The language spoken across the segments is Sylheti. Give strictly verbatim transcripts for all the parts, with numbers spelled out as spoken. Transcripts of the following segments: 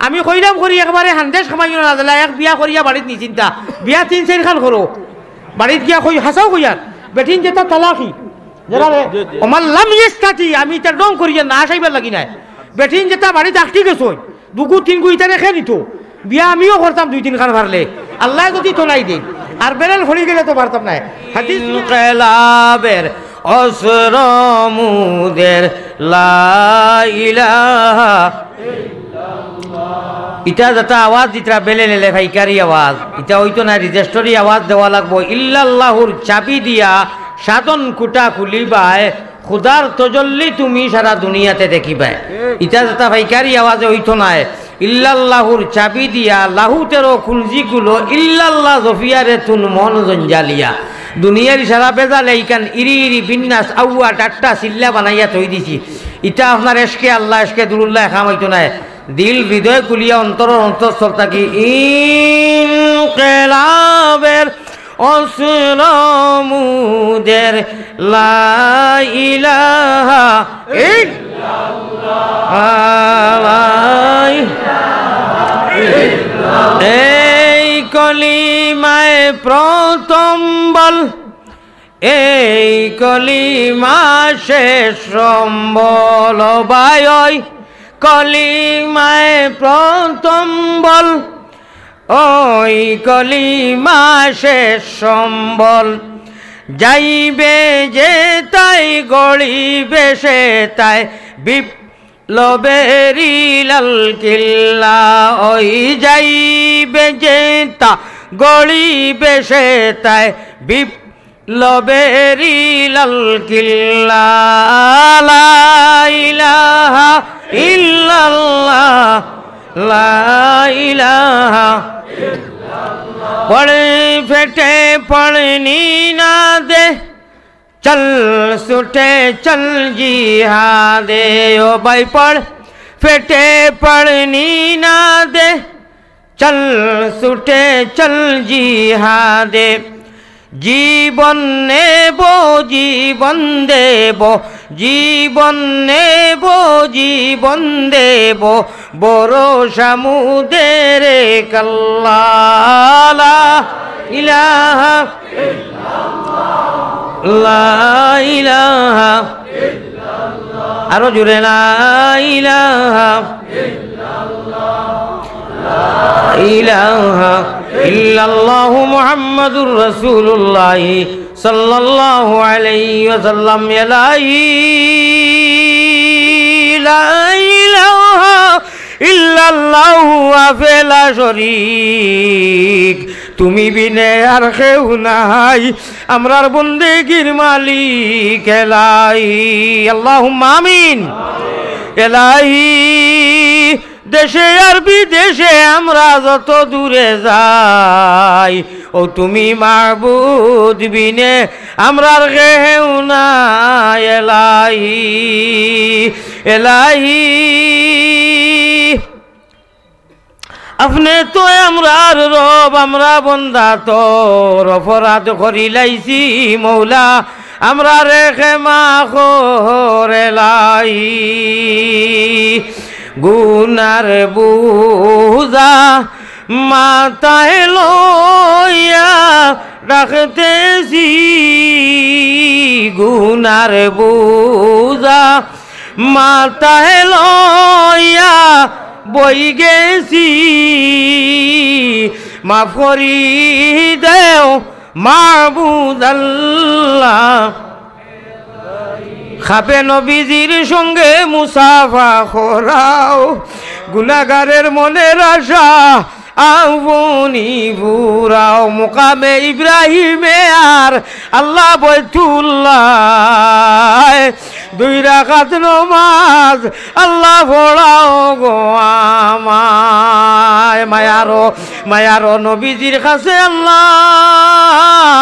আমি কইলাম করি একবারে হান্দেশ খামাইও না দিলা, এক বিয়া করিয়া বাড়িত নিচিন্তা, বিয়া তিন চাইর খান করো, বাড়িত গিয়া কই, হাছাউ কইয়ার, বেটিন যেটা তালাকি, যেটা রে, জি, জি। ওমান লাম ইস্তাতি, আমি ইতা ঢং করিয়ার না, হাছাইবার লাগি নায়। বেটিন যেটা বাড়িত আটকি গেছইন, দুগু তিনগু ইতারে কে নিতো? বিয়া আমিও করতাম দুই তিন খান পারলে। আল্লায় যদি থনাই দেইন। আর বেরেল ফড়ি গেলে তো পারতাম নায়। হাদিস ইনকিলাবের অস্ত্র মুদের লা ইলাহা। ইটা যেটা আওয়াজ দিতরা বেলেলে ফাইকারি আওয়াজ, ইটা অইতো নায়, রেজিস্টারি আওয়াজ দেওয়া লাগবো। ইল্লাল্লাহুর চাবি দিয়া সাধন কুটা খুলিবায়, খুদার তজল্লি তুমি সারা দুনিয়াতে দেখিবায়। ইটা যেটা ফাইকারি আওয়াজে অইতো নায়। ইল্লাল্লাহুর চাবি দিয়া লাহু তেরো কুঞ্জি খুলো, ইল্লাল্লাহ জফিয়ারে তুন মন জঞ্জালিয়া। দুনিয়ার সারা বেজালে ইখান ইরি ইরি বিন্যাস আউয়া টাট্টা চিল্লা বানাইয়া থই দিছি। ইটা আপনার এশকে আল্লাহ, এশকে দুরুল্লাহ কাম অইতো নায়। দিল হৃদয় খুলিয়া অন্তরর অন্তঃস্থল থাকি ইনকিলাবের অস্ত্র মুদের লা ইলাহা ইল্লাল্লাহ। এই কলিমায় প্রথম বল, এই কলিমা শেষ সম্বল। ও ভাই, ওই কলিমায় প্রথম বল, ওই কলিমা শেষ সম্বল। যাইবে যেতায় গড়িবে সেতায় বিপ্লবেরই লাল কিল্লা। ওই যাইবে যেতা গড়িবে সেতায় বিপ্লবেরই লাল কিল্লা। লা ইলাহা ইল্লাল্লাহ, লা ইলাহা। পড় ফেটে পড়নি না দে, চল ছুটে চল জিহাদে। ও ভাই, পড় ফেটে পড়নি না দে, চল ছুটে চল জিহাদে। জীবন নেব, জীবন দেব, জীবন নেব, জীবন দেব, ভরসা মুদের এক আল্লাহ। লা ইলাহা, লা ইলাহা। আরো জোরে, লা ইলাহা ইলাহা ইল্লাল্লাহু মুহাম্মাদুর রাসূলুল্লাহ সাল্লাল্লাহু আলাইহি ওয়াসাল্লাম। ইলাহি, লা ইলাহা ইল্লাল্লাহু ওয়াহদাহু লা শরীক, তুমি বিনে আর কেউ নাই, আমরার বন্দেগির মালিক এলাহি। আল্লাহুম্মা আমিন। এলাহি, দেশে আর বিদেশে আমরা যত দূরে যাই, ও তুমি মাবুদ বিনে আমরার কেউ নাই এলাহি, এলাহি। আপনে তো আমরার রব, আমরা বন্দা তোর, অপরাধ করিলাইছি মৌলা, আমরারে ক্ষমা কর এলাহি। গুনার বুঝা মাথায় লইয়া রাখতেছি, গুনার বুঝা মাথায় লইয়া বই গেছি, মাফ করি দেও মাবুদ আল্লাহ। খাপে নবীজির সঙ্গে মুসাফা করাও, গুনাগারের মনের আশা আপনি ফুরাও। মুকামে ইব্রাহিমে আর আল্লাহ বৈতুল্লাহ, দুই রাকাত নমাজ আল্লাহ পড়াও গো আমায়। মায়ারো, মায়ারো নবীজির কাছে আল্লাহ,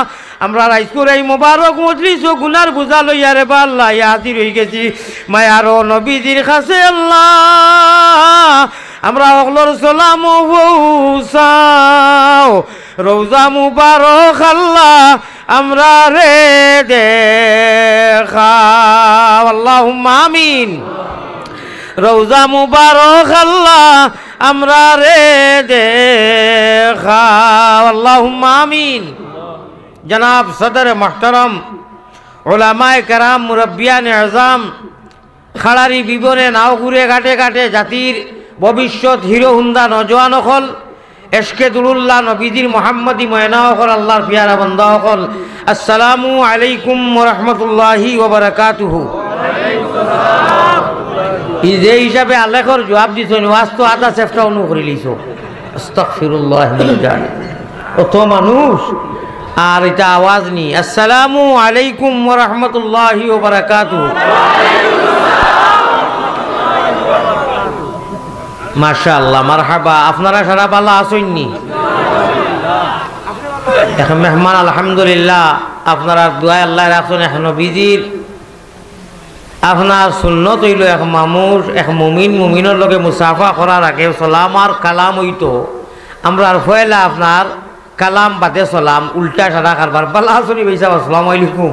আমরা আইজকুর এই মোবারক মজলিসো গুনার বুঝা লইয়া রে বা আল্লাহ হাজির অইগেছি। মায়ারো নবীজির কাছে আল্লাহ, আমরা হকলর সালামও পৌঁছাও। রওজা মুবারক আল্লাহ আমরারে দেখাও। আল্লাহুম্মা আমিন। রওজা মুবারক আল্লাহ আমরারে দেখাও, আল্লাহুম্মা আমিন। জনাব সদর মুহতারাম, উলামায়ে কেরাম, মুরব্বিয়ানে আজম, খাড়ারি বিবনে নাও ঘুরে ঘাটে ঘাটে জাতির ভবিষ্যৎ হিরো হুন্দা নওজোয়ান অকল, এশকে দুরুল্লাহ নবীজির মোহাম্মদী ময়না অকল, আল্লাহর পিয়ারা বান্দা অকল, আসসালামু আলাইকুম ওয়া রাহমাতুল্লাহি ওয়া বারাকাতুহু। ই যে হিসাবে আলেখর জুয়াব দিছইন, ওয়াজ তো আধা চেষ্টা অনু করি লিছো। আস্তাগফিরুল্লাহ মিন জালিক। অত মানুষ, আর ইটা আওয়াজ নি। আসসালামু আলাইকুম ওয়া রাহমাতুল্লাহি ওয়া বারাকাতুহু। মাশাআল্লাহ, মারহাবা। আপনারা সারা বালা আছইন নি? এক মেহমান, আলহামদুলিল্লাহ, আপনারার দোয়ায় আল্লায় রাখছইন। এক নবীজির আপনার সুন্নত অইলো, এক মানুষ, এক মুমিন মুমিনর লগে মুসাফা করার আগে সালাম আর কালাম অইতো। আমরার পয়লা আপনার কালাম বাদে সালাম, উল্টা সারা কারবার। বালা আছইন নি ভাইসাব, আসসালামু আলাইকুম।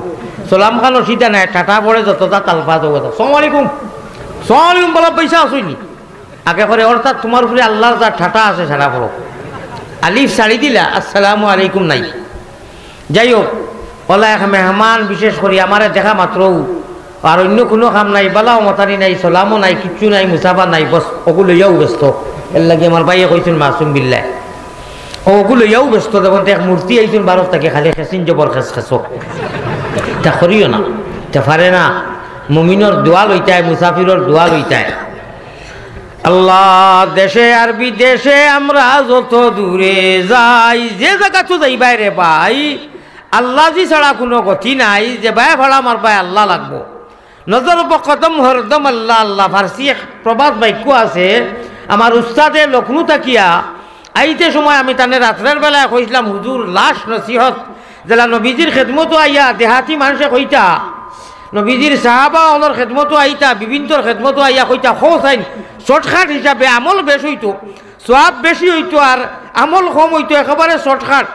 সালাম খানো সিধা নায়, ঠাটা পড়ে যততা তালফাজ অইবো। আসসালামু আলাইকুম, আসসালামু আলাইকুম, বালা ভাইসাব আছইন নি? আগে করে, অর্থাৎ তুমার উপরে আল্লাহর যা ঠাটা আছে সারা পড়ো। আলিফ ছাড়ি দিলা, আসসালামু আলাইকুম নাই। যাই হোক, অলা এক মেহমান বিশেষ করি আমারে দেখা মাত্রউ, আর অইন্য কুনু কাম নাই, বালাও মাতানি নাই, সালামও নাই, কিচ্ছু নাই, মুসাফা নাই, বস অগু লইয়াউ ব্যস্ত। এরলাগি আমার ভাইয়ে কইছইন মাসুম বিল্লায়, অগু লইয়াউ ব্যস্ত। যেমন এক মূর্তি আইছইন ভারত থাকি, খালি খেসিন জবর খেস খেসো। ইতা করিও না, ইতা পারে না। মুমিনর দোয়া লইতায়, মুসাফিরর দোয়া লইতায়। আল্লাহ, দেশে আর বিদেশে আমরা যত দূরে যাই, যে জাগাত যাইবায় রে ভাই, আল্লাহ জি ছাড়া কুনু গতি নাই। যেবায় ভাড়া মারবায় আল্লাহ লাগবো। নজর পে কদম হরদম আল্লাহ আল্লাহ। ফার্সি এক প্রবাদ বাক্য আছে, আমার উস্তাদে লখনউ থাকিয়া আইতে সময় আমি তানে রাত্রের বেলায় কইছলাম, "হুজুর, লাশ নসিহত, যেলা নবীজির খেদমতো আইয়া দেহাতি মানষে কইতা, নবীজির সাহাবা অকলর খেদমতো আইতা, বিবিন্তর খেদমতো আইয়া কইতা, কও চাইন, shortcut হিসাবে আমল বেশ অইতো, সওয়াব বেশি অইতো, আর আমল কম অইতো, একেবারে shortcut।"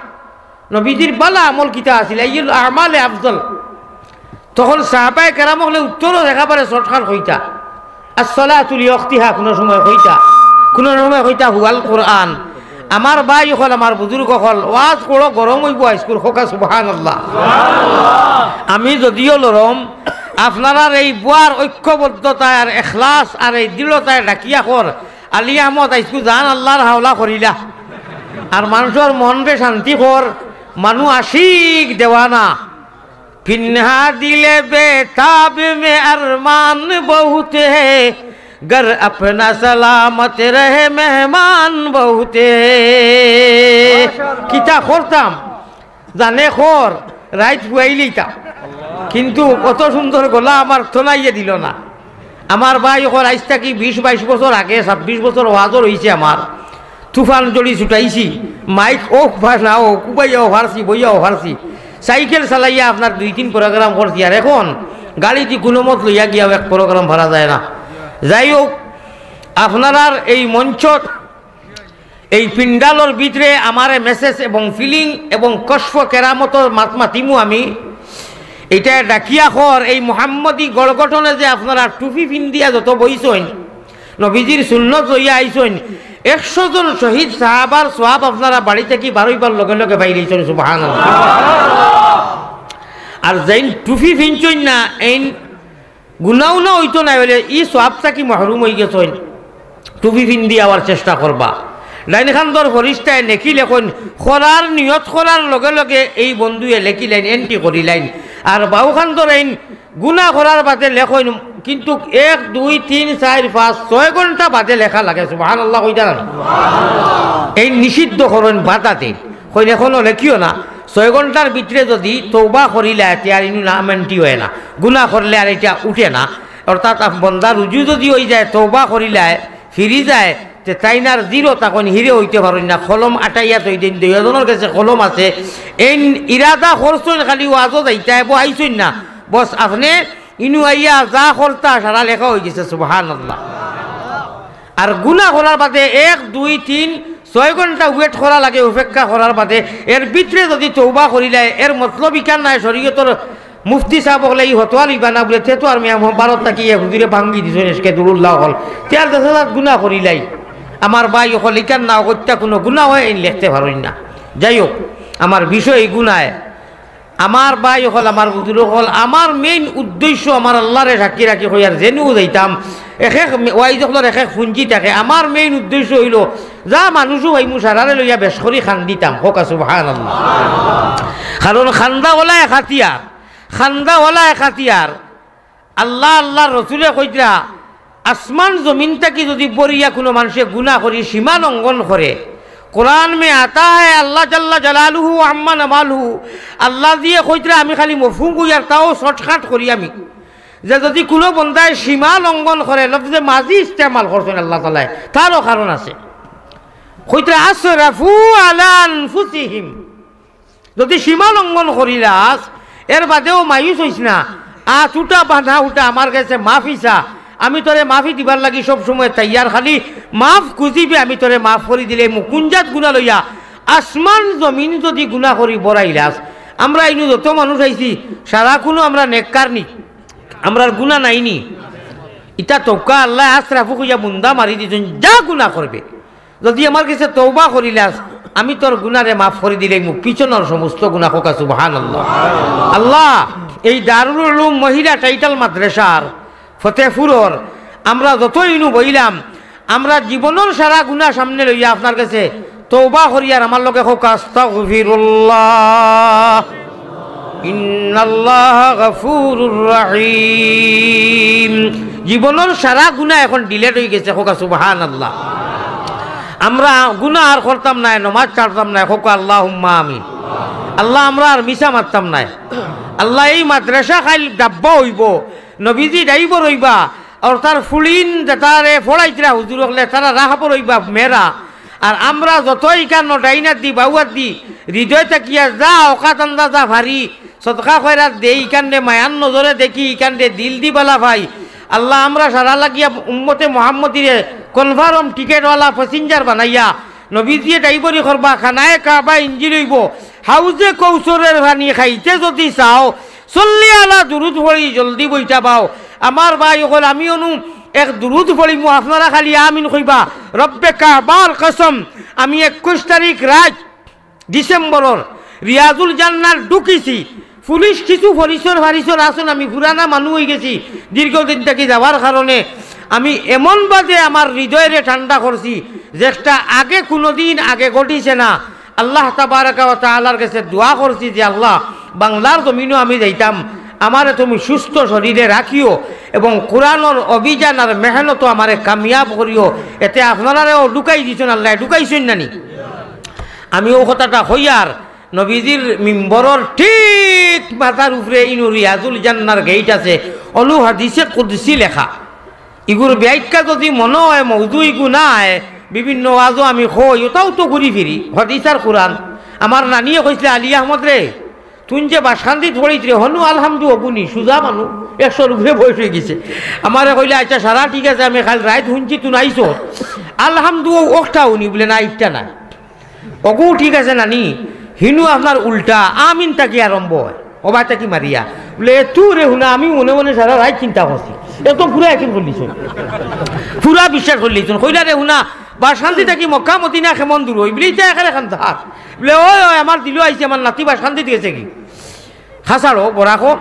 নবীজির বালা আমল কিতা আছিল? আইয়ুল আমালে আফজল। তখন সাহাবায়ে কেরাম অকলে উত্তরও একেবারে shortcut কইতা। আসসালাতু লিওয়াক্তিহা কুনু সময় কইতা, কুনু সময় কইতা হুয়াল কোরআন। আমার ভাই অকল, আমার বুজুর্গ অকল, ওয়াজ করো গরম অইবো আইজকুর, কউক্কা সুবহানাল্লাহ। আমি যদিও লরম, আপনারার এই বুয়ার ঐক্যবদ্ধতায় আর এখলাস আর এই দৃঢ়তায় ডাকিয়া কর, আলী আহমদ আইজকু জান আল্লাহর হাওলা করিলা। আর মানষর মনরে শান্তি কর, মানু আশিক দেওয়ানা। پنہاں دل بیتاب میں ارمان بہت ہے، گر اپنا سلامت رہے مہمان بہت ہے۔ কিতা করতাম, জানে কর, রাইত ফুয়াইলিতা। কিন্তু অত সুন্দর গলা আমার থনাইয়ে দিল না। আমার ভাই অকল, আইজ থাকি বিশ বাইশ বছর আগে, ছাব্বিশ বছর ওয়াজও রইছে আমার। তুফান জড়ি ছুটাইছি, মাইক অউক বা না অউক, উবাইয়াও পারছি, বইয়াও পারছি। সাইকেল চালাইয়া আপনার দুই তিন program করছি, আর এখন গাড়িদি কুনুমত লইয়া গিয়াও এক program পারা যায় না। যাই হউক, আপনারার এই মঞ্চত, এই পিন্ডালর ভিতরে আমারে message এবং feeling এবং কশফ কেরামতর মাত মাতিমু আমি, ইটা ডাকিয়া কর, এই মোহাম্মদী গড় গঠনে যে আপনারা টুপি পিন্দিয়া যত বইছইন, নবীজির সুন্নত লইয়া আইছইন, একশো জন শহীদ সাহাবার সওয়াব আপনারা বাড়ি থাকি বারইবার লগে লগে পাইলিছইন। সুবহানাল্লাহ। আর যেইন টুপি পিনছইন না, এইন গুনা উনা অইতো নায় অইলে ই সওয়াব থাকি মাহরুম অইগেছইন। টুপি পিন্দি আওয়ার চেষ্টা করবা। ডাইন কান্দর ফিরিস্তায় নেকি লেখইন, করার নিয়ত করার লগে লগে এই বন্ধুয়ে লেখিলাইন, entry করিলাইন। আর বাউ কান্দর এইন গুনা করার বাদে লেখইন, কিন্তু এক, দুই, তিন, চাইর, পাঁচ, ছয় ঘন্টা বাদে লেখা লাগে। সুবহানাল্লাহ কইতা না? এইন নিষিদ্ধ করইন, বাধা দেইন, কইন এখনো লেখিও না। ছয় ঘন্টার ভিতরে যদি তওবা করিলায়, তে আর ইনু নাম entry অয় না। গুনা করলে আর ইটা উঠে না। অর্থাৎ আপ-, বন্দা রুজু যদি অইযায়, তওবা করিলায়, ফিরি যায়, তে তাইন আর zero থাকইন, হিরে অইতে পারইন না। কলম আটাইয়া থই দেইন, দুইওজনর গেছে কলম আছে। এইন ইরাদা করছইন খালি ওয়াজো যাইতা, এবো আইছইন না। বস, আপনে ইনু আইয়া যা করতা, সারা লেখা অইগেছে। সুবহানাল্লাহ। আর গুনা করার বাদে এক, দুই, তিন, ছয় ঘন্টা wait করা লাগে, অপেক্ষা করার বাদে এর ভিতরে যদি তওবা করিলায়, এর মতলব ইখান নায় শরীয়তর মুফতি সাব অকলে ই ফতোয়া লইবা না বুলে, তে তো আর মিয়া ভারত থাকি ইয়া হুজুরে ভাঙ্গি দিছইন, এশকে দুরুল্লাহ অকল। তে আর দশ হাজার গুনা করিলাই। আমার ভাই অকল, ইখান না অগত্যা কুনু গুনা অয়, ইন লেখতে পারইন না। যাই হউক, আমার বিষয় ইগু নায়। আমার ভাই অকল, আমার বুজুর্গ অকল, আমার main উদ্দেশ্য আমার আল্লারে সাক্ষী রাখি কইয়ার যেনু যাইতাম, এক এক মে-, ওয়াইজ অকলর এক এক পুঞ্জি থাকে। আমার main উদ্দেশ্য অইলো যা মানুষও পাইমু সারারে লইয়া বেশ করি কান্দিতাম। কউক্কা সুবহানাল্লাহ। কারণ কান্দা অলা এক হাতিয়ার, কান্দা অলা এক হাতিয়ার। আল্লাহ, আল্লাহর রসুলে কইতরা, আসমান জমিন থাকি যুদি বরিয়া কুনু মানষে গুনা করি, সীমা লঙ্ঘন করে, কোরআন মে আতা হ্যায়, আল্লাহ জাল্লা জালালুহু ওয়া আম্মা নামালুহু, আল্লাহ দিয়া কইতরা, আমি খালি মফহুম কইয়ার তাও shortcut করি আমি, যে যুদি কুনু বন্দায় সীমা লঙ্ঘন করে, লফজে মাজি ইস্তেমাল করছইন আল্লাহ তাআলায়, তারও কারণ আছে। কইতরা, আসরাফু আলা আনফুসিহিম, যুদি সীমা লঙ্ঘন করিলাস, এর বাদেও মায়ুস অইস না। আত উঠা বানা উঠা, আমার গেছে মাফি চা, আমি তোরে মাফি দিবার লাগি সব সময় তৈয়ার। খালি মাফ খুজিবে, আমি তোরে মাফ করি দিলে মুকুঞ্জাত গুনা লইয়া। আসমান জমিন যুদি গুনা করি বরাইলাস, আমরা ইনু যত মানুষ আইছি, সারা কুনু আমরা নেককার নি, আমরার গুনা নাই নি? ইতা তউক্কা আল্লায় আসরাফু কইয়া মুন্দা মারি দিছইন, যা গুনা করবে, যুদি আমার গেছে তওবা করিলাস, আমি তোর গুনারে মাফ করি দিলাইমু পিছনর সমস্ত গুনা। কউক্কা সুবহানাল্লাহ। আল্লাহ, এই দারুল উলুম মহিলা টাইটেল মাদ্রাসার ফতেপুরর আমরা যত ইনু বইলাম, আমরা জীবনর সারা গুনা সামনে লইয়া আপনার গেছে তওবা করিয়ার, আমার লগে কউক্কা, আস্তাগফিরুল্লাহ। ইন্নাল্লাহা গাফুরুর রাহিম। জীবনর সারা গুনা এখন delete অইগেছে, কউক্কা সুবহানাল্লাহ। আমরা গুনা আর করতাম নায়, নমাজ ছাড়তাম নায়, কউক্কা আল্লাহুম্মা আমিন। আল্লাহ, আমরা আর মিছা মাততাম নায়। আল্লাহ, এই মাদ্রাসা কাইল ডাব্বা অইবো, নবীজি driver অইবা, আর তার ফুড়িন যেতারে পড়াইতরা হুজুর অকলে, তারা রাহবর অইবা মেয়েরা। আর আমরা যত ইখান নটাইনাত দি, বাউয়াত দি, হৃদয় থাকিয়া যা অকাত আন্দাজা পারি, সদকা খয়রাত দেই, ইখানরে মায়ার নজরে দেখি, ইখানরে দিল দি বালা পাই। আল্লাহ, আমরা সারা লাগিয়া উম্মতে মোহাম্মদীরে confirm ticket ওয়ালা passenger বানাইয়া, নবীজিয়ে driver-ই করবা, খানায়ে কাবা ইঞ্জিন অইবো, হাউজে কৌসরের পানি খাইতে যুদি চাও, সল্লি আলা দুরুদ পড়ি জলদি বইতা বাও। আমার ভাই অকল, আমি অনু এক দুরুদ পড়িমু, আপনারা খালি আমিন কইবা। রব্বে কাবার কসম, আমি একুশ তারিখ রাইত ডিসেম্বরর রিয়াজুল জান্নার ঢুকিছি। পুলিশ কিছু পরিসর ফারিসর আছইন, আমি পুরানা মানুষ অইগেছি, দীর্ঘদিন থাকি যাওয়ার কারণে আমি এমন বাজে আমার হৃদয়রে ঠান্ডা করছি, যেটা আগে কুনুদিন আগে ঘটিছে না। আল্লাহ তাবারাকা ওয়া তাআলার গেছে দোয়া করছি যে, "আল্লাহ, বাংলার জমিনো আমি যাইতাম, আমারে তুমি সুস্থ শরীরে রাখিও এবং কোরআনর অভিযান আর মেহনতো আমারে কামিয়াব করিও।" এতে আপনারারেও ঢুকাই দিছইন, আল্লায় ঢুকাইছইন না নি? আমি অউ কথাটা কইয়ার নবীজির মিম্বরর ঠিক মাথার উপরে ইনু রিয়াজুল জান্নার গেইট আছে, অনু হাদিসে কুদসি লেখা। ইগুর ব্যাখ্যা যুদি মনো অয়, মৌজু ইগু নায়, বিভিন্ন ওয়াজো আমি কই, অতাও তো ঘুরি ফিরি, হাদিস আর কোরআন। আমার নানিয়ে কইছলা, "আলী আহমদ রে, তুইন যে বাসকান্দিত পড়িত্রে, হনু আলহামদু অগু নি, সুজা মানুষ, একশোর উপরে বয়স অইগেছে।" আমারে কইলা, "আইচ্ছা, সারা ঠিক আছে, আমি কাইল রাইত হুনছি তুইন আইছো, আলহামদু অউ অখটাউ নি?" বুলে, "না, ইটা না।" অগু ঠিক আছে নানি, হিনু আপনার উল্টা, আমিন থাকি আরম্ভ অয়, অবায় থাকি মারিয়া। বুলে, "এ তুরে হুনা, আমি মনে মনে সারা রাইত চিন্তা করছি, এ তো পুরা একিন করিলিছইন, পুরা বিশ্বাস করিলিছইন।" কইলা, "রে হুনা, বাসকান্দি থাকি মক্কা মদিনা কেমন দূর অয়?" বুলে, "ইটা একেরে কান্দার।" বুলে, "অয়, অয়, আমার দিলো আইছে, আমার নাতি বাসকান্দিত গেছেগি।" খাছাড়ো, বরাকো,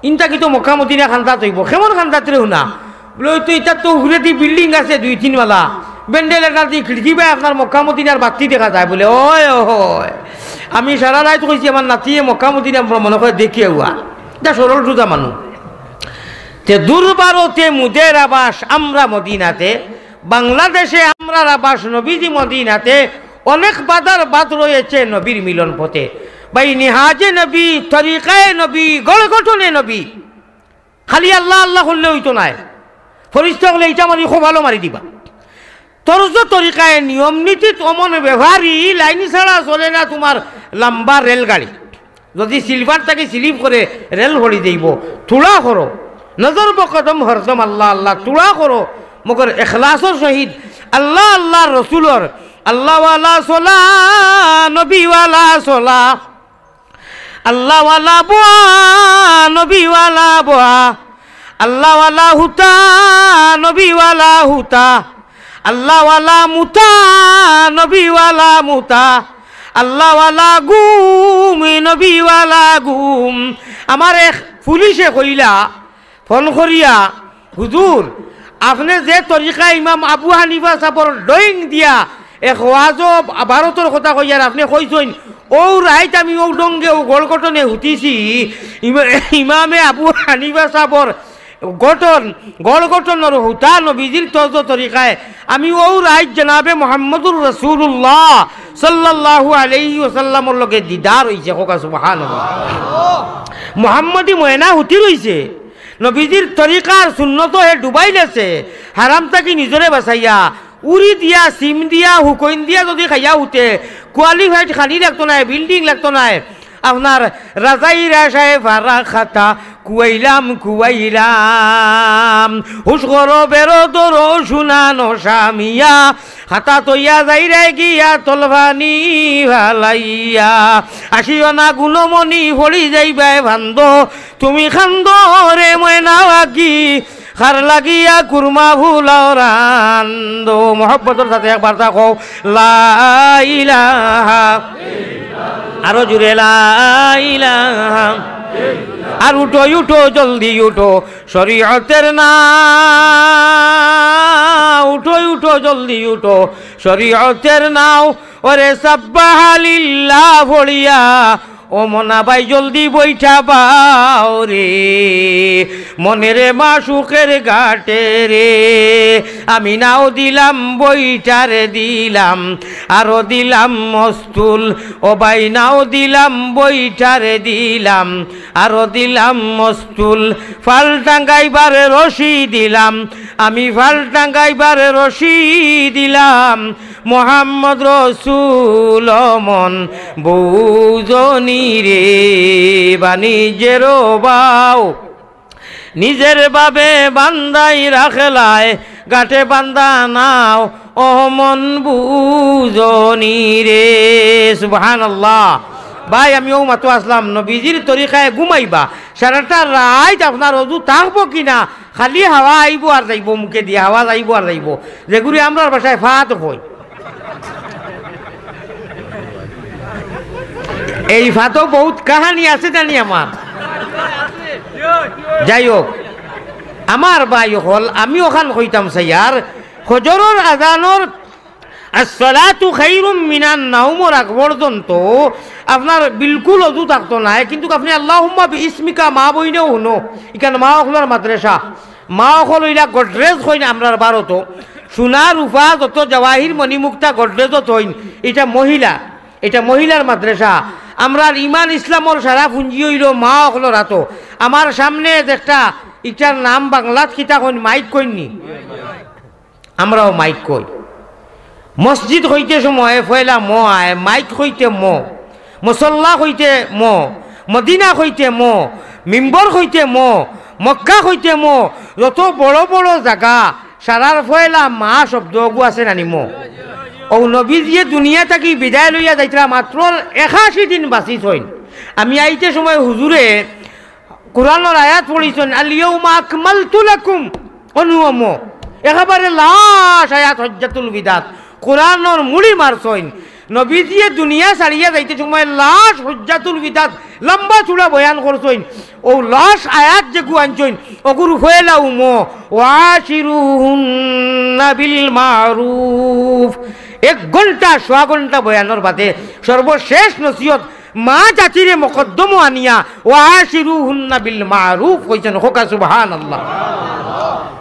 ইন থাকি তো মক্কা মদিনা কান্দাত অইবো। কেমন কান্দাত রে হুনা? বুলে, "অউ তো ইতার তো উপরেদি building আছে দুই তিন মালা, ventilator দি খিড়কি বায় আপনার মক্কা মদিনার বাত্তি দেখা যায়।" বুলে, "অয়, অয়, আমি সারা রাইত কইছি আমার নাতিয়ে মক্কা মদিনা মনে করে দেখি আউয়া।" ইটা সরল সুজা মানুষ। তে দুর্বারতে মুদের আবাস আমরা মদিনাতে, বাংলাদেশে আমরার আবাস নবীজি মদিনাতে, অনেক বাধার বাদ রয়েছে নবীর মিলন পথে। ভাই, নিহাজে নবী, তরিকায়ে নবী, গড় গঠনে নবী। খালি আল্লাহ আল্লাহ করলে অইতো নায়। ফরিস্তা অকলে ইটা মারি খুব ভালা মারি দিবা। তর্জ তরিকায় নিয়ম নীতিত অমন ব্যবহারী, লাইন ছাড়া চলে না তুমার লম্বা রেলগাড়ি। যুদি silver থাকি slip করে, রেল পড়ি যাইবো। থুড়া করো, নজর বকদম হরদম আল্লাহ আল্লাহ, থুড়া করো, মগর এখলাসর সহিত আল্লাহ আল্লাহর রসুলর, আল্লাহওয়ালা চলা, নবীওয়ালা চলা, আল্লাহওয়ালা বওয়া, নবীওয়ালা বওয়া, আল্লাহওয়ালা হুতা, নবীওয়ালা হুতা, আল্লাহওয়ালা মুতা, নবীওয়ালা মুতা, আল্লাহওয়ালা ঘুম, নবীওয়ালা ঘুম। আমার এক পুলিশে কইলা, ফোন করিয়া, "হুজুর, আপনে যে তরিকা ইমাম আবু হানিফা সাবর ডইং দিয়া এক ওয়াজো ভারতর কথা কইয়ার আপনে কইছইন, অউ রাইত আমি অউ ঢঙ্গে অউ গড় গঠনে হুতিছি, ইমা-, ইমামে আবু হানিফা সাবর গঠন, গড় গঠনর হুতা নবীজির তর্জ তরিকায়, আমি অউ রাইত জনাবে মুহাম্মদুর রাসূলুল্লাহ সাল্লাল্লাহু আলাইহি ওয়াসাল্লামর লগে দিদার অইছে।" কউক্কা সুবহানাল্লাহ। মুহাম্মদী ময়না হুতি রইছে। নবীজির তরিকার সুন্নত হে ডুবাইলেছে, হারাম থাকি নিজরে বাঁচাইয়া, উরি দিয়া, সিম দিয়া, হুকইন দিয়া যদি খাইয়া হুতে, qualified খানি লাগতো নায়, building লাগতো নায়। আপনার রাজাই রাজায় ফারা খাতা, কুয়াইলাম, কুয়াইলাম, হুশ করো বেরো ধরো শুনা নশা মিয়া, খাতা তইয়া যাইরায় গিয়া তলফানি ফালাইয়া, আসিও না গুণমণি ফড়ি যাইবায় ফান্দ, তুমি খান্দো রে ময়না পাখি, খার লাগিয়া কুরমা ফুলাও রান্দো। মহব্বতর সাথে একবার তা কও, লা ইলাহা। আরো জুরে, লা ইলাহা। আর উঠো, উঠো, জলদি উঠো, শরীয়তের নাও। উঠো, উঠো, জলদি উঠো, শরীয়তের নাও। ওরে সাব্বাহালিল্লাহ পড়িয়া ও মনা ভাই, জলদি বইঠা বাও রে, মনের মাশুকের ঘাটে রে। আমি নাও দিলাম বইঠার দিলাম, আরো দিলাম মস্তুল। ও ভাই, নাও দিলাম বইঠার দিলাম, আরো দিলাম মস্তুল। ফাল টাঙ্গাইবার রশি দিলাম, আমি ফাল টাঙ্গাইবার রশি দিলাম। মোহাম্মদ রসুল মন বুঝনি রে, বাণিজ্যের বাও। নিজের বাবে বান্দাই রাখলায়, গাটে বান্দা নাও, ও মন বুঝনি রে। সুবহানাল্লাহ। ভাই, আমি অউ মাতো আসলাম, নবীজির তরিকায় ঘুমাইবা, সারাটা রাইত আপনার অজু থাকবো কিনা, খালি হাওয়া আইবো আর যাইবো, মুখে দিয়া হাওয়া যাইবো আর যাইবো, যেগুরে আমরার ভাষায় ফাত কই। এই ফাতো বহুত কাহানি আছে জানি আমার। যাই হোক, আমার ভাই অকল, আমি অখান কইতাম চাইয়ার, ফজরর আজানর আসসালাতু খাইরুম মিনান নাওমর আগ পর্যন্ত আপনার বিলকুল অজু থাকতো নায়, কিন্তু আপনে আল্লাহুম্মা বিইসমিকা মা বইনেও হুনো, ইখান মা অকলর মাদ্রাসা, মা অকল অইলা গডরেজ কইন আমরার ভারতো, সোনা রূপা যত জওয়াহির মণিমুক্তা গডরেজও থইন, ইটা মহিলা, ইটা মহিলার মাদ্রাসা। আমরার ইমান ইসলামর সারা পুঞ্জি অইলো মা অকলর আতো। আমার সামনে একটা, ইটার নাম বাংলাত কিতা কইন, মাইক কইন নি? আমরাও মাইক কই। মসজিদ কইতে সময় পয়লা ম আয়, মাইক কইতে ম। মুসল্লা কইতে ম, মদিনা কইতে ম, মিম্বর কইতে ম, মক্কা কইতে ম, যত বড় বড় জাগা, সারার পয়লা মা শব্দ অগু আছে নানি ম। অউ নবীজিয়ে দুনিয়া থাকি বিদায় লইয়া যাইতরা মাত্র একাশি দিন বাঁচিছইন। আমি আইতে সময় হুজুরে কুরআনর আয়াত পড়িছইন, "আল ইয়াউমা আকমালতু লাকুম", অনু ম। একেবারে লাশ আয়াত হজ্জাতুল বিদাত। কুরআনর মুড়ি মারছইন। নবীজিয়ে দুনিয়া ছাড়িয়া যাইতে সময় লাশ হজ্জাতুল বিদাত লম্বা চুড়া বয়ান করছইন। অউ লাশ আয়াত যেগু আনছইন, অগুর পয়লা ম, "ওয়াশিরুহুন্না বিল মারুফ।" এক ঘন্টা, সোয়া ঘন্টা বয়ানর বাদে সর্বশেষ নসিহত মা জাতিরে মকদ্দমো আনিয়া, "ওয়াশিরুহুন্না বিল মারুফ" কইছইন। কউক্কা সুবহানাল্লাহ।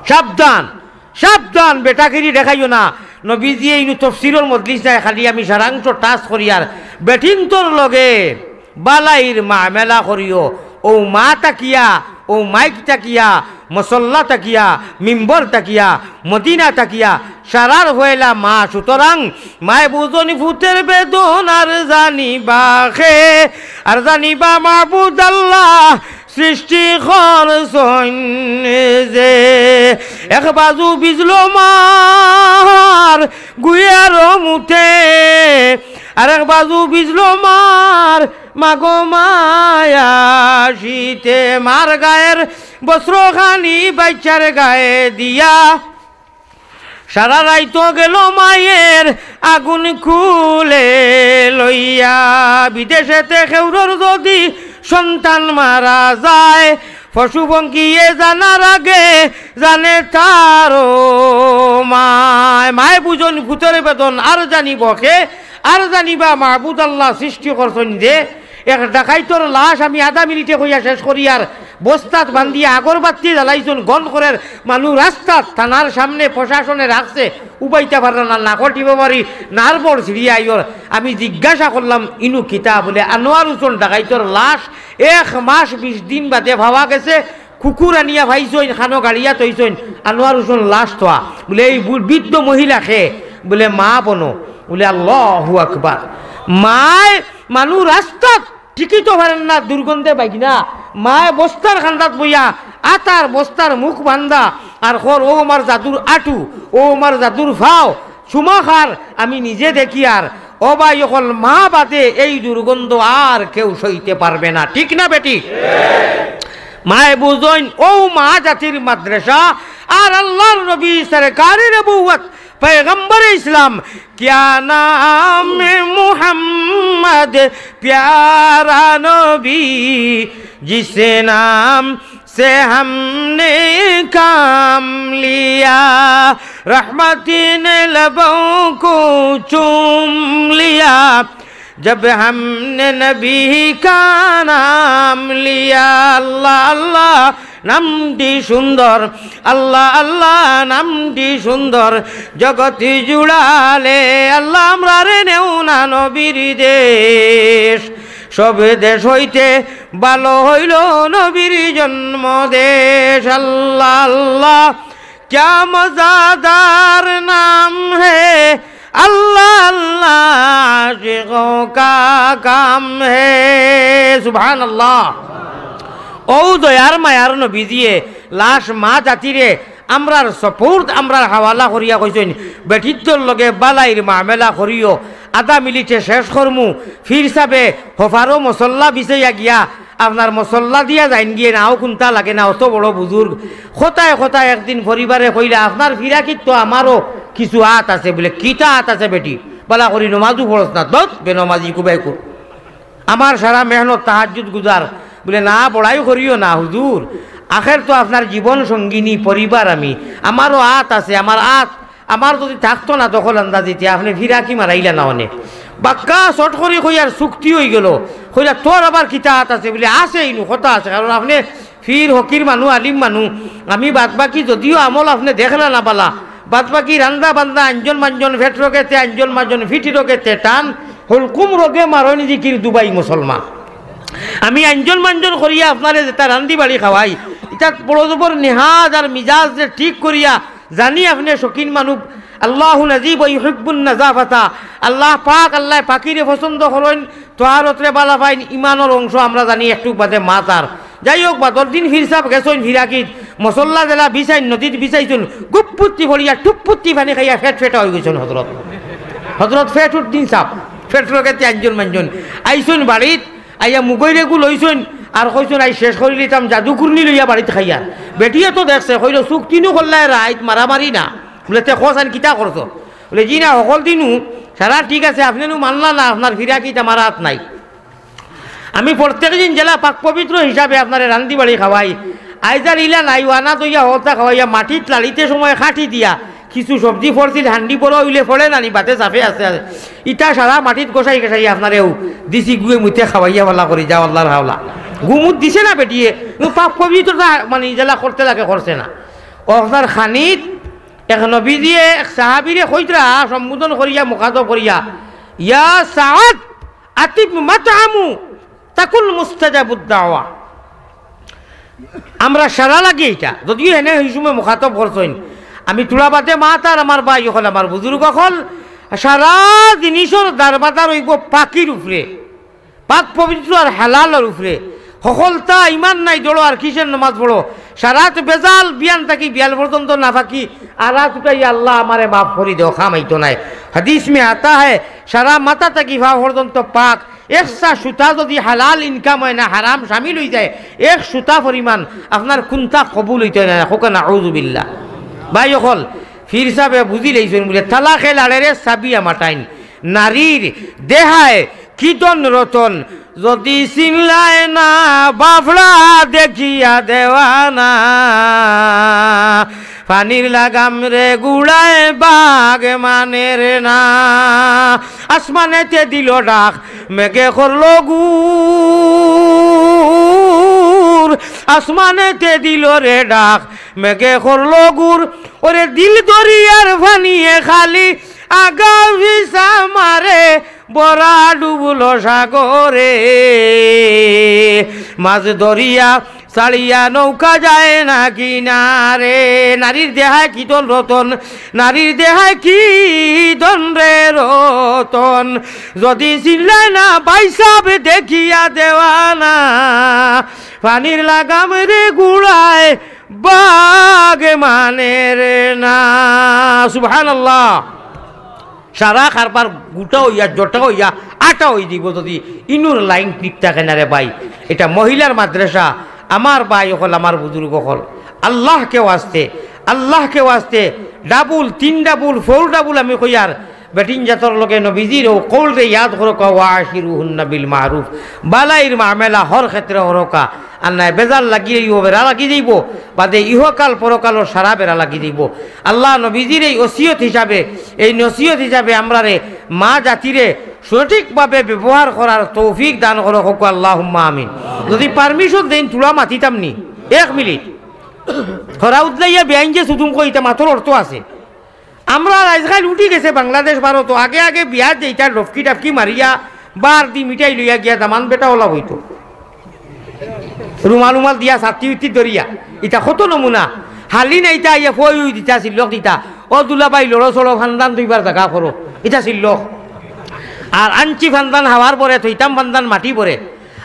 সাবধান, সাবধান, বেটাগিরি দেখাইও না। নবীজিয়ে ইনু তফসিরর মজলিস নায়, খালি আমি সারাংশ টাচ করিয়ার, বেটিন্তর লগে বালাইর মামেলা করিও। অউ মা থাকিয়া, অউ মাইক থাকিয়া, মুসল্লা থাকিয়া, মিম্বর থাকিয়া, মদিনা থাকিয়া, সারার পয়লা মা। সুতরাং মায় বুঝনি ফুতের বেদন আর জানিবা খে, আর জানিবা মাবুদ আল্লাহ সৃষ্টি করছইন যে। এক বাজু বিজলো মার গুয়ার মুতে, আর এক বাজু বিজলো মার মাগো মায়া শীতে, মার গায়ের বস্ত্রখানি বাইচ্চার গায়ে দিয়া, সারা রাইত গেল মায়ের আগুন কুলে লইয়া, বিদেশেতে খেউরর যদি সন্তান মারা যায়, পশু পঙ্খিয়ে জানার আগে জানে তারও মায়। মায় বুঝইন পুতর বেদন, আর জানিব কে? আর জানিবা মাবুদ আল্লাহ সৃষ্টি করছইন যে। এক ডাকাইতর লাশ আমি আধা মিনিটে কইয়া শেষ করিয়ার, বস্তাত বান্ধিয়া আগরবাতি জ্বালাইছইন, গন্ধ করের মানু রাস্তাত, থানার সামনে প্রশাসনে রাখছে, উবাইতা পাররা না, নাকর টিপা মারি নার বড় ছিড়িয়া আইয়র। আমি জিজ্ঞাসা করলাম, "ইনু কিতা?" বুলে, "আনোয়ার হোসেন ডাকাইতর লাশ এক মাস বিশ দিন বাদে পাওয়া গেছে, কুকুর আনিয়া পাইছইন, খানো গাড়িয়া থইছইন, আনোয়ার হোসেন লাশ থোয়া।" বুলে, "এই বু-, বৃদ্ধ মহিলা কে?" বুলে, "মা বনো।" বুলে, "আল্লাহু আকবার।" মায় মানু রাস্তাত টিকিতো পারের না, দুর্গন্ধে বাইগনা। মায় বস্তার কান্দাত বইয়া, আতার বস্তার মুখ বান্ধা, আর কর, "ও আমার জাদুর আটু, ও আমার জাদুর ফাও, চুমা খার, আমি নিজে দেখিয়ার।" ও ভাই অকল, মা বাদে এই দুর্গন্ধ আর কেউ সইতে পারবে না, ঠিক না বেঠিক? মায় বুঝইন, অউ মা জাতির মাদ্রাসা, আর আল্লাহর নবী সরকারে নবুয়ত, পয়গম্বরে ইসলাম, "کیا نام ہے محمد پیارا نبی، جس نام سے ہم نے کام لیا، رحمت نے لبوں کو چوم لیا، جب ہم نے نبی کا نام لیا۔" আল্লাহ আল্লাহ নামটি সুন্দর, আল্লাহ আল্লাহ নামটি সুন্দর, জগত জুড়ালে আল্লাহ আমরারে নেও না নবীর দেশ। সব দেশ হইতে ভালো হইল নবীর জন্ম দেশ। আল্লাহ আল্লাহ, کیا مزیدار نام ہے، اللہ اللہ عاشقوں کا کام ہے۔ সুবহানাল্লাহ। অউ দয়ার মায়ার নবীজিয়ে লাশ মা জাতিরে আমরার support, আমরার হাওয়ালা করিয়া কইছইন, "বেটিন্তর লগে বালাইর মামেলা করিও, আধা মিনিটে শেষ করমু।" ফির সাবে হফারো মসল্লা বিছাইয়া গিয়া আপনার মসল্লা দিয়া যাইন গিয়ে, নাও কুন্তা লাগে না, অত বড় বুজুর্গ। কথায় কথায় একদিন পরিবারে কইলা, "আপনার ফিরাকিত তো আমারও কিছু আত আছে।" বুলে, "কিতা আত আছে বেটি? বালা করি নমাজও পড়স না, দত বেনমাজি কুবাই কর। আমার সারা মেহনত তাহাজ্জুদ গুজার।" বুলে, "না, বড়াই করিও না হুজুর, আখের তো আপনার জীবন সঙ্গিনী পরিবার আমি, আমারও আত আছে, আমার আত আমার যদি থাকতো না দখল আন্দাজি, তে আপনে ফিরাকি মারাইলা না অনে।" বাক্কা শর্ট করি কইয়ার চুক্তি অইগেলো। কইলা, "তোর আবার কিতা আত আছে?" বুলে, "আছে, ইনু কথা আছে, কারণ আপনে ফির হকির মানু, আলিম মানু, আমি বাদ বাকি যদিও আমল আপনে দেখলা না বালা, বাদ বাকি রান্দা বান্দা, আঞ্জন মাঞ্জন, ফেট রোগেতে আঞ্জন মাঞ্জন, ফিটি রোগেতে টান, হলকুম রোগে মারইন জিকির দুবাই মুসলমান। আমি আঞ্জন মাঞ্জন করিয়া আপনারে যেটা রান্দি বাড়ি খাওয়াই, ইটা বড় জবর নেহাজ আর মিজাজ যে ঠিক করিয়া জানি আপনে শৌখিন মানুষ, আল্লাহু নাজিব ওয়া ইউহিব্বুন নাজাফাতা। আল্লাহ পাক, আল্লাহ পাকিরে পছন্দ করইন, তহারতরে বালা পাইন, ইমানর অংশ আমরা জানি একটুক বাদে মাতার। যাই হোক, বাদর দিন ফির সাব গেছইন ফিরাকিত, মসল্লা জেলা বিছাইন, নদীত বিছাইছইন, গুপ্পুত্তি ফড়িয়া টুপ্পুত্তি পানি খাইয়া ফেট ফেটা অইগেছইন হজরত। হজরত ফেট উদ্দিন সাব, ফেট রোগেতে আঞ্জন মাঞ্জন। আইছইন বাড়িত, আইয়া মুগইরে গু লইছইন, আর কইছইন, "আই শেষ করিলিতাম, জাদু কুর্নি লইয়া বাড়িত খাইয়ার।" বেটিয়ে তো দেখছে, কইলো, "চুক্তিনু করলায় রাইত, মারামারি না।" বুলে, "তে কছ আন কিতা করছো?" বুলে, "জি না, হকল দিনু সারা ঠিক আছে, আপনে নু মানলা না, আপনার ফিরাকিত আমার আত নাই। আমি প্রত্যেক দিন জেলা পাক পবিত্র হিসাবে আপনারে রান্দি বাড়ি খাওয়াই। আইজ আর ইলা নাই, ওয়ানা দইয়া হতা খাওয়াইয়া মাটিত লাড়িতে সময় খাটি দিয়া কিছু সবজি ফড়ছিল, হান্ডি বড় অইলে ফড়ে নানি, বাদে সাফে আছে, আছে। ইটা সারা মাটিত গোসাই গোসাই আপনারেও দিছি, গুয়ে মুতে খাওয়াইয়া বালা করি যাও, আল্লাহর হাওলা।" গুমুত দিছে না বেটিয়ে, নু পাক পবিত্রতা মানে জেলা করতে লাগে, করছে না। ও আপনার খানিত এক নবীজিয়ে এক সাহাবীরে কইতরা সম্বোধন করিয়া, মুখাতব করিয়া, "ইয়া সাআদ, আতিব মাতআমু, তাকুন মুস্তাজাবুদ দাওয়া।" আমরা সারা লাগি ইটা, যদিও হেনে সেই সময় মুখাতব করছইন, আমি তুলা বাদে মাত আর আমার ভাই অকল, আমার বুজুর্গ অকল, সারা জিনিসর দারবাদার অইবো পাকির উপরে, পাক পবিত্র আর হালালর উপরে। হকলতা ইমান নাই দড়ো আর কিসের নামাজ পড়ো, সারাত বেজাল বিয়ান থাকি বিয়াল পর্যন্ত না পাকি, আর রাত উঠাই আল্লাহ আমারে মাফ করি দেও, খামাইতো নাই। হাদিস মে আতা হ্যায়, সারা মাথা থাকি পা পর্যন্ত পাক, একসা সুতা যদি হালাল ইনকাম হয় না, হারাম শামিল অই যায়, এক সুতা পরিমাণ আপনার কুন্তা কবুল অইতো নায়, কউক্কা নাউজুবিল্লাহ। ভাই অকল, পীর সাবে বুঝি লাইছইন বুলে, তালাকে লাড়েরে সাবি আমাটাইন। নারীর দেহায় কি ধন রতন, যদি চিনলায় না বাফড়া দেখিয়া দেওয়ানা। পানির লাগাম রে গুড়ায় বাঘ মানের না। আসমানেতে দিল ডাক, মেঘে করলো গুর। আসমানেতে দিল রে ডাক, মেঘে করলো গুর। ওরে দিল দরিয়ার পানিয়ে খালি আগা পিছা মারে, ভরা ডুবলো সাগরে। মাছ ধরিয়া ছাড়িয়া নৌকা যায় না কিনারে। নারীর দেহায় কি ধন রতন, নারীর দেহায় কি ধন রে রতন। যদি চিনলায় না ভাইসাব দেখিয়া দেওয়ানা, পানির লাগাম রে গুড়ায় বাঘ মানের না। সুবহানাল্লাহ। সারা কারবার গুটা অইয়া, জটা অইয়া, আটা অই দিব যদি ইনুর লাইন ঠিক থাকে না রে ভাই। এটা মহিলার মাদ্রাসা। আমার ভাই অকল, আমার বুজুর্গ অকল, আল্লাহকে ওয়াস্তে, আল্লাহকে ওয়াস্তে, ডাবল, তিন ডাবল, ফোর ডাবল আমি কইয়ার, বেটিন জাতর লগে নবীজির অউ কওলরে ইয়াদ করউক্কা, "ওয়াশিরুহুন্না বিল মারুফ।" বালাইর মামেলা হর ক্ষেত্রে করউক্কা। আর নায় বেজার লাগিয়া অউ বেড়া লাগি যাইবো, বাদে ইহকাল পরকালর সারা বেড়া লাগি যাইবো। আল্লাহ নবীজির এই ওসিয়ত হিসাবে, এই নসিহত হিসাবে আমরারে মা জাতিরে সঠিকভাবে ব্যবহার করার তৌফিক দান করউক, কউক্কা আল্লাহুম্মা আমিন। যদি permission দেইন, থুড়া মাতিতাম নি, এক মিনিট। হরা উদলাইয়া বেআইন যে সুদুম কইতা মাতর অর্থ আছে। আমরা আইজকাইল উঠি গেছে বাংলাদেশ, ভারত, আগে আগে বিয়াত যাইতা, ডফকি ডাফকি মারিয়া, বার দি মিঠাই লইয়া গিয়া দামান বেটা অলা বইতো। রুমাল উমাল দিয়া, ছাতি উতি ধরিয়া, ইতা কত নমুনা। হালি নাইতা আইয়া ফই উই দিতা, চিল্লক দিতা। "ও দুলাভাই, লড়ো চড়ো, ফান্দান দুইবার জাগা করো।" ইতা চিল্লক। আর আনছি ফান্দান হাওয়ার পরে, থইতাম ফান্দান মাটি পরে।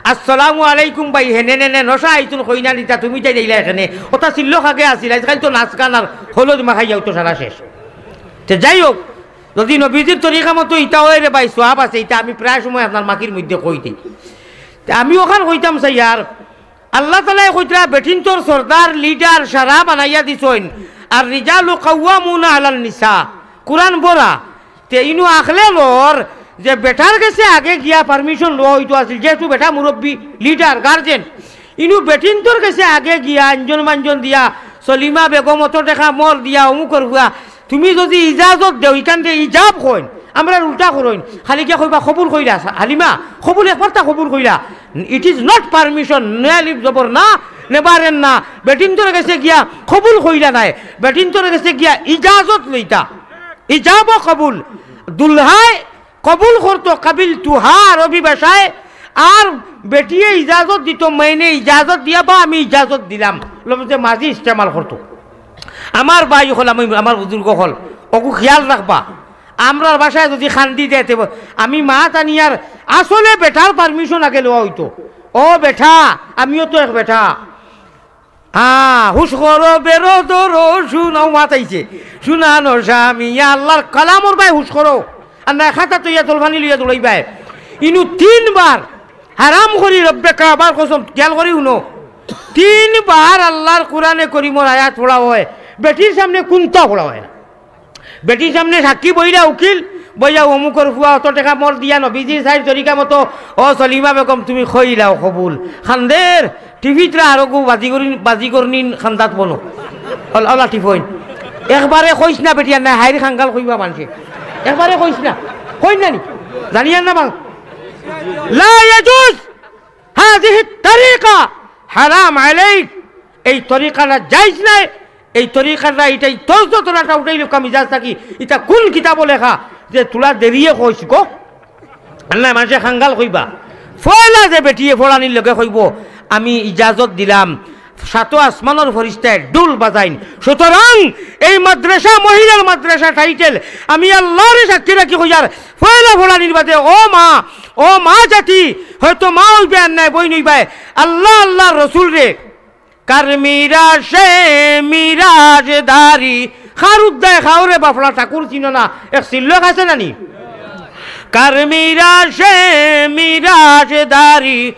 "আসসালামু আলাইকুম ভাই, হেনে নেনে নশা আইতুন কইনা দিতা, তুমি তাই দিলা এখানে।" ওটা চিল্লক আগে আছিল, আইজকাইল তো নাচ গান আর হলুদ মাখাইয়া তো সারা শেষ। তে যাই হোক, যদি নবীজির তরিকা মতো ইতা অয় রে ভাই, সওয়াব আছে, ইতা আমি প্রায় সময় আপনার মাকির মধ্যে কই দেই। তে আমি অখান কইতাম চাইয়ার, আল্লাহ তাআলায় কইতরা বেটিন্তর সর্দার, লিডার, সারা বানাইয়া দিছইন। আর রিজালু কাওয়ামুনা আলান নিসা, কুরআন পড়া। তে ইনু আখলে লর যে বেটার গেছে আগে গিয়া permission লওয়া অইতো আছিল, যেহেতু বেটা মুরব্বি, লিডার, গার্জেন, ইনু বেটিন্তর গেছে আগে গিয়া আঞ্জন মাঞ্জন দিয়া, সলিমা বেগম অত টেকা মর দিয়া, অমুকর ফুয়া, তুমি যদি ইজাজত দেও, ইখানরে ইজাব কইন, আমরার উল্টা করইন, খালি গিয়া কইবা কবুল কইলা, হালিমা, কবুল, একবারতা কবুল কইলা। It is not permission, নে আলিফ জবর না, নেভারের না, বেটিন্তর গেছে গিয়া কবুল কইলা নায়, বেটিন্তর গেছে গিয়া ইজাজত লইতা, ইজাব ও কবুল। দুলহায় কবুল করতো, কাবিলতুহা আরবি ভাষায়। আর বেটিয়ে ইজাজত দিতো, মাইনে ইজাজত দিয়া বা আমি ইজাজত দিলাম, লফজে মাজি ইস্তেমাল করতো। আমার ভাই অকল, আমি, আমার বুজুর্গ অকল, অগু খিয়াল রাখবা। আমরার ভাষায় যদি খান্দি দেয়, তে ব-, আমি মাত আনিয়ার আসলে বেটার permission আগে লওয়া অইতো। ও বেটা, আমিও তো এক বেটা। হ্যাঁ, হুশ করো, বেরো ধরো, শুনাও, মাত আইছে। শুনানো স্বামী, ইয়া আল্লাহর কালামর ভাই হুশ করো। আর না খাতা তইয়া তলফানি লইয়া দৌড়াইবায়। ইনু তিনবার হারাম করি রব্বে কাবার কসম, খেয়াল করি হুনো। তিনবার আল্লাহর কোরআনে করিমর আয়াত পড়া হয়, বেটির সামনে কুন্তা পড়া হয় না। বেটির সামনে সাক্ষী বইরা উকিল, বইয়া অমুকর ফুয়া অত টেকা মর দিয়া নবীজির সাইর তরিকা মতো, ও সলিমা বেগম তুমি কইলাও কবুল। খান্দের, টিভিতরা আরো গো বাজিগর নিন, বাজিগর নিন খান্দাত বনো। অল-, অলা টিফইন। একবারে কইস না বেটিয়া না, হাইর খাঙ্গাল কইবা মানষে। একবারে কইস না। কইন না নি? জানিয়ার না বাং-, লা ইয়াজুজ। হাযিহি তারিকা হারাম আলাইক, এই তরিকাটা জায়েজ নাই, এই তরিকাটা, ইটা তর্জ তোরা উঠাই লোকা মিজাজ থাকি, ইটা কোন কিতাবো লেখা যে তোরা দেরিয়ে কইস গো? আল্লাহ মানষে খাঙ্গাল কইবা। ফয়লা যে বেটিয়ে ফড়ানির লগে কইবো, "আমি ইজাজত দিলাম", সাতো আসমানর ফরিস্তায় ঢুল বাজাইন। সুতরাং এই মাদ্রাসা, মহিলার মাদ্রাসা টাইটেল, আমি আল্লাহরে সাক্ষী রাখি কইয়ার, ফয়লা ফড়ানির বাদে, ও মা, ও মা জাতি, হয়তো মা অইবে আর নায়, বইন অইবায়, আল্লাহ, আল্লাহর রসুলরে, কার মিরাশে মিরাশদারি, কার উদ্দায় খাওরে বাফড়া ঠাকুর চিনো না, এক চিল্লক আছে না নি? কার মিরাশে মিরাশদারি,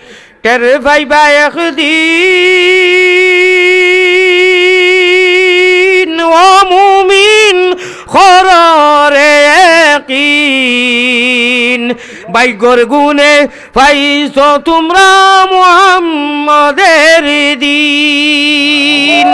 টের পাইবা একদিন, ও মুমিন, কররে ইয়াকিন, ভাগ্যর গুণে পাইছো তুমরা মুহাম্মদের দিন।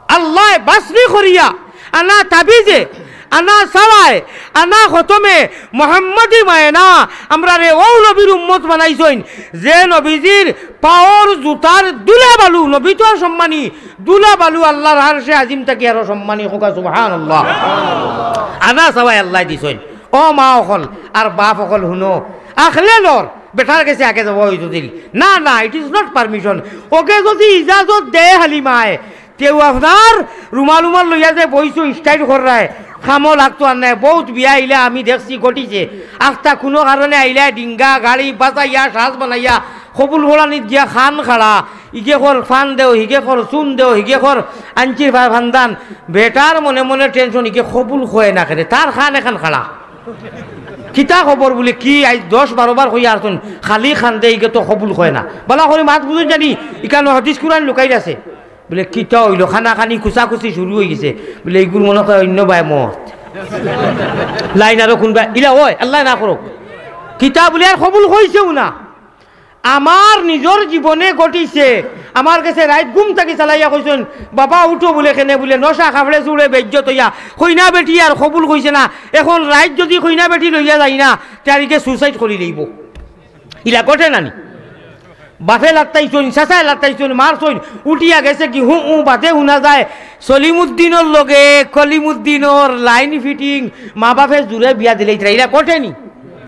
আল্লায় বাছনি করিয়া আনা তাবিজে, আনা ছাওয়ায়, আনা খতমে মোহাম্মদী মায়না আমরারে অউ নবীর উম্মত বানাইছইন, যে নবীজির পাওর জুতার ধুলা বালু, নবী তো আর সম্মানী, ধুলা বালু আল্লার আরশে আজিম থাকি আরো সম্মানী। কউক্কা সুবহানাল্লাহ। আনা ছাওয়ায় আল্লায় দিছইন। ও মা অকল আর বাপ অকল হুনো, আখলে নর বেটার গেছে আগে যাওয়া অইতো দিল না, না, it is not permission। ওকে যদি ইজাজত দেয় হালিমায়, তেউ আপনার রুমাল রুমাল লইয়া যে বইছো, style কররায়, কামো লাগতো আর নায়। বউত বিয়া ইলা আমি দেখছি ঘটিছে, আখতা কুনু কারণে আইলা, ডিঙ্গা গাড়ি বাজাইয়া, সাজ বানাইয়া, কবুল ফড়ানিত গিয়া কান খাড়া, ইগে কর ফান দেও, হিগে কর চুন দেও, হিগে কর আঞ্চির ফা-, ফান্দান। বেটার মনে মনে tension, ইগে কবুল কয় না কেনে, তার কান এখান খাড়া। কিতা খবর বুলে, কি আইজ দশ বারো বার কইয়া আরছইন, খালি কান্দে, ইগে তো কবুল কয় না। বালা করি মাত বুঝইন জানি, ইখানো হাদিস কুরআন লুকাইল আছে। বুলে, কিতা অইলো? কানাকানি কুচাকুচি শুরু অইগেছে। বুলে, ইগুর মনে কয় অইন্য বায় মত। লাইন আরো কুনবা, ইলা অয়, আল্লায় না করউক। কিতা বুলে, আর কবুল কইছেউ না। আমার নিজর জীবনে ঘটিছে, আমার গেছে রাইত ঘুম থাকি চালাইয়া কইছইন, "বাবা উঠো," বুলে, "কেনে?" বুলে, "নশা কাপড়ে চুড়ে বেইজ্জত অইয়া কইনা বেটি আর কবুল কইছে না, এখন রাইত যদি কইনা বেটি লইয়া যাই না, তে আর ইগে suicide করি লইবো।" ইলা ঘটে না নি? বাফে লাত্তাইছইন, চাচায় লাত্তাইছইন, মারছইন, উঠিয়া গেছে কি, হু, হু, বাদে হুনা যায়, সলিমুদ্দিনর লগে কলিমুদ্দিনর line fitting, মা বাফে জুরে বিয়া দিলাইতরা, ইলা ঘটে নি?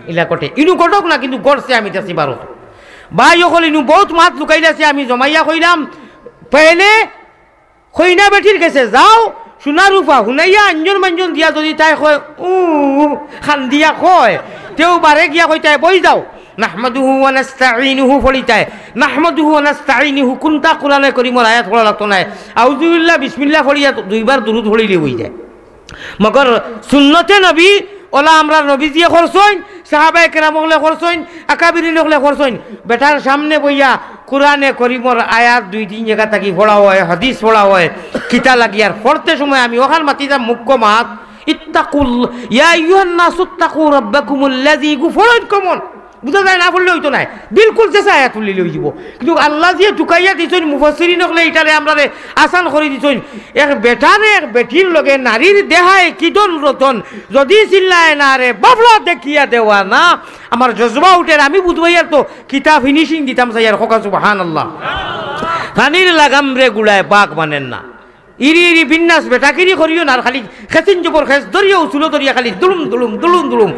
ইলা ঘটে। ইনু ঘটউক না, কিন্তু ঘটছে, আমি দেখছি বারো। ভাই অকল, ইনু বউত মাত লুকাইল আছে, আমি জমাইয়া কইলাম, পেলে কইনা বেটির গেছে যাও, সোনা রূপা হুনাইয়া আঞ্জন মাঞ্জন দিয়া যদি তাই কয়, উ, কান্দিয়া কয়, তেউ বারে গিয়া কইতায়, "বই যাও।" নাহমাদুহু ওয়া নাস্তাঈনুহু ফড়িতায়, নাহমাদুহু ওয়া নাস্তাঈনুহু কুনতা কুরআনে করিমর আয়াত ফড়া লাগতো নায়। আউযুবিল্লাহ, বিসমিল্লাহ ফড়িয়া দুইবার দুরুদ ফড়িলে অই যায়। মগর সুন্নতে নবী, অলা আমরার নবীজিয়ে করছইন, সাহাবায়ে কেরাম অকলে করছইন, আকাবিরিন অকলে করছইন। বেটার সামনে বইয়া কুরআনে করিমর আয়াত দুই তিন জাগা থাকি ফড়া অয়, হাদিস ফড়া অয়, কিতা লাগি আর ফড়তে সময় আমি অখান মাতিতাম মুখ্য মাত, ইত্তাকুল, ইয়া আইয়ুহান নাসু ইত্তাকু রাব্বাকুমুল্লাযী, ইগু ফড়ইন কমন। বুঝা যায় না, ফড়লে অইতো নায়, বিলকুল যে আয়াত ফড়িলে অই যিবো। কিন্তু আল্লায় যে টুকাইয়া দিছইন, মুফাসসিরিন অকলে ইটারে আমরারে আসান করি দিছইন। এক বেটারে এক বেটির লগে নারীর দেহায় কিদন রতন, যদি চিল্লায় না রে বাফড়া দেখিয়া দেওয়া না, আমার জজবা উঠের, আমি বুধবাইয়ার তো কিতা finishing দিতাম চাইয়ার, কউক্কা সুবহানাল্লাহ। পানির লাগাম রে গুড়ায় বাঘ মানের না। ইরি ইরি বিন্যাস বেটাগিরি করিও না, আর খালি খেচিন জবর খেচ ধরিয়া উচুলো ধরিয়া খালি দুলুম দুলুম দুলুম দুলুম।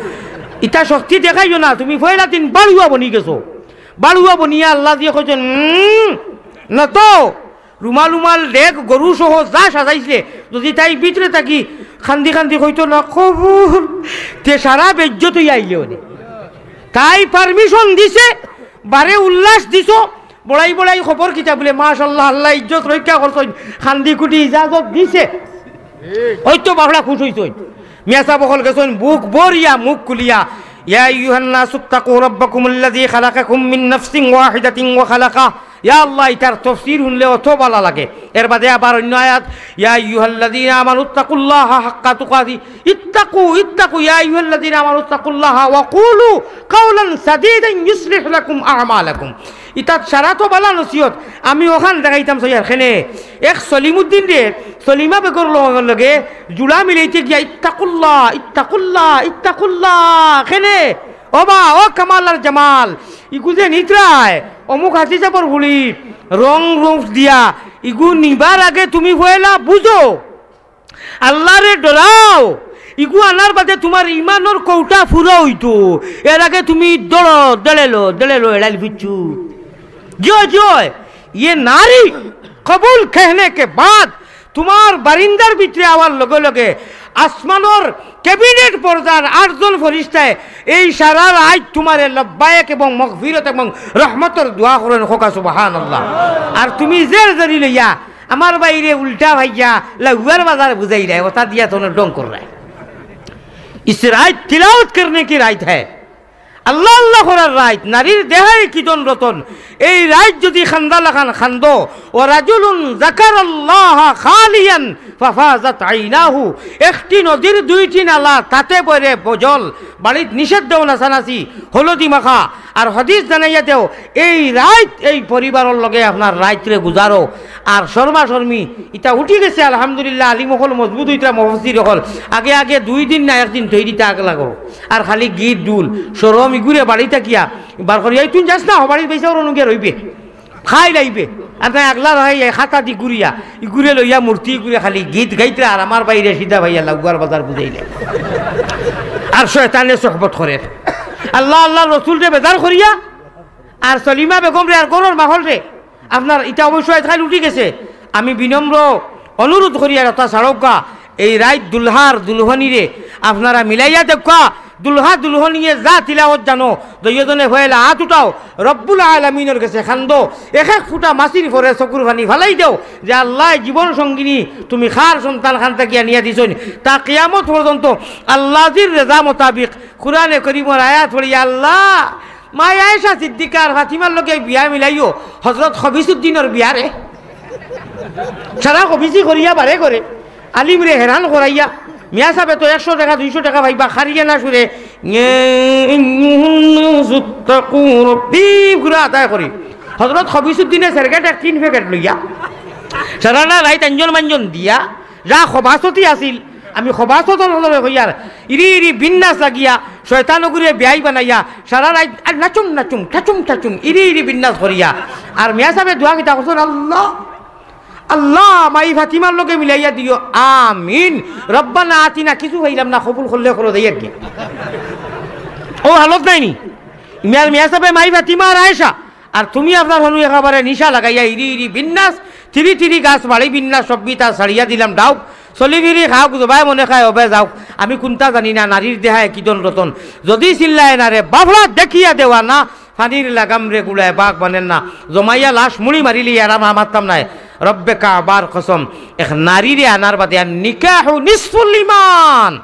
ইতা শক্তি দেখাইও না, তুমি পয়লা দিন বাড়ুয়া বনি গেছো। বাড়ুয়া বনিয়া আল্লায় দিয়া কইছইন, "উম, না তো।" রুমাল উমাল ডেক গরু সহ যা সাজাইছে, যদি তাই ভিতরে থাকি কান্দি কান্দি কইতো না কবুল, তে সারা বেইজ্জত অইয়া আইলে অনে। তাই permission দিছে, বারে উল্লাস দিছো, বড়াই বড়াই খবর কিতা বুলে, মাশাআল্লাহ, আল্লায় ইজ্জত রক্ষা করছইন, কান্দি কুটি ইজাজত দিছে। অইতো বাফড়া খুশ অইছইন। মিয়া সাব অকল গেছইন বুক ভরিয়া, মুখ খুলিয়া, ইয়া আইয়ুহান নাসু ইত্তাকু রাব্বাকুমুল্লাযী খালাকাকুম মিন নাফসিন ওয়াহিদাতিন ওয়া খালাকা ইয়া আল্লাহ, ইতার তফসির হুনলে অত বালা লাগে। এর বাদে আবার অইন্য আয়াত, "ইয়া আইয়ুহাল্লাযীনা আমানু ইত্তাকুল্লাহা হাক্কা তুকাতিহি, ইত্তাকু, ইত্তাকু, ইয়া আইয়ুহাল্লাযীনা আমানু ইত্তাকুল্লাহা ওয়া কুলু কাওলান সাদীদা ইউসলিহ লাকুম আমালাকুম।" ইতাত সারা তো বালা নসিহত, আমি অখান দেখাইতাম চাইয়ার কেনে। এক সলিমুদ্দিন রে, সলিমা বেগর লগে, লগে জুড়া মিলাইতে গিয়া, "ইত্তাকুল্লাহ, ইত্তাকুল্লাহ, ইত্তাকুল্লাহ।" কেনে? ও বা, ও কামাল আর জামাল, ইগু যে নিতরায়, অমুক হাজি সাবর ফুড়ি, রং রূপ দিয়া, ইগু নিবার আগে তুমি পয়লা বুঝো, আল্লারে ডরাও, ইগু আনার বাদে তুমার ইমানর কৌটা ফুরা অইতো, এর আগে তুমি দড়ো, দড়েলো, দড়েলো, এড়াইল ফিরছু। জিও, জিও, ইয়ে নারী কবুল কেহনে কে বাদ তুমার বারিন্দার ভিতরে আওয়ার লগে লগে আসমানর ক্যাবিনেট পর্দার আটজন ফিরিস্তায় এই সারা রাইত তুমারে লব্বায়েক এবং মগফিরত এবং রহমতর দোয়া করইন, কউক্কা সুবহানাল্লাহ। আর তুমি জের জেরি লইয়া আমার বাইরে উল্টা ভাইয়া লাউয়ার বাজার বুঝাইরায়, ওটা দিয়া তো ঢং কররায়। ইস রাইত তিলাওয়াত করনে কি রাইত হ্যায়। আল্লাহ আল্লাহ করার রাইত, নারীর দেহায় কিদন রতন, এই রাইত যুদি খান্দা লাখান খান্দো, ও রাজুলুন জাকারাল্লাহা খালিয়ান ফাফাজাত আইনাহু, একটি নদীর দুইটি নালা, তাতে বরে বজল, বাড়িত নিষেধ দেও নাচানাচি, হলদি মাখা, আর হাদিস জানাইয়া দেও, এই রাইত এই পরিবারর লগে আপনার রাইতরে গুজারো। আর শর্মা শর্মি, ইতা উঠি গেছে, আলহামদুলিল্লাহ, আলিম অকল মজবুত অইতরা, মুফাসসির অকল। আগে আগে দুই দিন না একদিন তৈরিতে আগ লাগো, আর খালি গীত ডুল, শরম ইগুরে বাড়ি থাকিয়া বার করিয়া, "তুই যাস না, হবাড়ির পয়সা ওর অনুগে রইবে, খাই লাইবে।" আর তাই আগলা রহে, এ খাতা দি ঘুরিয়া, ইগুরে লইয়া মূর্তি ইগুরে খালি গীত গাইতরা, আর আমার বাইরে সিধা ভাইয়া লাগুয়ার বাজার বুঝাইলে। আর শয়তানে সোহবত করে। আল্লাহ, আল্লাহ রসুলরে বেজার করিয়া, আর সলিমা বেগমরে, আর ঘরর মাহলরে, আপনার ইটা অবশ্য আজকাল উঠি গেছে। আমি বিনম্র অনুরোধ করি, আর ওটা ছাড়উক্কা, এই রাইত দুলহার দুলহনিরে আপনারা মিলাইয়া দেখউক্কা। দুলহা দুলহনিয়ে যা তিলাওত জানো, দুইওজনে পয়লা আত উঠাও, রব্বুল আলামিনর গেছে খান্দো, এক এক ফুটা মাছির পরে চকুর পানি ফালাই দেও, যে আল্লাহ জীবন সঙ্গিনী তুমি কার সন্তান খান থাকি আনিয়া দিছইন, তা কিয়ামত পর্যন্ত আল্লাহজির রেজা মোতাবিক কোরআনে করিমর আয়াত পড়িয়া আল্লাহ মাই আয়েশা সিদ্দিকা আর ফাতিমার লগে বিয়া মিলাইও, হজরত খবিসুদ্দিনর বিয়ারে। সারা খবিসি করিয়া বারে করে, আলিমরে হেরান করাইয়া, মিয়া সাবে তো একশো টেকা, দুইশো টেকা পাইবা, খারিয়ে না সুরে, ঘুরা আদায় করি। হজরত খবিসুদ্দিনে সেরগেট এক তিন প্যাকেট লইয়া, সারা না রাইত আঞ্জন মাঞ্জন দিয়া, যা খবাসতি আছিল, আমি খবাসতর লগে কইয়ার, ইরি ইরি বিন্যাস লাগিয়া, শয়তানগুরে বিয়াই বানাইয়া, সারা রাইত আর নাচুম নাচুম, ঠাচুম ঠাচুম, ইরি ইরি বিন্যাস করিয়া। আর মিয়া সাবে দোয়া কিতা করছইন, "আল্লাহ, আল্লাহ, মাই ফাতিমার লগে মিলাইয়া দিও, আমিন। রব্বানা আতিনা", কিছু পাইলাম না, কবুল করলে করো, যাই আর কি। ও হালত নাইনি। মিয়া, মিয়া সাবে মাই ফাতিমা আর আয়েশা, আর তুমি আপনার হনু একেবারে নিশা লাগাইয়া ইরি ইরি বিন্যাস, তিরি তিরি গাছ বাড়ি বিন্যাস, সব বিতা ছাড়িয়া দিলাম ডাউক, চলি ফিরি খাউক, জবাই মনে খায় হবে যাউক, আমি কুন্তা জানি না, নারীর দেহায় কিদন রতন। যদি চিল্লায় না রে বাফড়া দেখিয়া দেওয়া না, পানির লাগাম রে গুড়ায় বাঘ বানের না, জমাইয়া লাশ মুড়ি মারিলি আর আমরা মারতাম নায়। রব্বে কাবার কসম, এক নারীরে আনার বাদে আর নিকাহু নিসফুল ইমান।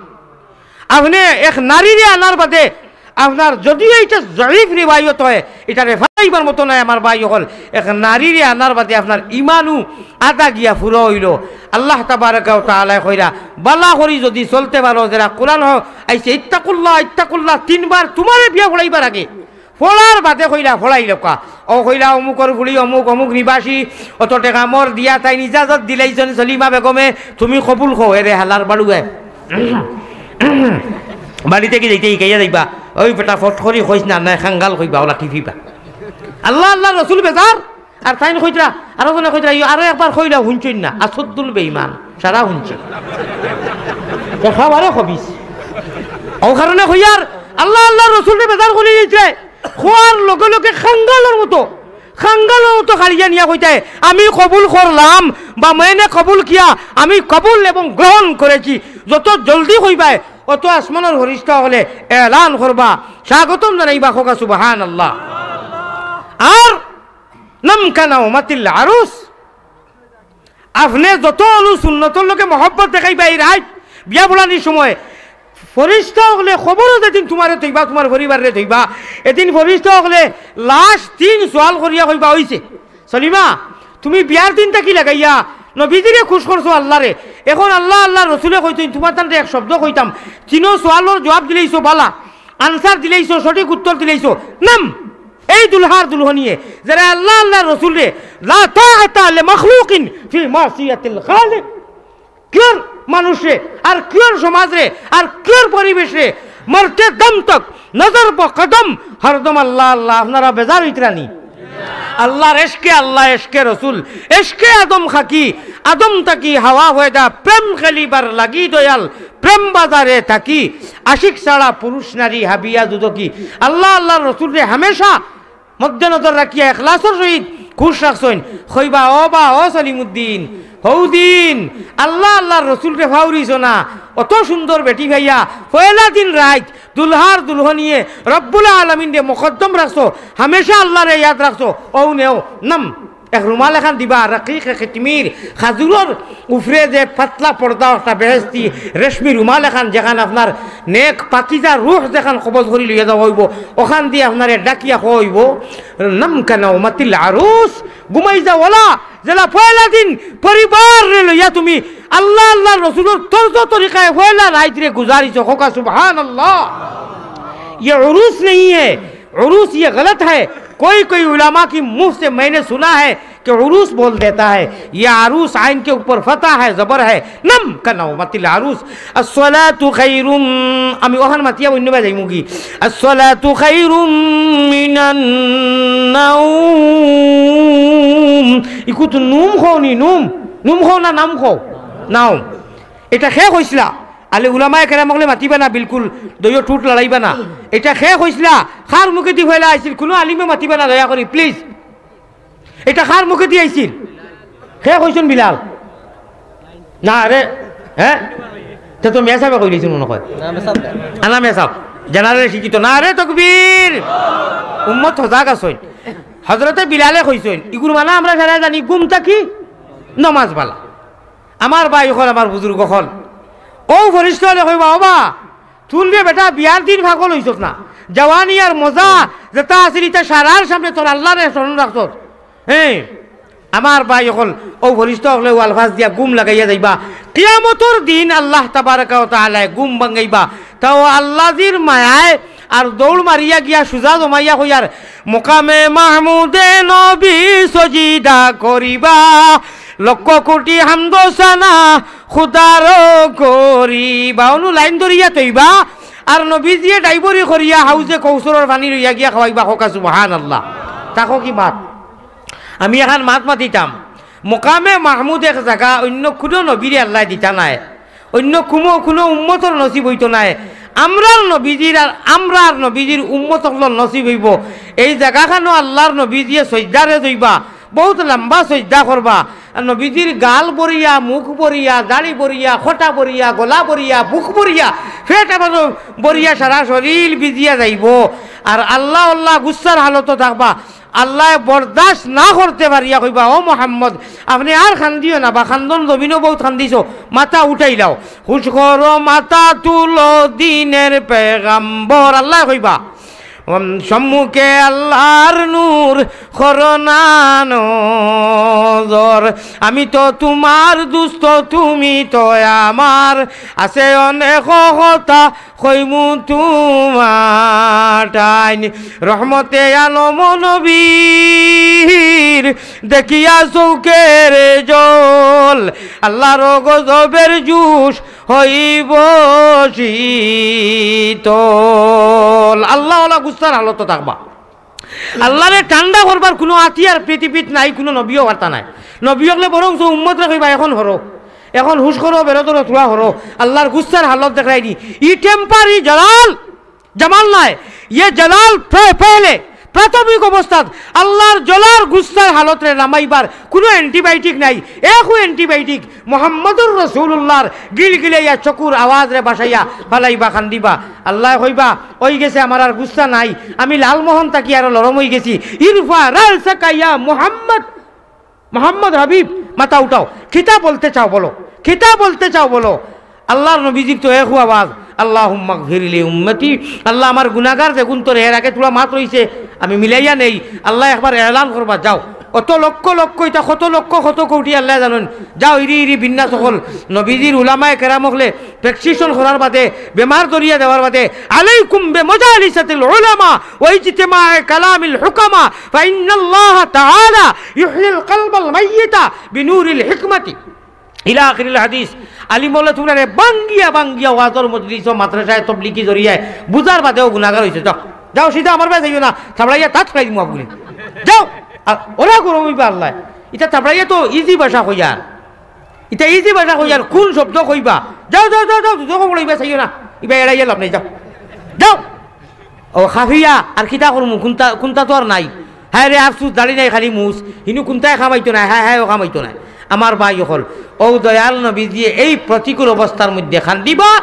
আপনে এক নারীরে আনার বাদে আপনার যদিও ইটা জয়ীফ রিওয়ায়ত হয়, ইটারে ফালাইবার মতো নায় আমার ভাই অকল। এক নারীরে আনার বাদে আপনার ইমানও আধা গিয়া ফুরা অইলো। আল্লাহ তাবারাকা ওয়া তাআলায় কইরা, "বালা করি যদি চলতে পারো, যেরা কোরআন হ-, আইছে, ইত্তাকুল্লাহ, ইত্তাকুল্লাহ, তিনবার তুমারে বিয়া পড়াইবার আগে।" পড়ার বাদে কইলা, "পড়াইলাউক্কা।" ও কইলা, "অমুকর ফুড়ি, অমুক, অমুক নিবাসী, অত টেকা মোর দিয়া তাইন ইজাজত দিলাইছইন সলিমা বেগমে, তুমি কবুল কও এরে হালার বাড়ুয়ে।" বাড়িত কি যাইতে হিকাইয়া যাইবা, ওই বেটা ফট করি কইস না, নায় খাঙ্গাল কইবা, ওলা টিপিবা। আল্লাহ, আল্লাহ রসুল বেজার, আর তাইন কইতরা, আরো জনে কইতরা, "ইয়ো, আরো একবার কইলা হুনছইন না, আসদ্দুল বেঈমান, সারা হুনছে।" একেবারে খবিস। ও কারণে কইয়ার, আল্লাহ, আল্লাহ রসুলরে বেজার করি দিছে। খোয়ার লগে লগে খাঙ্গালর মতো, খাঙ্গালর মতো খাড়িয়া নিয়া কইতায়, "আমি কবুল করলাম", বা "ময়নে কবুল কিয়া", "আমি কবুল এবং গ্রহণ করেছি।" যত জলদি কইবায়, অত আসমানর ফিরিস্তা অকলে এলান করবা, স্বাগতম জানাইবা, কউক্কা সুবহানাল্লাহ। আর নাম কানা উমাতিল আরুস, আপনে যত অনু সুন্নতর লগে মহব্বত দেখাইবা এই রাইত বিয়া পড়ানির সময়, ফিরিস্তা অকলে কবরো যেদিন তুমারে থইবা, তুমার পরিবাররে থইবা, এদিন ফিরিস্তা অকলে লাশ তিন সওয়াল করিয়া কইবা, "অইছে সলিমা, তুমি বিয়ার দিন থাকি লাগাইয়া নবীজিরে খুশ করছো আল্লাহরে, এখন আল্লাহ, আল্লাহর রসুলে কইছইন, তুমার তানরে এক শব্দ কইতাম, তিনো সওয়ালর জবাব দিলাইছো বালা, আনসার দিলাইছো, সঠিক উত্তর দিলাইছো, নাম।" এই দুলহার দুলহনিয়ে, যেরা আল্লাহ, আল্লাহর রসুলরে, "লা তাআতা লি মাখলুকিন ফি মাসিয়াতিল খালিক।" কিয়র মানুষরে, আর কিয়র সমাজরে, আর কিয়র পরিবেশরে, মরতে দম তক, নজর ব কদম, হরদম আল্লাহ, আল্লাহ, আপনারা বেজার অইতরা নি? আল্লাহর এশকে আল্লাহ, এশকে রসুল, এশকে আদম খাকি, আদম থাকি হাওয়া পয়দা, প্রেম খেলিবার লাগি দয়াল, প্রেম বাজারে থাকি, আশিক ছাড়া পুরুষ নারী হাবিয়া দুদকি। আল্লাহ, আল্লাহর রসুলরে হামেশা মধ্যে নজর রাখিয়া এখলাসর সহিত খুশ রাখছইন। কইবা, "ও বা, ও সলিমুদ্দিন, হৌদিন আল্লাহ, আল্লাহর রসুলরে ফাউরিছো না, অত সুন্দর বেটি পাইয়া, পয়লা দিন রাইত দুলহার দুলহনিয়ে রব্বুল আলামিনরে মুকদ্দম রাখছো, হামেশা আল্লাহরে ইয়াদ রাখছো, অউ নেও নাম।" এক রুমাল এখান দিবা, রকিক কিতমির, খাজুরর উপরে যে পাতলা পর্দা, একটা বেহেশতি রেশমি রুমাল এখান, যেখান আপনার নেক পাকিজা রুহ যেখান কবজ করি লইয়া যাওয়া অইবো, ওখান দি আপনারে ডাকিয়া কওয়া অইবো, নাম কানাউমাতিল আরুস, ঘুমাই যাও ওলা, যেলা পয়লা দিন পরিবাররে লইয়া তুমি আল্লাহ, আল্লাহর রসুলর তর্জ তরিকায় পয়লা রাইতরে গুজারিছো। কউক্কা সুবহানাল্লাহ। ये उरूस नहीं है, उरूस ये गलत है। कोई कोई उलमा की मुंह से मैंने सुना है कि उरूस बोल देता है, ये आरूस, आइन के ऊपर फतह है, जबर है, नम का नौमतिल आरूस। अस्सलातु खैरुम, আমি ওখান মাতিয়া অন্য বায় যাইমুগি। الصلاة خير من النوم। ইকু তো নুম কও নি, নুম। নুম কও না নাম কও? নাও। এটা কে কইছলা? আলে উলামায়ে কেরাম অকলে মাতিবা না, বিলকুল দইও টুট লড়াইবা না। এটা কে কইছলা? কার মুখেদি পয়লা আইছিল? কুনু আলিমে মাতিবা না, দয়া করি, please। এটা কার মুখেদি আইছিল? কে কইছইন? বিলাল? না রে, হ্যাঁ? তে তো মেসাবে কইলিছইন মনে কয়। না, মেসাব না। আনা মেসাব, জেনারেল শিক্ষিত না রে, তকবীর। উম্মত হজাগ আছইন। হজরতে বিলালে কইছইন, ইগুর মানে আমরা সারা জানি, ঘুম থাকি নমাজ বালা। আমার ভাই অকল, আমার বুজুর্গ অকল, অউ ফরিস্তা অকলে কইবা, "ওবা, তুই রে বেটা বিয়ার দিন পাগল অইছস না, জওয়ানি আর মজা যেটা আছিল, ইটা সারার সামনে তোর আল্লাহরে স্মরণ রাখছস।" হ্যাঁ, আমার ভাই অকল, অউ ফরিস্তা অকলে অউ আলফাজ দিয়া ঘুম লাগাইয়া যাইবা। কিয়ামতর দিন আল্লাহ তাবারাকা ওয়া তাআলায় ঘুম ভাঙ্গাইবা, তাও আল্লাজির মায়ায় আর দৌড় মারিয়া গিয়া সুজা জমাইয়া কইয়ার, "মোকামে মাহমুদে নবী সজিদা করিবা, লক্ষ কোটি হামদ সানা খুদারো করিবা।" অনো লাইন ধরিয়া থইবা, আর নবীজিয়ে ডাইবরি করিয়া হাউজে কৌসরর পানি লইয়া গিয়া খাওয়াইবা। কউক্কা সুবহানাল্লাহ। থাকো কি মাত? আমি এখান মাত মাতিতাম, মোকামে মাহমুদ এক জাগা অন্য কুনু নবীরে আল্লায় দিতা নায়, অন্য কুমো-, কুনু উম্মতর নসিব অইতো নায়। আমরার নবীজির আর আমরার নবীজির উম্মত অকলর নসিব অইবো। এই জাগাখানো আল্লাহর নবীজিয়ে সইজদারে যাইবা, বউত লম্বা সইজদা করবা। আর নবীজির গাল ভরিয়া, মুখ ভরিয়া, দাড়ি ভরিয়া, খটা ভরিয়া, গলা ভরিয়া, বুক ভরিয়া, পেট আবার ভরিয়া, সারা শরীর ভিজিয়া যাইবো। আর আল্লাহ আল্লাহ গুসার হালতো থাকবা। আল্লায় বরদাস্ত না করতে পারিয়া কইবা, "ও মোহাম্মদ, আপনে আর কান্দিও না বা, কান্দন জমিনো বউত কান্দিছো, মাথা উঠাইলাও, হুশ করো, মাথা তুলো, দিনের পেগাম্বর।" আল্লায় কইবা, উম, "সম্মুখে আল্লাহর নূর, করো না নজর, আমি তো তুমার দুস্ত, তুমি তো আমার, আছে অনেক কথা, কইমু তুমার টাইন, রহমতে আলম নবীর, দেখিয়া চউখের জল, আল্লাহর গজবের জুশ হইবো শীতল।" আল্লাহ ওলা গুসার হালতো থাকবা। আল্লাহরে ঠান্ডা করবার কুনু আতিয়ার পৃথিবীত নাই, কুনু নবীও পারতা নায়। নবী অকলে বরং উম্মতরে কইবা, "এখন হরো, এখন হুশ করো, বেরো ধরো, থুড়া হরো।" আল্লাহর গুসার হালত দেখরাইনি। ই temporary জালাল, জামাল নায়, ইয়ে জালাল প্র-, পেহলে, প্রাথমিক অবস্থাত আল্লাহর জলার গুসার হালতরে লামাইবার কুনু antibiotic নাই। একু antibiotic মোহাম্মদুর রাসূলুল্লাহর গিলগিলাইয়া চকুর আওয়াজরে বাসাইয়া ফালাইবা, কান্দিবা। আল্লায় কইবা, "অই গেছে, আমার আর গুসা নাই, আমি লালমোহন থাকি আরো লরম অই গেছি।" ইরফা রালসাকা ইয়া মোহাম্মদ, মোহাম্মদ হাবিব, মাথা উঠাও, কিতা বলতে চাও বলো, কিতা বলতে চাও বলো। আল্লাহর নবীজির তো একু আওয়াজ, "আল্লাহুম্মাগফির লি উম্মতি।" আল্লাহ, আমার গুনাগার যেগুন তোর এর আগে থুড়া মাত রইছে, আমি মিলাইয়া নেই। আল্লায় একবার এলান করবা, যাও। অত লক্ষ লক্ষ, ইতা কত লক্ষ কত কোটি আল্লায় জানইন। যাও, ইরি ইরি বিন্যাস অকল, নবীজির উলামায়ে কেরাম অকলে prescription করার বাদে, বেমার ধরিয়া দেওয়ার বাদে, "আলাইকুম বিমাজালিসাতিল উলামা ওয়া ইজতিমায়ে কালামিল হুকামা, ফাইন্নাল্লাহা তাআলা ইউহয়িল কলবাল মাইয়িতা বিনুরিল হিকমাতি।" ইলা আখিরিল হাদিস। আলিম বলে, তুমরারে বাঙ্গিয়া বাঙ্গিয়া ওয়াজর মজলিস ও মাদ্রাসায় তবলিগি জরিয়ায় বুঝার বাদেও গুনাগার অইছো। যাও, যাও, সিধা আমার বায় যাইও না, থাবড়াইয়া তাত ফালাই দিমু আবগুলি। যাও, আর ওরা গরম অইবা আল্লাহ। ইতা থাবড়াইয়া তো easy ভাষা কইয়ার, ইতা easy ভাষা কইয়ার, কুন শব্দ কইবা? যাও, যাও, যাও, যাও, দুজো কবর অইবা চাইও না, ইবা এড়াইয়া লাভ নাই, যাও, যাও। ও খাফিয়া, আর কিতা করমু? কুনতা, কুনতা তো আর নাই। হায় রে, আফসুস, দাড়ি নাই, খালি মুছ। হিনু কুনতায় কামাইতো নায়, হায়, হায়, ও কামাইতো নায়। আমার ভাই অকল, ও দয়াল নবীজিয়ে এই প্রতিকূল অবস্থার মধ্যে কান্দিবা,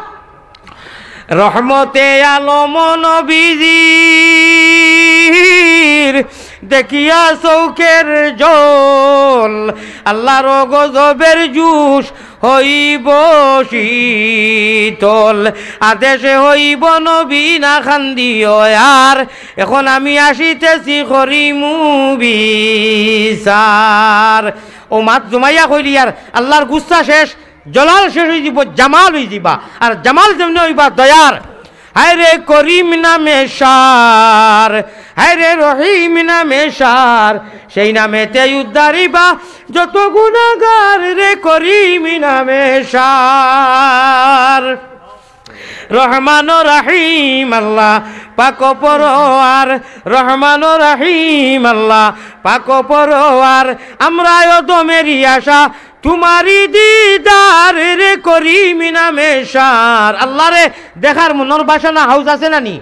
রহমতে আলম নবীজির দেখিয়া চউখের জল, আল্লার গজবের জুশ হইব শীতল। আদেশে হইব নবী না কান্দিও আর, এখন আমি আসিতেছি করিমু বিচার। অউ মাত জমাইয়া কইলিয়ার আল্লার গুসা শেষ, জলাল শেষ অইযিবো, জামাল অইযিবা। আর জামাল যেমনে অইবা দয়ার, হায়রে করিম নামে সার, হায়রে রহিম নামে সার, সেই নামেতে উদ্ধারিবা যত গুনাগার, রে করিম নামে সার। রহমান ও রহিম আল্লাহ পাক পরোয়ার, রহমান ও রহিম আল্লাহ পাক পরোয়ার, আমরা অধমেরি আশা তুমারি দিদার, রে করিম নামে সার। আল্লারে দেখার মনর বাসনা হাউস আছে না নি?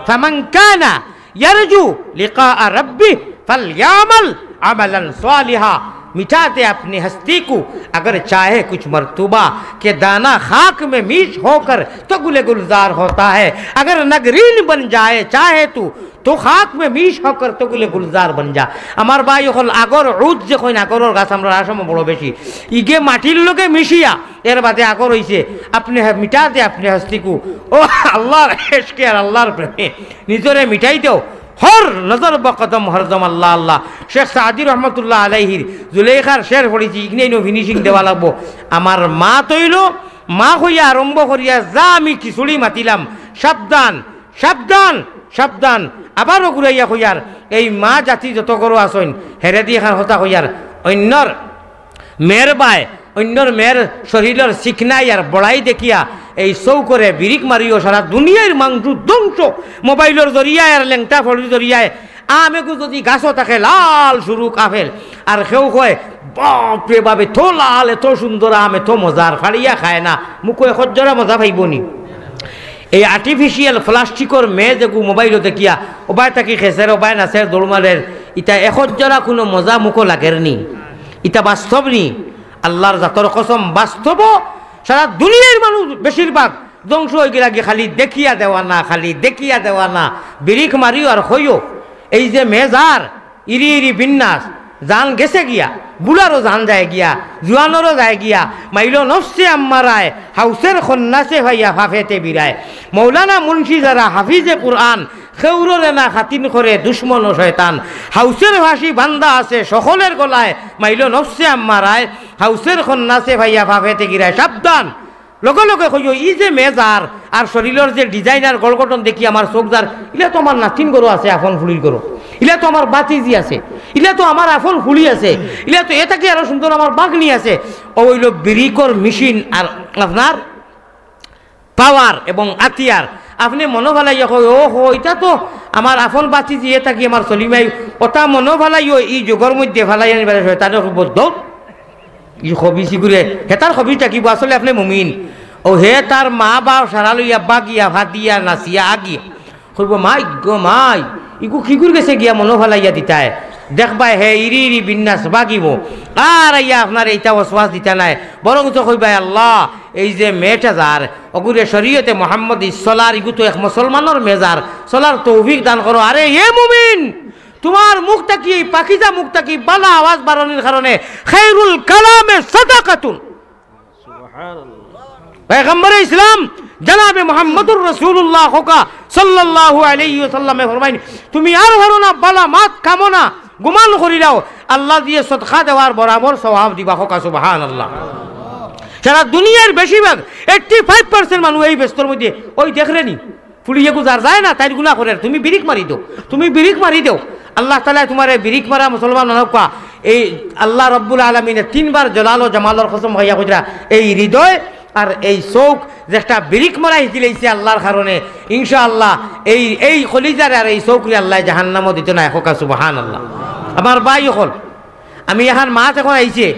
ফামান কানা ইয়ারজু লিকা রাব্বি ফালইয়ামাল আমালান সালিহা। मिटा दे अपनी हस्ती को, अगर चाहे कुछ मर्तबा के दाना खाक में मिश होकर तो गुले गुलजार होता है। अगर नगरीन बन जाए चाहे तू, তো খাক মে মিশ হকর তো গুলে গুলজার বন যা। আমার ভাই অকল, আগর উদ যে কইন, আগরর গাছ আমরার আসামো বড় বেশি। ইগে মাটির লগে মিশিয়া এর বাদে আগর অইছে। আপনে হে-, মিটা দে আপনে হস্তি কো। ও আল্লার এশকে আর আল্লার প্রেমে নিজরে মিটাই দেও। হর নজর বকদম হরদম আল্লাহ আল্লাহ। শেখ সাদি রহমতুল্লাহ আলাইহির জুলেখার শের পড়ছি, ইগনেইনো finishing দেওয়া লাগবো। আমার মা তইল, মা কইয়া আরম্ভ করিয়া যা আমি খিচুড়ি মাতিলাম, সাবধান, সাবধান, সাবধান। আবারও ঘুরাইয়া কইয়ার, এই মা জাতি যত গরু আছইন, হেরেদি এখান কথা কইয়ার, অন্যর মের বায়, অন্যর মের শরীরর চিকনাই আর বড়াই দেখিয়া এই চউখরে বিরিক মারিও, সারা দুনিয়ার মাংস ধ্বংস। মোবাইলর জরিয়ায় আর লেংটা ফড়ির জরিয়ায় আমেগু যদি গাছো থাকে লাল সুরুক আপেল, আর কেউ কয়, "বাপ রে বাপ, এত লাল, এত সুন্দর আম, এত মজার, ফাড়িয়া খায় না, মুখো এক জরা মজা পাইবো নি?" এই artificial প্লাস্টিকর মেজ এগু মোবাইলো দেখিয়া ওবায় থাকি খেসের, ওবায় নাচের, দৌড় মারের, ইতা এক জরা কুনু মজা মুখো লাগের নি? ইতা বাস্তব নি? আল্লার জাতর কসম, বাস্তব। সারা দুনিয়ার মানুষ বেশিরভাগ ধ্বংস অইগেলাগি খালি দেখিয়া দেওয়া না, খালি দেখিয়া দেওয়া না। বিরিক মারিও আর কইও, এই যে মেজার, ইরি ইরি বিন্যাস, জান গেছে গিয়া, বুড়ারও জান যায় গিয়া, জুয়ানরও যায় গিয়া, মাইলো নফসে আম্মারায়, হাউসের খন্নাসে ভাইয়া ফাফেতে বিরায়। মৌলানা মুন্সি যারা হাফিজে কুরআন, খেউররে না খাতিন করে দুশমন ও শয়তান। হাউসের ফাঁসি বান্দা আছে সকলের গলায়, মাইলো নফসে আম্মারায়, হাউসের খন্নাসে ভাইয়া ফাফেতে গিরায়। সাবধান! লগে লগে কইও, "ই যে মেজার আর শরীরর যে design আর গড় গঠন দেখি আমার চউখ যার, ইলা তো আমার নাতিন গরো আছে, আফন ফুলির গরো, ইলা তো আমার বাতিজি আছে, ইলা তো আমার আফন ফুলি আছে, ইলা তো এ থাকি আরো সুন্দর আমার বাগনি আছে।" অউ অইলো বিরিকর মেশিন আর আপনার পাওয়ার এবং আতিয়ার। আপনে মনো ফালাইয়া কই, "ও হো, ইতা তো আমার আফন বাতিজি, এ থাকি আমার সলিমাই।" ওটা মনো ফালাইও, ই যুগর মধ্যে ফালাই আনিবার শয়তানে খুব দৌড়। ই খবিছি গুরে, হে তার খবিছ থাকিব, আসলে আপনে মুমিন। ও হে তার মা বাপ সারা লইয়া বাগিয়া, ফাদিয়া, নাচিয়া, আগিয়া। কইব, "মাই গো মাই, ইগু কিগুর গেছে গিয়া মনো ফালাইয়া দিতায়।" দেখবায় হে ইরি ইরি বিন্যাস বাগিব। আর আইয়া আপনার এইটা ওয়াসওয়াস দিতা নায়, বরং তো কইবায়, "আল্লাহ, এই যে মেয়েটা যার, অগুরে শরীয়তে মোহাম্মদ ইসলার, ইগু তো এক মুসলমানর মেজার, চলার তৌফিক দান করো।" আরে এ মুমিন, তোমার মুখ থাকি, এই পাকিজা মুখ থাকি বালা আওয়াজ বারনির কারণে খায়রুল কালামে সাদাকাতুন। সুবহানাল্লাহ। পয়গম্বরে ইসলাম জনাবে মুহাম্মদুর রাসূলুল্লাহ খোকা সাল্লাল্লাহু আলাইহি ওয়াসাল্লামে ফরমাইন, "তুমি আর হারো না বালা মাত কামনা, গুমান করিলাও, আল্লাহ দিয়ে সদকা দেওয়ার বরাবর সওয়াব দিবা।" খোকা সুবহানাল্লাহ। সারা দুনিয়ার বেশিরভাগ, eighty five percent মানুষ এই ব্যস্তর মধ্যে, ওই দেখরে নি, ফুড়িয়ে গুজার যায় না, তাইর গুনা করের, তুমি বিরিক মারি দেও, তুমি বিরিক মারি দেও। আল্লাহ তাআলায় তোমারে বিরিক মারা মুসলমান বানাউক্কা। এই আল্লাহ রব্বুল আলামিনে তিনবার জলাল ও জামালর কসম খাইয়া কইরা, এই হৃদয় আর এই চউখ যে একটা বিরিক মারা হিজিলাইছে আল্লাহর কারণে, ইনশাআল্লাহ এই, এই কলিজারে আর এই চউখরে আল্লাহ জাহান্নামও দিত নায়। খোকা সুবহানাল্লাহ। আমার ভাই অকল, আমি এখান মাত এখন আইছে,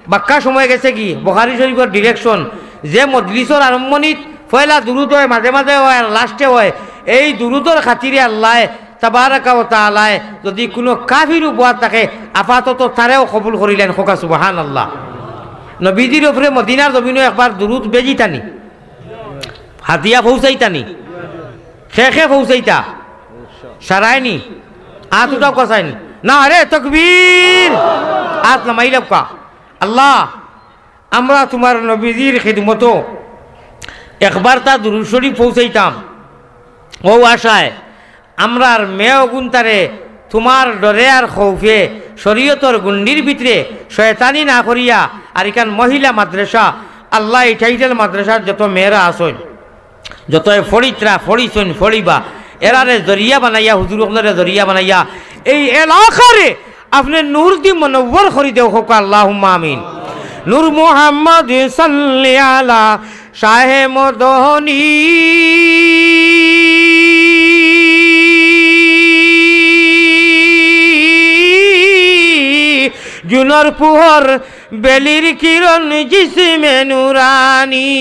বাক্কা সময় গেছে কি, বুখারী শরীফর direction, যে মজলিসর আরম্ভণিত পয়লা দুরুদ হয়, মাঝে মাঝে হয়, আর লাস্টে হয়, এই দুরুদর খাতিরে আল্লাহ তাবারাকা ওয়া তাআলায় যদি কুনু কাফির উবাত থাকে, আপাতত তারেও কবুল করিলেন। খোকা সুবহানাল্লাহ। নবীজির উপরে মদিনার জমিনো একবার দুরুদ বেজিতানি, হাদিয়া পৌঁছাইতানি, খে খে পৌঁছাইতা, সারায়নি, আত উঠাও কষায়নি। নারে তকবীর। আত নামাইলাউক্কা। আল্লাহ, আমরা তুমার নবীজির খিদমতো একবারতা দুরূদ শরীফ পৌঁছাইতাম, অউ আশায় আমরার মেয়ে অগুন্তারে তুমার ডরে আর খৌফে শরীয়তর গুন্ডির ভিতরে শয়তানি না করিয়া, আর ইখান মহিলা মাদ্রাসা, আল্লাহ, এই টাইটেল মাদ্রাসার যত মেয়েরা আছইন, যতয় ফড়িত্রা, ফড়িছইন, ফড়িবা, এরারে জরিয়া বানাইয়া, হুজুর অকলরে জরিয়া বানাইয়া, এই এলাকারে আপনে নূর দি মনব্বর করি দেও, কউক্কা আল্লাহুম্মা আমিন। নূর মুহাম্মদ সাল্লি আলা শাহে মদনী। জুনর পুহর বেলির কিরণ জিসমে নুরানি,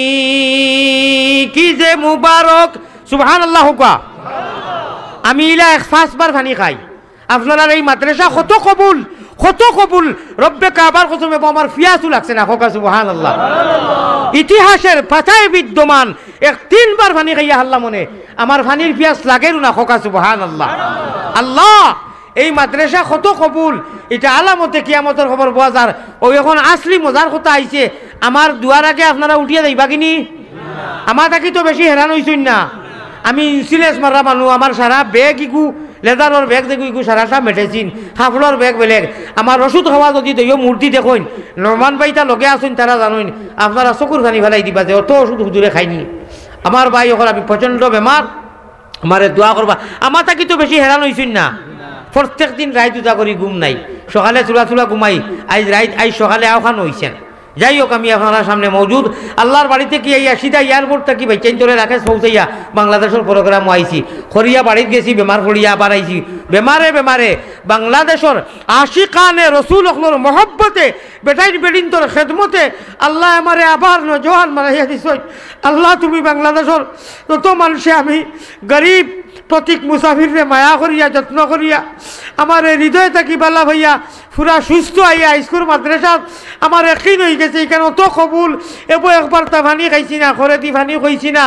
কি যে মুবারক। সুবহানাল্লাহ কউক্কা। আমি ইলা এক পাঁচবার পানি খাই। আপনারার এই মাদ্রাসা কত কবুল, কত কবুল। রব্বে কাবার কসম, এবার আমার পিয়াসও লাগছে না, কউক্কা সুবহানাল্লাহ। ইতিহাসের পাতায় বিদ্যমান, এক তিনবার পানি খাইয়া হারলাম অনে, আমার পানির পিয়াস লাগেরও না, কউক্কা সুবহানাল্লাহ। আল্লাহ, এই মাদ্রাসা কত কবুল, ইটা আলামতে কিয়ামতর খবর পাওয়া যার। অউ অখন আসলি মজার কথা আইছে, আমার দোয়ার আগে আপনারা উঠিয়া যাইবা কিনি? আমার থাকি তো বেশি হেরান অইছইন না। আমি ইন্সুলেন্স মারা মানুষ, আমার সারা ব্যাগ ইগু, লেদারর ব্যাগ যেগু ইগু সারাটা মেডিসিন, কাপড়র ব্যাগ বেলেগ। আমার ওষুধ খাওয়া যদি দইও মূর্তি দেখইন, নোমান ভাইতা লগে আছইন, তারা জানইন, আপনারা চকুর পানি ফালাই দিবা যে অত ওষুধ হুজুরে খাইনি। আমার ভাই অকল, আমি প্রচণ্ড বেমার, আমারে দোয়া করবা। আমার থাকি তো বেশি হেরান অইছইন না। প্রত্যেক দিন রাইত উজা করি ঘুম নাই, সকালে চুলা চুলা ঘুমাই, আইজ রাইত, আইজ সকালে আওখান অইছেন। যাই হোক, আমি আপনারার সামনে মওজুদ। আল্লাহর বাড়ি থাকি আইয়া সিধা এয়ারপোর্ট থাকি বাইচ্চাইন্তরে রাকেশ পৌঁছাইয়া বাংলাদেশর প্রোগ্রামও আইছি। করিয়া বাড়িত গেছি, বেমার পড়িয়া আবার আইছি। বেমারে বেমারে বাংলাদেশর আশিকানে রসুল অকলর মহব্বতে, বেটাইন বেটিন্তর খেদমতে আল্লায় আমারে আবার নওজোয়ান বানাইয়া দিছইন। আল্লাহ, তুমি বাংলাদেশর যত মানষে, আমি গরিব প্রতীক মুসাফিররে মায়া করিয়া, যত্ন করিয়া, আমারে হৃদয় থাকি বালা পাইয়া, পুরা সুস্থ আইয়া আইজকুর মাদ্রাসাত আমার একিন অইগেছে, ইখান অত কবুল, এবো একবারতা পানি খাইছি না, খরেদি পানি খাইছি না।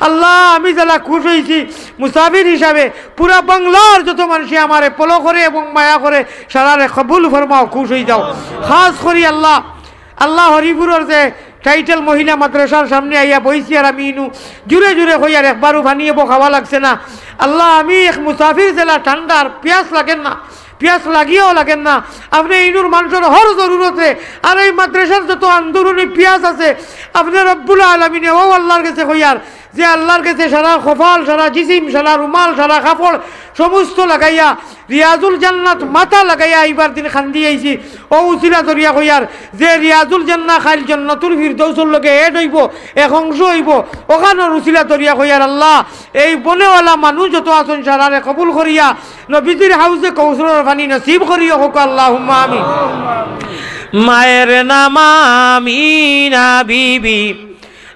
আল্লাহ, আমি যেলা খুশ অইছি মুসাফির হিসাবে, পুরা বাংলার যত মানষে আমারে follow করে এবং মায়া করে, সারারে কবুল ফরমাও, খুশ অইযাও। খাস করি আল্লাহ, আল্লাহ, হরিপুরর যে টাইটেল মহিলা মাদ্রাসার সামনে আইয়া বইছি আর আমি ইনু জুরে জুরে কইয়ার একবারও পানি এবো খাওয়া লাগছে না। আল্লাহ, আমি এক মুসাফির, যেলা ঠান্ডার পিয়াস লাগের না, পিয়াস লাগিয়াও লাগের না। আপনে ইনুর মানষর হর জরুরতে আর এই মাদ্রাসার যত আন্দুরুনি পিয়াস আছে, আপনে রব্বুল আলামিনে অউ আল্লাহর গেছে কইয়ার যে আল্লাহর গেছে সারা কপাল, সারা জিসিম, সারা রুমাল, সারা কাপড় সমস্ত লাগাইয়া রিয়াজুল জান্নাত মাথা লাগাইয়া আইবার দিন কান্দি আইছি। অউ উছিলা ধরিয়া কইয়ার যে রিয়াজুল জান্নাত কাইল জান্নাতুল ফিরদৌসর লগে add অইবো, এক অংশ অইবো, অখানর উছিলা ধরিয়া কইয়ার আল্লাহ, এই বনেওয়ালা মানুষ যত আছইন সারারে কবুল করিয়া নবীজির হাউজে কৌসরর পানি নসিব করিও, কউক্কা আল্লাহুম্মা আমিন। মায়ের নাম আমিনা বিবি,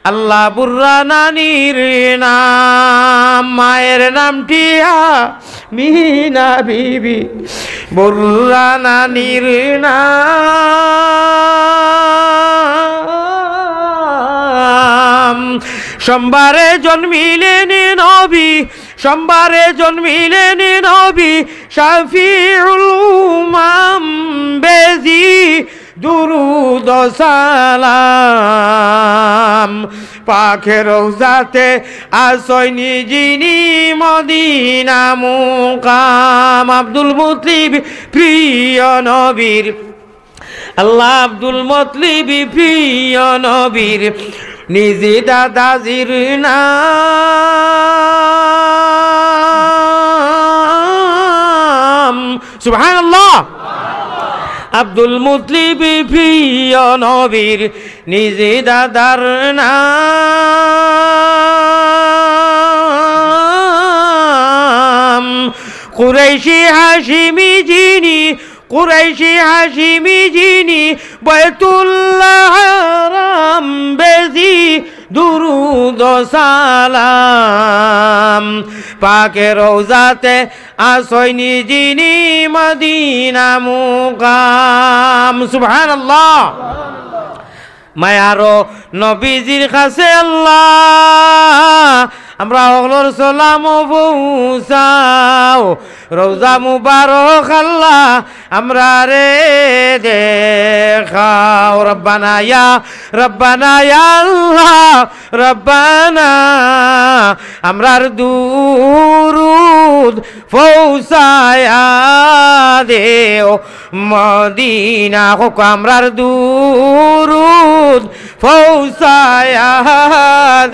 আল্লাহ বুর্রা নানির নাম, মায়ের নামটি আমিনা বিবি, বুর্রা নানির নাম। সোমবারে জন্মিলেন নবী, সোমবারে জন্মিলেন নবী, শাফিউল উমাম বেজি দুরুদ সালাম। পাকে রওজাতে আছইন যিনি মদিনা মুকাম। আব্দুল মুতলিব প্রিয় নবীর, আল্লাহ, আব্দুল মুতলিব প্রিয় নবীর নিজ দাদাজির নাম। সুবহানাল্লাহ। আব্দুল মুতলিব প্রিয় নবীর নিজ দাদার নাম। কুরাইশি হাশিমি যিনি, কুরাইশি হাশিমি যিনি, বাইতুল্লাহ হারাম বেজি দুরুদ সালাম। পাকে রওজাতে আছইন যিনি মদিনা মুকাম। সুবহানাল্লাহ। মায়ারো নবীজির কাছে আল্লাহ আমরা হকলর সালাম পৌঁছাও, রওজা মুবারক আল্লাহ আমরারে দেখাও। রব্বানা ইয়া, রব্বানা ইয়া আল্লাহ, রব্বানা, আমরার দুরুদ পৌঁছায়া দেও মদিনা। কউক্কা, আমরার দুরুদ পৌঁছায়া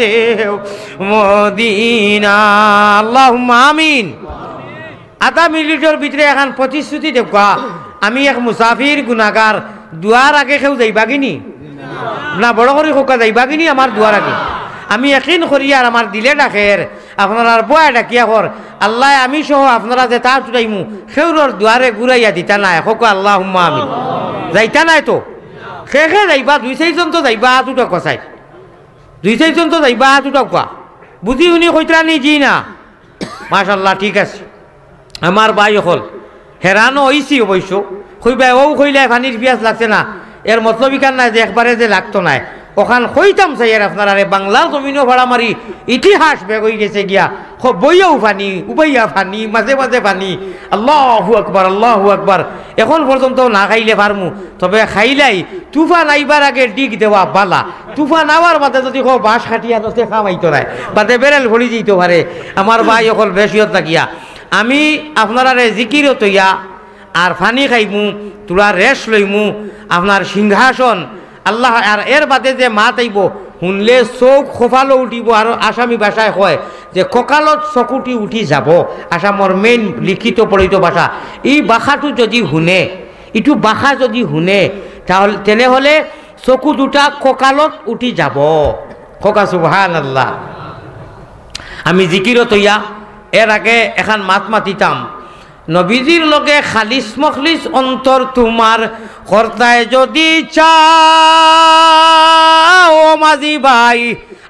দেও মদিনা। আল্লাহুম্মা আমিন। আধা মিনিটর ভিতরে এখান প্রতিশ্রুতি দেউক্কা, আমি এক মুসাফির গুনাগার, দুয়ার আগে কেউ যাইবাগিনি? না, বড় করি কউক্কা, যাইবাগিনি আমার দুয়ার আগে? আমি একিন করি আর আমার দিলে ডাকের, আপনারার বয়া ডাকিয়া কর, আল্লায় আমি সহ আপনারা যেতা উঠাইমু, কেউরর দুয়ারে ঘুরাইয়া দিতা নায়। কউক্কা আল্লাহুম্মা আমিন। যাইতা নায় তো? কে কে যাইবা? দুই চাইরজন তো যাইবা, আত উঠাউক্কা চাই। দুই চাইরজন তো যাইবা, আত উঠাউক্কা। বুঝি হুনি কইতরা নি, জি না? মাশাআল্লাহ, ঠিক আছে। আমার ভাই অকল, হেরানও অইছি অবশ্য। কইবায়, অউ কইলায় পানির পিয়াস লাগছে না, এর মতলব ইখান নায় যে একবারে যে লাগতো নায়। অখান কইতাম চাইয়ার আপনারারে, বাংলার জমিনও ফাড়া মারি, ইতিহাস বেগ অইগেছে গিয়া। খ-, বইয়াও পানি, উবাইয়া পানি, মাঝে মাঝে পানি। আল্লাহু আকবার, আল্লাহু আকবার। এখন পর্যন্ত না খাইলে পারমু, তবে খাইলাই তুফান আইবার আগে ডিগ দেওয়া বালা। তুফান আওয়ার বাদে যদি কও বাঁশ কাটিয়া নষ্ট, কাম অইতো নায়, বাদে বেরেল পড়ি যাইতো পারে। আমার ভাই অকল বেশিয়ত লাগিয়া আমি আপনারারে জিকিরও থইয়া আর পানি খাইমু, থুড়া rest লইমু। আপনার সিংহাসন আল্লাহ, আর এর বাদে যে মাত আইবো, হুনলে চউখ কপালো উঠিবো। আর আসামি ভাষায় কয় যে ককালত চকুটি উঠি যাবো। আসামর main লিখিত পড়িত ভাষা। ই ভাষাটু যদি হুনে, ইটু ভাষা যদি হুনে, তাহলে, তেনে হলে চকু দুটা ককালত উঠি যাবো। কউক্কা সুবহানাল্লাহ। আমি জিকিরও থইয়া এর আগে এখান মাত মাতিতাম। নবীজির লগে খালিস মখলিস অন্তর তুমার, করতায় যদি চাও, ও মাঝি ভাই,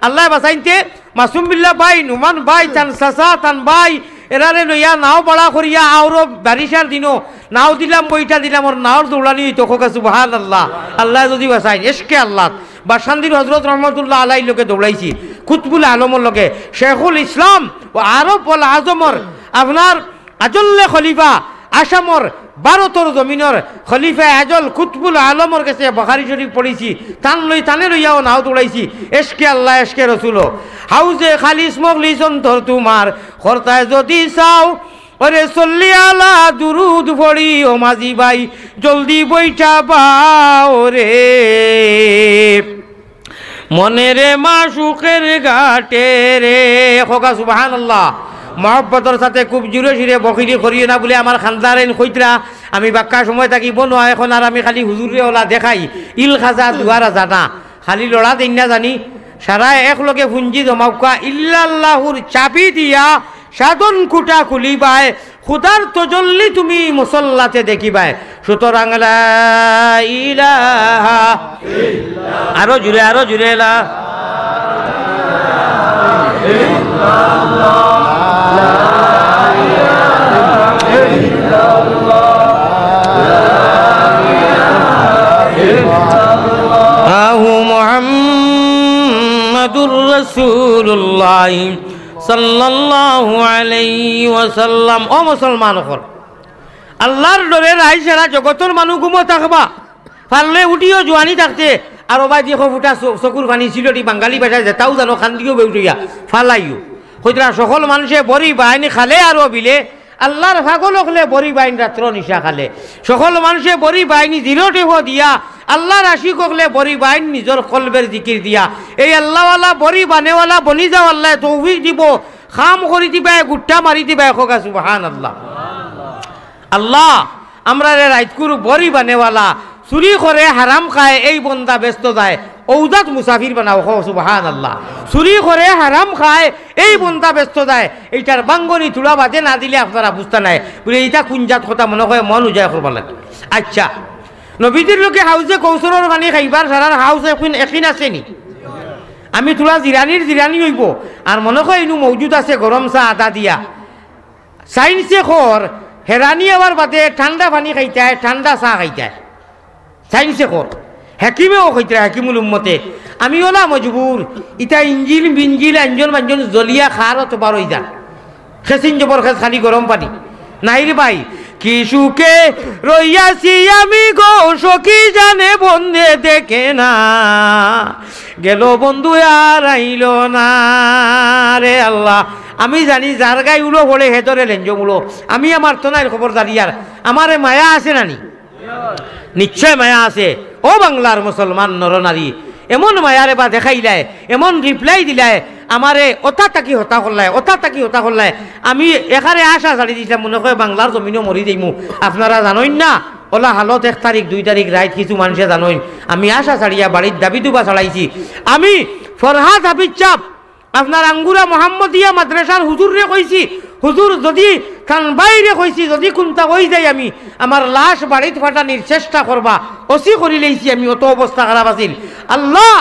আল্লায় বাঁচাইনতে, মাসুম বিল্লা ভাই, নুমান ভাই, তান চাচা, তান ভাই, এরারে লইয়া নাও ভাড়া করিয়া আওরো বারিশার দিনো নাও দিলাম, বইটা দিলাম, ওর নাওর দৌড়ানি অইতো। কউক্কা সুবহানাল্লাহ। আল্লায় যদি বাঁচাইন, এশকে আল্লাহ। বাসন্তীর হজরত রহমতুল্লাহ আলাইহির লগে দৌড়াইছি, কুতবুল আলমর লগে, শেখুল ইসলাম ও আরব ওয়াল আজমর আপনার আজল্লে খলিফা, আসামর ভারতর জমিনর খলিফা আজল কুতবুল আলমর গেছে বুখারী শরীফ পড়ছি, তান লই, তানে লইয়াও নাও দৌড়াইছি। এশকে আল্লাহ, এশকে রসুল। হাউজে খালিস মখলিস অন্তর তুমার, করতায় যদি চাও, ওরে সল্লি আলা দুরুদ পড়ি, ও মাঝি ভাই, জলদি বইটা বাও রে। মনে রে মাশুকের ঘাটে রে। কউক্কা সুবহানাল্লাহ। মহব্বতর সাথে খুব জুরে সুরে বখিলি করিও না বুলে আমার খান্দারাইন কইতরা। আমি বাক্কা সময় থাকিবো না, এখন আর আমি খালি হুজুররে ওলা দেখাই, ইল খাজা দুয়ারা জানা, খালি লড়া দেইন না জানি। সারা একলগে পুঞ্জি জমাউক্কা, ইল্লাল্লাহুর চাবি দিয়া সাধন খুঁটা খুলিবায়, খুদার তজল্লি তুমি মুসল্লাতে দেখিবায়। সুতরাং লা ইলাহা, আরো জুরে, আরো জুরে লা। আহু মুহাম্মাদুর রাসূলুল্লাহ সাল্লাল্লাহু আলাইহি ওয়াসাল্লাম। ও মুসলমান অকল, আল্লার ডরে রাইত সারা জগতর মানুষ ঘুমো থাকবা। পারলে উঠিও জোয়ানি থাকতে, আর ওবায় দেখো ফুটা চ-, চকুর পানি সিলটি বাঙালি ভাষায় যেতাও জানো, কান্দিও বেউঠিয়া ফালাইও। কইতরা সকল মানষে বড়ি বাইন খালে আর বিলে, আল্লার পাগল অকলে বড়ি বাইন রাত্র নিশা খালে। সকল মানষে বড়ি বাইন জিরো টেকো দিয়া, আল্লার আশিক অকলে বড়ি বাইন নিজর কলবের জিকির দিয়া। এই আল্লাওয়ালা বড়ি বানেওয়ালা বনি যাও, আল্লায় তৌফিক দিবো। কাম করি দিবায়, গুট্টা মারি দিবায়, কউক্কা সুবহানাল্লাহ। আল্লাহ, আমরারে রাইতকুর বড়ি বানেওয়ালা, চুরি করে হারাম খায়, এই বন্দা বেস্ত যায়, অউজাত মুসাফির বানাও, কও সুবহানাল্লাহ। চুরি করে হারাম খায়, এই বন্দা বেস্ত যায়, এইটার বাঙ্গনি থুড়া বাদে না দিলে আপনারা বুঝতা নায়। বুলে, ইটা কুন জাত কথা মনো কয় মন উজায় করবার লাগি। আচ্ছা, নবীজির লগে হাউজে কৌসরর পানি খাইবার সারার হাউজ একিন, একিন আছে নি? আমি থুড়া জিরানির জিরানি অইবো। আর মনো কয় ইনু মৌজুদ আছে গরম চা আদা দিয়া। সাইন্সে কর, হেরানি আওয়ার বাদে ঠান্ডা পানি খাইতায়, ঠান্ডা চা খাইতায়। সাইন্সে কর। হাকিমেও কইতরা, হাকিমুল উম্মতে, আমি অলা মজবুর, ইতা ইঞ্জিল বিঞ্জিল আঞ্জন বাঞ্জন জ্বলিয়া খার অথবা রই যার। খেসিন জবর খেস খালি গরম পানি। নাইর ভাই, কি সুখে রইয়াছি আমি গো, সখী জানে বন্দে দেখে না, গেল বন্ধু আর আইল না। রে আল্লাহ, আমি জানি যার গায়ে উলো পড়ে হে ধরে লেঞ্জ মুলো। আমি আমার তনাইর খবর জানি, আর আমারে মায়া আছে নানি? নিশ্চয় মায়া আছে। ও বাংলার মুসলমান নরনারী, এমন মায়ারে বা দেখাইলায়, এমন রিপ্লাই দিলায়, আমারে ওটা তাকি হতা করলায়, ওটা তাকি হতা করলায়। আমি এখানে আশা ছাড়ি দিছিলাম, মনে হয় বাংলার জমিনও মরি যাইমু। আপনারা জানইন না, ওলা হালত এক তারিখ, দুই তারিখ রাইত কিছু মানুষে জানইন। আমি আশা ছাড়িয়া বাড়ির দাবি দুবা ছাড়াইছি। আমি ফরহাদ হাফিজ সাহেব, আপনার আঙ্গুরা মোহাম্মদিয়া মাদ্রাসার হুজুররে কইছি, হুজুর যদি তান বাইরে কইছি, যদি কুন্তা অই যায় আমি আমার লাশ বাড়িত ফাটানির চেষ্টা করবা, ওসি করি লইছি আমি, অত অবস্থা খারাপ আছিল। আল্লাহ,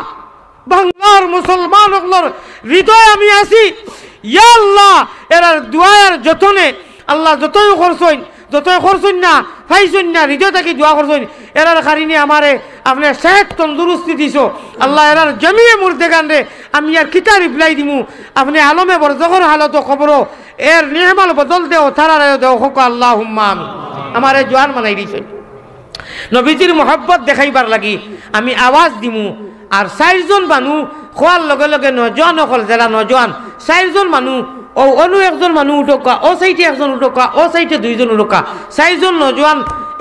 বাংলার মুসলমান অকলর হৃদয় আমি আছি, ইয়া আল্লাহ, এরার দোয়ায় আর যতনে আল্লাহ যতই করছইন, যতই করছইন না, পাইছইন না, হৃদয় থাকি দোয়া করছইন। এরার কারিনে আমারে আপনে সেহত তন্দুরুস্তি দিছো। আল্লাহ, এরার জমিয়ে মুর্দেগানরে আমি আর কিতা রিপ্লাই দিমু? আপনে আলমে বরজখর হালতো কবরো এর নি'মাল বদল দেও, তারারেও দেও, কউক্কা আল্লাহুম্মা আমিন। আমারে জোয়ান বানাই দিছইন। নবীজির মহব্বত দেখাইবার লাগি আমি আওয়াজ দিমু। আর চাইরজন মানু কওয়ার লগে লগে নজোয়ান অকল, যেরা নজোয়ান, চাইরজন মানু, অউ অনো একজন মানু উঠউক্কা, অউ সাইডে একজন উঠউক্কা, অউ সাইডে দুইজন উঠউক্কা। চাইরজন নজোয়ান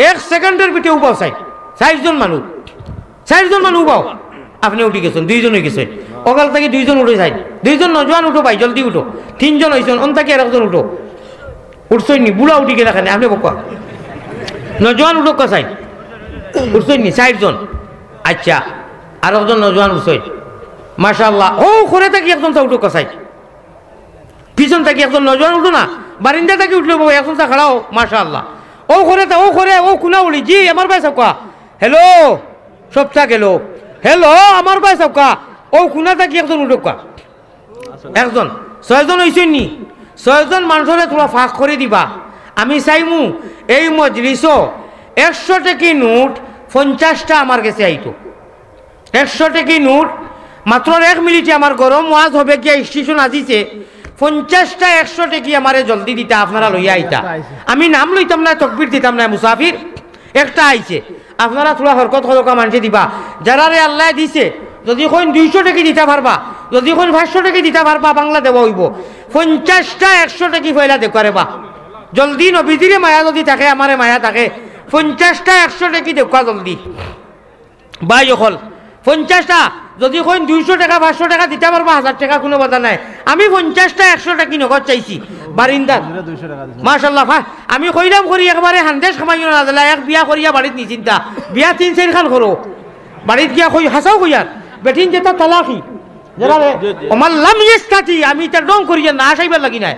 এক সেকেন্ডর ভিতরে উবাও চাই। চাইরজন মানু, চাইরজন মানু উবাও। আপনে উঠি গেছইন, দুইজন অই গেছইন। অকাল থাকি দুইজন উঠে চাই, দুইজন নজোয়ান উঠো ভাই, জলদি উঠো। তিনজন অইছইন, অন থাকি আরকজন উঠো। উঠছইন নি? বুড়া উঠি গেলা কেনে? আপনে কউক্কা। নজোয়ান উঠউক্কা চাই। উঠছইন নি? চাইরজন। আচ্ছা, আরকজন নজোয়ান উঠছইন। মাশাআল্লাহ। অউ করে থাকি একজন চা উঠউক্কা চাই। পিছন থাকি একজন নজোয়ান উঠো না, বারিন্দা থাকি উঠলে বাবা, একজন চা খাড়াও। মাশাআল্লাহ। অউ করে তা, অউ করে, অউ কুনা উঠি। জি, আমার ভাই চাউক্কা। হ্যালো, সবটা গেল। হ্যালো, আমার ভাই চাউক্কা। অউ কুনা থাকি একজন উঠউক্কা। একজন, ছয়জন অইছইন নি? ছয়জন মানষরে থুড়া ফাঁক করি দিবা। আমি চাইমু এই মজলিসো একশো টেকি নোট পঞ্চাশটা আমার গেছে আইতো। একশো টেকি নোট, মাত্র এক মিনিটে আমার গরম ওয়াজ হবে গিয়া স্টেশন আজিছে, পঞ্চাশটা একশো টেকি আমারে জলদি দিতা, আপনারা লইয়া আইতা। আমি নাম লইতাম না, তকবির দিতাম না, মুসাফির। একটা আইছে, আপনারা থুড়া হরকত করউক্কা, মানষে দিবা। যারারে আল্লায় দিছে, যদি কইন দুইশো টেকি দিতা পারবা, যদি কইন পাঁচশো টেকি দিতা পারবা, বাংলা দেওয়া অইবো। পঞ্চাশটা একশো টেকি পয়লা দেউক্কা রে বা। জলদি নবীজিরে মায়া যদি থাকে, আমারে মায়া থাকে, পঞ্চাশটা একশো টেকি দেউক্কা জলদি। ভাই অকল, পঞ্চাশটা, যদি কইন দুইশো টেকা, পাঁচশো টেকা দিতা পারবা, হাজার টেকা, কুনু বাধা নাই। আমি পঞ্চাশটা একশো টেকি নগদ চাইছি, বারিন্দার। মাশাআল্লাহ, ভা-, আমি কইলাম করি একবারে হান্দেশ কামাইও না দিলা, এক বিয়া করিয়া বাড়িত নিশ্চিন্তা, বিয়া তিন চাইরখান করো, বাড়িত গিয়া কই, হাছাউ কইয়ার, বেটিন যেতা তালাকি, যেরা রে, জি, জি। ওমান লাম ইয়াস্তাতি, আমি ইতা ঢং করিয়ার না, হাছাইবার লাগি নায়।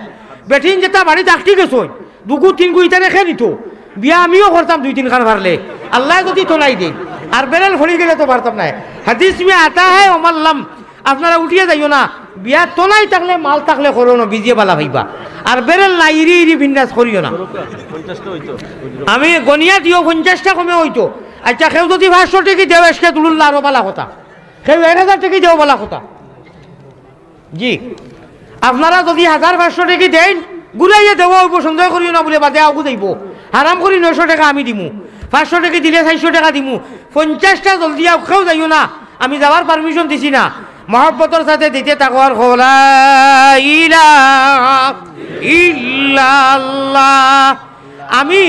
বেটিন যেতা বাড়িত আটকি গেছইন, দুগু তিনগু ইতারে কে নিতো? বিয়া আমিও করতাম দুই তিনখান পারলে, আল্লায় যদি তনাই দেইন। আর বেরেল ফড়ি গেলে তো পারতাম নায়। হাদিস মে আতা হ্যায়, ওমান লাম, আপনারা উঠিয়া যাইও না। বিয়া তনাই থাকলে, মাল থাকলে করো না, নবীজিয়ে বালা পাইবা। আর বেরেল না, ইরি ইরি বিন্যাস করিও না। আমি গনিয়া দিও, পঞ্চাশটা কমে অইতো। আচ্ছা, কেউ যদি পাঁচশো টেকি দেও, এসকে দুলুল্লা, আরো বালা কথা। কেউ এক হাজার টেকি দেও, বালা কথা। জি, আপনারা যদি হাজার পাঁচশো টেকি দেইন, ঘুরাইয়া দেওয়া অইবো, সন্দেহ করিও না, বুলে বাদে আউগু যাইবো। হারাম করি নয়শো টেকা আমি দিমু, পাঁচশো টেকি দিলে চাইরশো টেকা দিমু। পঞ্চাশটা জলদি আউক, কেউ যাইও না, আমি যাওয়ার পারমিশন দিছি না। মহব্বতর সাথে দিতে থাকো আর কও, লা ইলাহা ইল্লাল্লাহ। আমি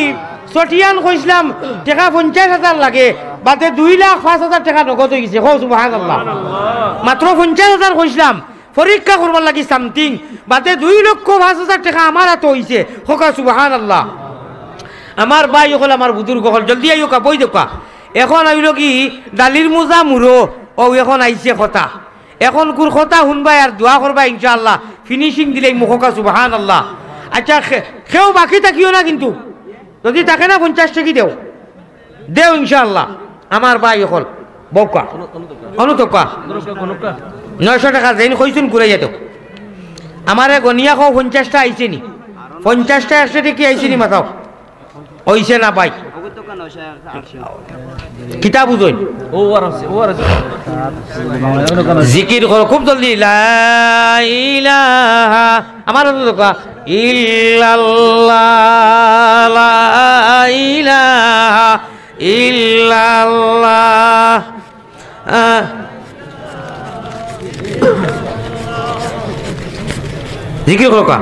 চটিয়ান কইছলাম, টেকা পঞ্চাশ হাজার লাগে, বাদে দুই লাখ পাঁচ হাজার টেকা নগদ অই গেছে। কও সুবহানাল্লাহ। মাত্র পঞ্চাশ হাজার কইছলাম, পরীক্ষা করবার লাগি something, বাদে দুই লক্ষ পাঁচ হাজার টেকা আমার আতো অইছে। কউক্কা সুবহানাল্লাহ। আমার ভাই অকল, আমার বুজুর্গ অকল, জলদি আইওক্কা, বই দেউক্কা। এখন অইলো কি, ডালির মুজা মুরো, অউ এখন আইছে কথা। এখন কুর কথা হুনবায় আর দোয়া করবায় ইনশাআল্লাহ। Finishing দিলাইমু, কউক্কা সুবহানাল্লাহ। আচ্ছা, কে-, কেউ বাকি থাকিও না কিন্তু। যদি থাকে না, পঞ্চাশ টেকি দেও। দেও ইনশাআল্লাহ। আমার ভাই অকল, বউক্কা। অনুতক্কা। নয়শো টেকা যেইন কইছইন ঘুরাইয়া দেও। আমারে গনিয়া কও, পঞ্চাশটা আইছে নি? পঞ্চাশটা একশো টেকি আইছে নি, মাতাও। অইছে না ভাই। কিতা বুঝইন? ও আর আছে, ও আর আছে। জিকির করো খুব জলদি। লা ইলাহা, আমার হাতে দেখো। ইল্লাল্লাহ, লা ইলাহা ইল্লাল্লাহ। আহ, জিকির করো কা।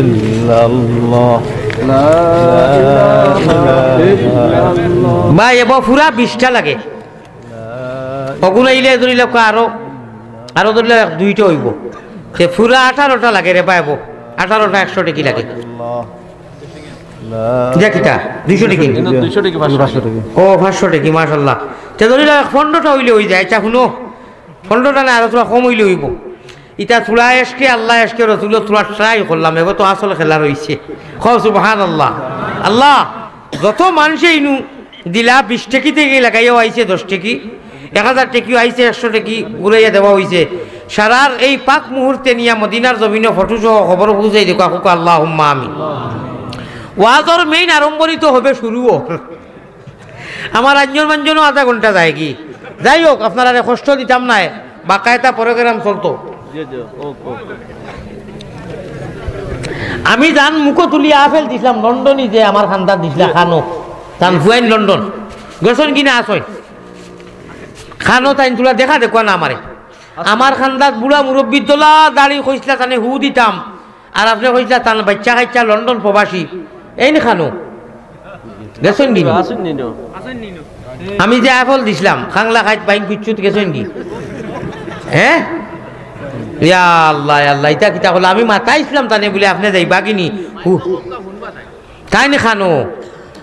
ইল্লাল্লাহ। লা ইলাহা ইল্লাল্লাহ। ভাই, এবো পুরা বিশটা লাগে। অগুন আইলে ধরি লউক্কা আরো, আরো ধরি লউক্কা এক দুইটা অইবো। তে পুরা আঠারোটা লাগে রে ভাই, এবো আঠারোটা একশো টেকি লাগে। ইটা কিতা? দুইশো টেকি? দুইশো টেকি, পাঁচশো টেকি। ও, পাঁচশো টেকি, মাশাআল্লাহ। তে ধরি লউক্কা পনরোটা অইলে অই যায়। আচ্ছা, হুনো, পনরোটা না, আরো থুড়া কম অইলে অইবো। ইটা থুড়া এশকে আল্লাহ, এশকে রসুল, থুড়া try করলাম, এবো তো আসল খেলা রইছে। কও সুবহানাল্লাহ। আল্লাহ, যত মানষে ইনু দিলা, বিশ টেকি থাকি লাগাইয়াও আইছে দশ টেকি, এক হাজার টেকিও আইছে, একশো টেকি ঘুরাইয়া দেওয়া অইছে। সারার এই পাক মুহূর্তে নিয়া মদিনার জমিনো ফটো সহ খবর পৌঁছাই দেখো, আল্লাহুম্মা আমিন। ওয়াজর main আরম্ভণি তো হবে শুরুও। আমার আঞ্জন মাঞ্জনও আধা ঘন্টা যায়গি। যাই হোক, আপনারারে কষ্ট দিতাম নায়, বাকায়দা program চলতো। আমি জান মুখো তুলি আপেল দিছলাম লন্ডনি, যে আমার খান্দাত দিছলা খানো, তান ফুয়াইন লন্ডন। গেছইন কি না আছইন? খানো তাইন তুলা দেখা দেখো না আমারে। আমার খান্দাত বুড়া মুরব্বির দলা দাড়ি কইছলা তানে হু দিতাম। আর আপনে কইছলা তান বাইচ্চা কাইচ্চা লন্ডন প্রবাসী। এইন খানো। গেছইন কি? আছইন নি নো? আমি যে আপেল দিছলাম, খাংলা খাইত বাইন কুচ্ছুত গেছইন কি? হে? ইয়া আল্লাহ, ইয়া আল্লাহ, ইটা কিতা কইলা? আমি মাতাইছলাম তানে বুলে আপনে যাইবা কি নি? হু। তাইন খানো।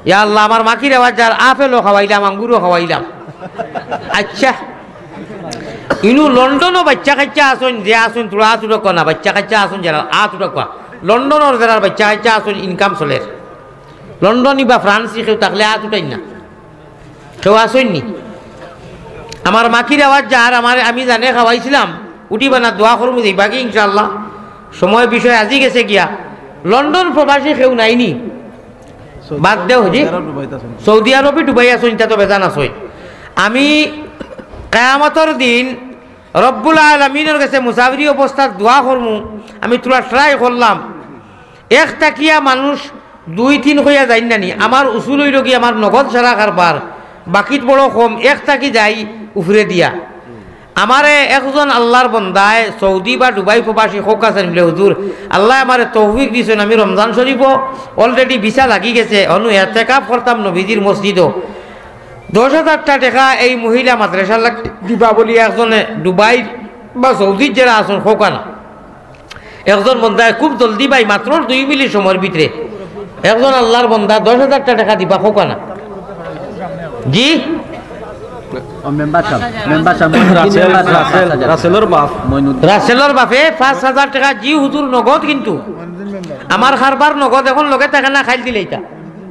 ইয়া আল্লাহ, আমার মাকির আওয়াজ যার আপেলও খাওয়াইলাম, আঙ্গুরও খাওয়াইলাম। আচ্ছা। ইনু লন্ডনও বাইচ্চা কাইচ্চা আছইন, যে আছইন, থুড়া আত উঠাউক্কা না, বাইচ্চা কাইচ্চা আছইন যারার আত উঠাউক্কা। লন্ডনর যারার বাইচ্চা কাইচ্চা আছইন, income চলের। লন্ডনি বা ফ্রান্সি কেউ থাকলে আত উঠাইন না। কেউ আছইন নি? আমার মাকির আওয়াজ যার, আমার, আমি জানে খাওয়াইছলাম, উঠিবা না, দোয়া করমু যাইবা কি ইনশাআল্লাহ। সময় বিষয় আজি গেছে গিয়া। লন্ডন প্রবাসী কেউ নাই নি? বাদ দেও, জি। সৌদি আরবে ডুবাই আছইন, ইতা তো বেজান আছইন। আমি কিয়ামতর দিন রব্বুল আলামিনর গেছে মুসাফিরি অবস্থাত দোয়া করমু, আমি থুড়া try করলাম। এক থাকিয়া মানুষ দুই তিন কইয়া যাইন না নি। আমার উসুল অইলো কি, আমার নগদ ছাড়া কারবার, বাকিত বড় কম, এক থাকি যাই উপরে দিয়া। আমারে একজন আল্লার বন্দায় সৌদি বা ডুবাই প্রবাসী কউক্কা চাইন বুলে, "হুজুর, আল্লায় আমারে তৌফিক দিছইন, আমি রমজান শরীফো already ভিসা লাগি গেছে, অনো এতেকাফ করতাম নবীজির মসজিদো। দশ হাজারটা টেকা এই মহিলা মাদ্রাসার লাগি দিবা" বলি একজনে ডুবাই বা সৌদিত যেরা আছইন কউক্কা না। একজন বন্দায় খুব জলদি ভাই, মাত্র দুই মিনিট সময়র ভিতরে একজন আল্লার বন্দা দশ হাজারটা টেকা দিবা, কউক্কা না। জি? ও মেম্বার সাব, মেম্বার সাব, মইনুদ্দিন রাসেল, মেম্বার সাব, রাসেল, পাঁচ হাজার। রাসেলর বাপ। মইনুদ্দিন। রাসেলর বাপে পাঁচ হাজার টেকা, জি হুজুর, নগদ কিন্তু। আমার কারবার নগদ, এখন লগে থাকে না, কাইল দিলাইতা।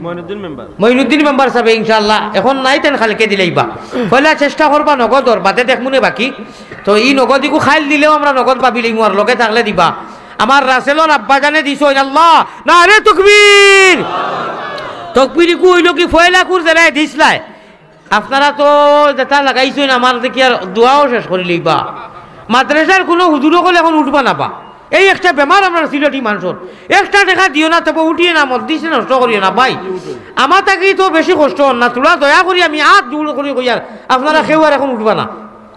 মইনুদ্দিন মেম্বার। মইনুদ্দিন মেম্বার সাবে ইনশাআল্লাহ, এখন নাই, তাইন কাইলকে দিলাইবা। পয়লা চেষ্টা করবা নগদর, বাদে দেখমুনে বাকি। তো ই নগদ ইগু কাইল দিলেও আমরা নগদ ভাবি লইমু, আর লগে থাকলে দিবা। আমার রাসেলর আব্বাজানে দিছইন, আল্লাহ, নারে তকবীর। তকবীর ইগু অইলো কি, পয়লাকুর যেরায় দিছলায়, আপনারা তো যেটা লাগাইছইন, আমার দেখি আর দোয়াও শেষ করি লইবা। মাদ্রাসার কুনু হুজুর অকল এখন উঠবা না বা। এই একটা বেমার আমরার সিলেটি মানষর। একটা টেকা দিও না, তবু উঠিও না, মসজিদ নষ্ট করিও না ভাই। আমার থাকি তো বেশি কষ্ট অর না, থুড়া দয়া করি আমি আত জোড় করি কইয়ার, আপনারা কেউ আর এখন উঠবা না।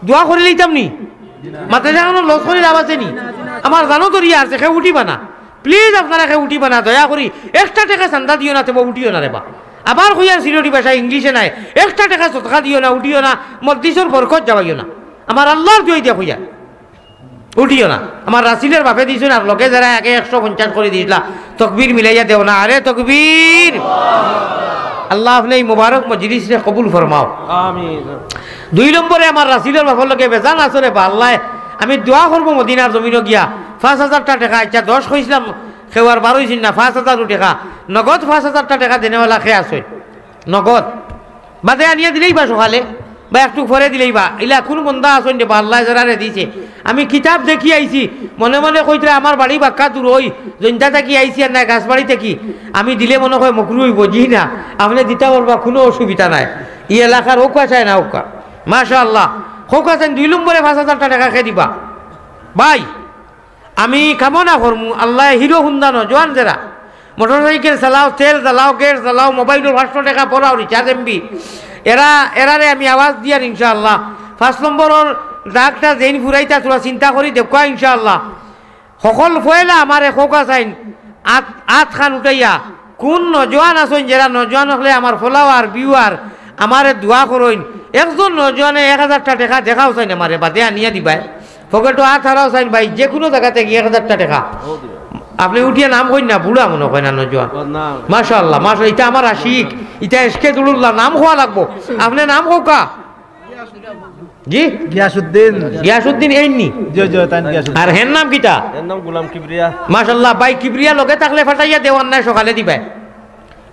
দোয়া করি লইতাম নি? মাদ্রাসা এখনো loss করি লাভ আছে নি? আমার জানো দরিয়া আছে, কেউ উঠিবা না। Please আপনারা কেউ উঠিবা না, দয়া করি। একটা টেকা চান্দা দিও না, তবু উঠিও না রে বা। আবার কইয়ার সিলেটি ভাষা, ইংলিশে নায়, একটা টেকা সদকা দিও না, উঠিও না, মসজিদর বরকত যাওয়াইও না। আমার আল্লার দোয়াই দিয়া কইয়ার। উঠিও না। আমার রাসেলর বাপে দিছইন, আর লগে যেরা আগে একশো পঞ্চাশ করি দিছলা, তকবীর মিলাইয়া দেও না। আরে তকবীর। আল্লাহ আপনে এই মুবারক মজলিসরে কবুল ফরমাও। আমিন। দুই নম্বরে আমার রাসেলর বাপর লগে বেজান আছো রে বা আল্লায়, আমি দোয়া করমু মদিনার জমিনো গিয়া, পাঁচ হাজারটা টেকা, আচ্ছা দশ কইছলাম, কেউ আর বারইছইন না, পাঁচ হাজারও টেকা, নগদ পাঁচ হাজারটা টেকা দেনেওয়ালা কে আছইন? নগদ। বাদে আনিয়া দিলাইবা সকালে। বা একটুক পরে দিলেই বা, ইলা কুন বন্দা আছইন রে বা, আল্লায় যারারে দিছে। আমি কিতাব দেখি আইছি, মনে মনে কইতরা আমার বাড়ি বাক্কা দূর অই, জৈন্তা থাকি আইছি আর না গাছবাড়ি থাকি। আমি দিলে মনে কয় মকরু অইবো, জি না, আপনে দিতা পারবা, কুনু অসুবিধা নাই। ই এলাকার অউক্কা চায় না অউক্কা। মাশাআল্লাহ, অউক্কা চাইন দুই নম্বরে পাঁচ হাজারটা টেকা কে দিবা। ভাই, আমি কামনা করমু, আল্লায় হিরো হুন্ডা নজওয়ান যেরা, মোটরসাইকেল চালাও, তেল চালাও, গ্যাস চালাও, মোবাইলর পাঁচশো টেকা ভরাও, রিচার্জ এমবি, এরা, এরারে আমি আওয়াজ দিয়ার ইনশাআল্লাহ। পাঁচ নম্বরর দাগটা যেইন ফুরাইতা থুড়া চিন্তা করি দেখবা ইনশাআল্লাহ। হকল পয়লা আমারে অউক্কা চাইন, আত, আতখান উঠাইয়া, কুন নজওয়ান আছইন যেরা নজওয়ান অকলে আমার follower, viewer, আমারে দোয়া করইন। একজন নজওয়ানে এক হাজারটা টেকা দেখাও চাইন আমারে, বাদে আনিয়া দিবায়। পকেটো আত হারাও চাইন ভাই, যে কুনু জাগা থাকি এক হাজারটা টেকা। আপনে উঠিয়া নাম কইন না, বুড়া মনে কয় না নজওয়ান। ও, না। মাশাআল্লাহ, মাশাআল্লাহ, ইটা আমার আশিক, ইটা এশকে দুলুল্লাহ, নাম কওয়া লাগবো। আপনে নাম কউক্কা? জি? গিয়াসুদ্দিন। গিয়াসুদ্দিন এইন নি? জি, জি, তাইন গিয়াসুদ্দিন। আর হের নাম কিতা? এর নাম গোলাম কিবরিয়া। মাশাআল্লাহ, ভাই কিবরিয়া লগে থাকলে ফাটাইয়া দেও, আর নায় সকালে দিবায়।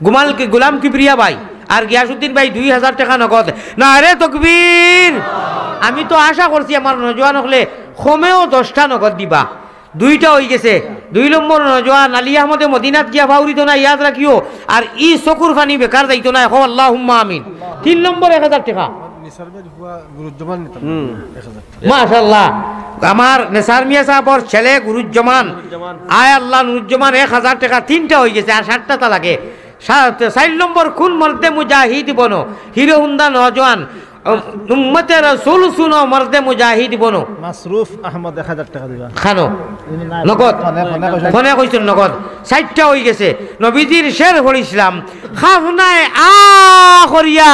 গুমাল কি-, গোলাম কিবরিয়া ভাই আর গিয়াসুদ্দিন ভাই দুই হাজার টেকা নগদ। নারে তকবীর! আমি তো আশা করছি আমার নজওয়ান অকলে কমেও দশটা নগদ দিবা। দুইটা অইগেছে। দুই নম্বর নজওয়ান আলী আহমদে মদিনাত গিয়া ফাউরিতো না, ইয়াদ রাখিও। আর ই চকুর পানি বেকার যাইতো না, কও আল্লাহুম্মা আমিন। তিন নম্বর এক হাজার টেকা। নিসার ভাইর ফুয়া গুরুজ্জামান নিতাম। হুম। এক হাজার। মাশাআল্লাহ, আমার নেসার মিয়া সাবর ছেলে গুরুজ্জামান। গুরুজ্জামান। আয় আল্লাহ, নুরুজ্জামান এক হাজার টেকা, তিনটা অইগেছে, আর সাতটা তা লাগে। সাত, চাইর নম্বর, কুন মর্দে মুজাহিদ বনো, হিরো হুন্ডা নজওয়ান, উম্মতে রসুল শুনো, মর্দে মুজাহিদ বনো। মাসরুফ আহমদ এক হাজার টেকা দিবা। খানো? নগদ। ফোনে, ফোনে কইছইন। ফোনে কইছইন নগদ। চাইরটা অইগেছে। নবীজির শের পড়ছিলাম, খাফনায় আ করিয়া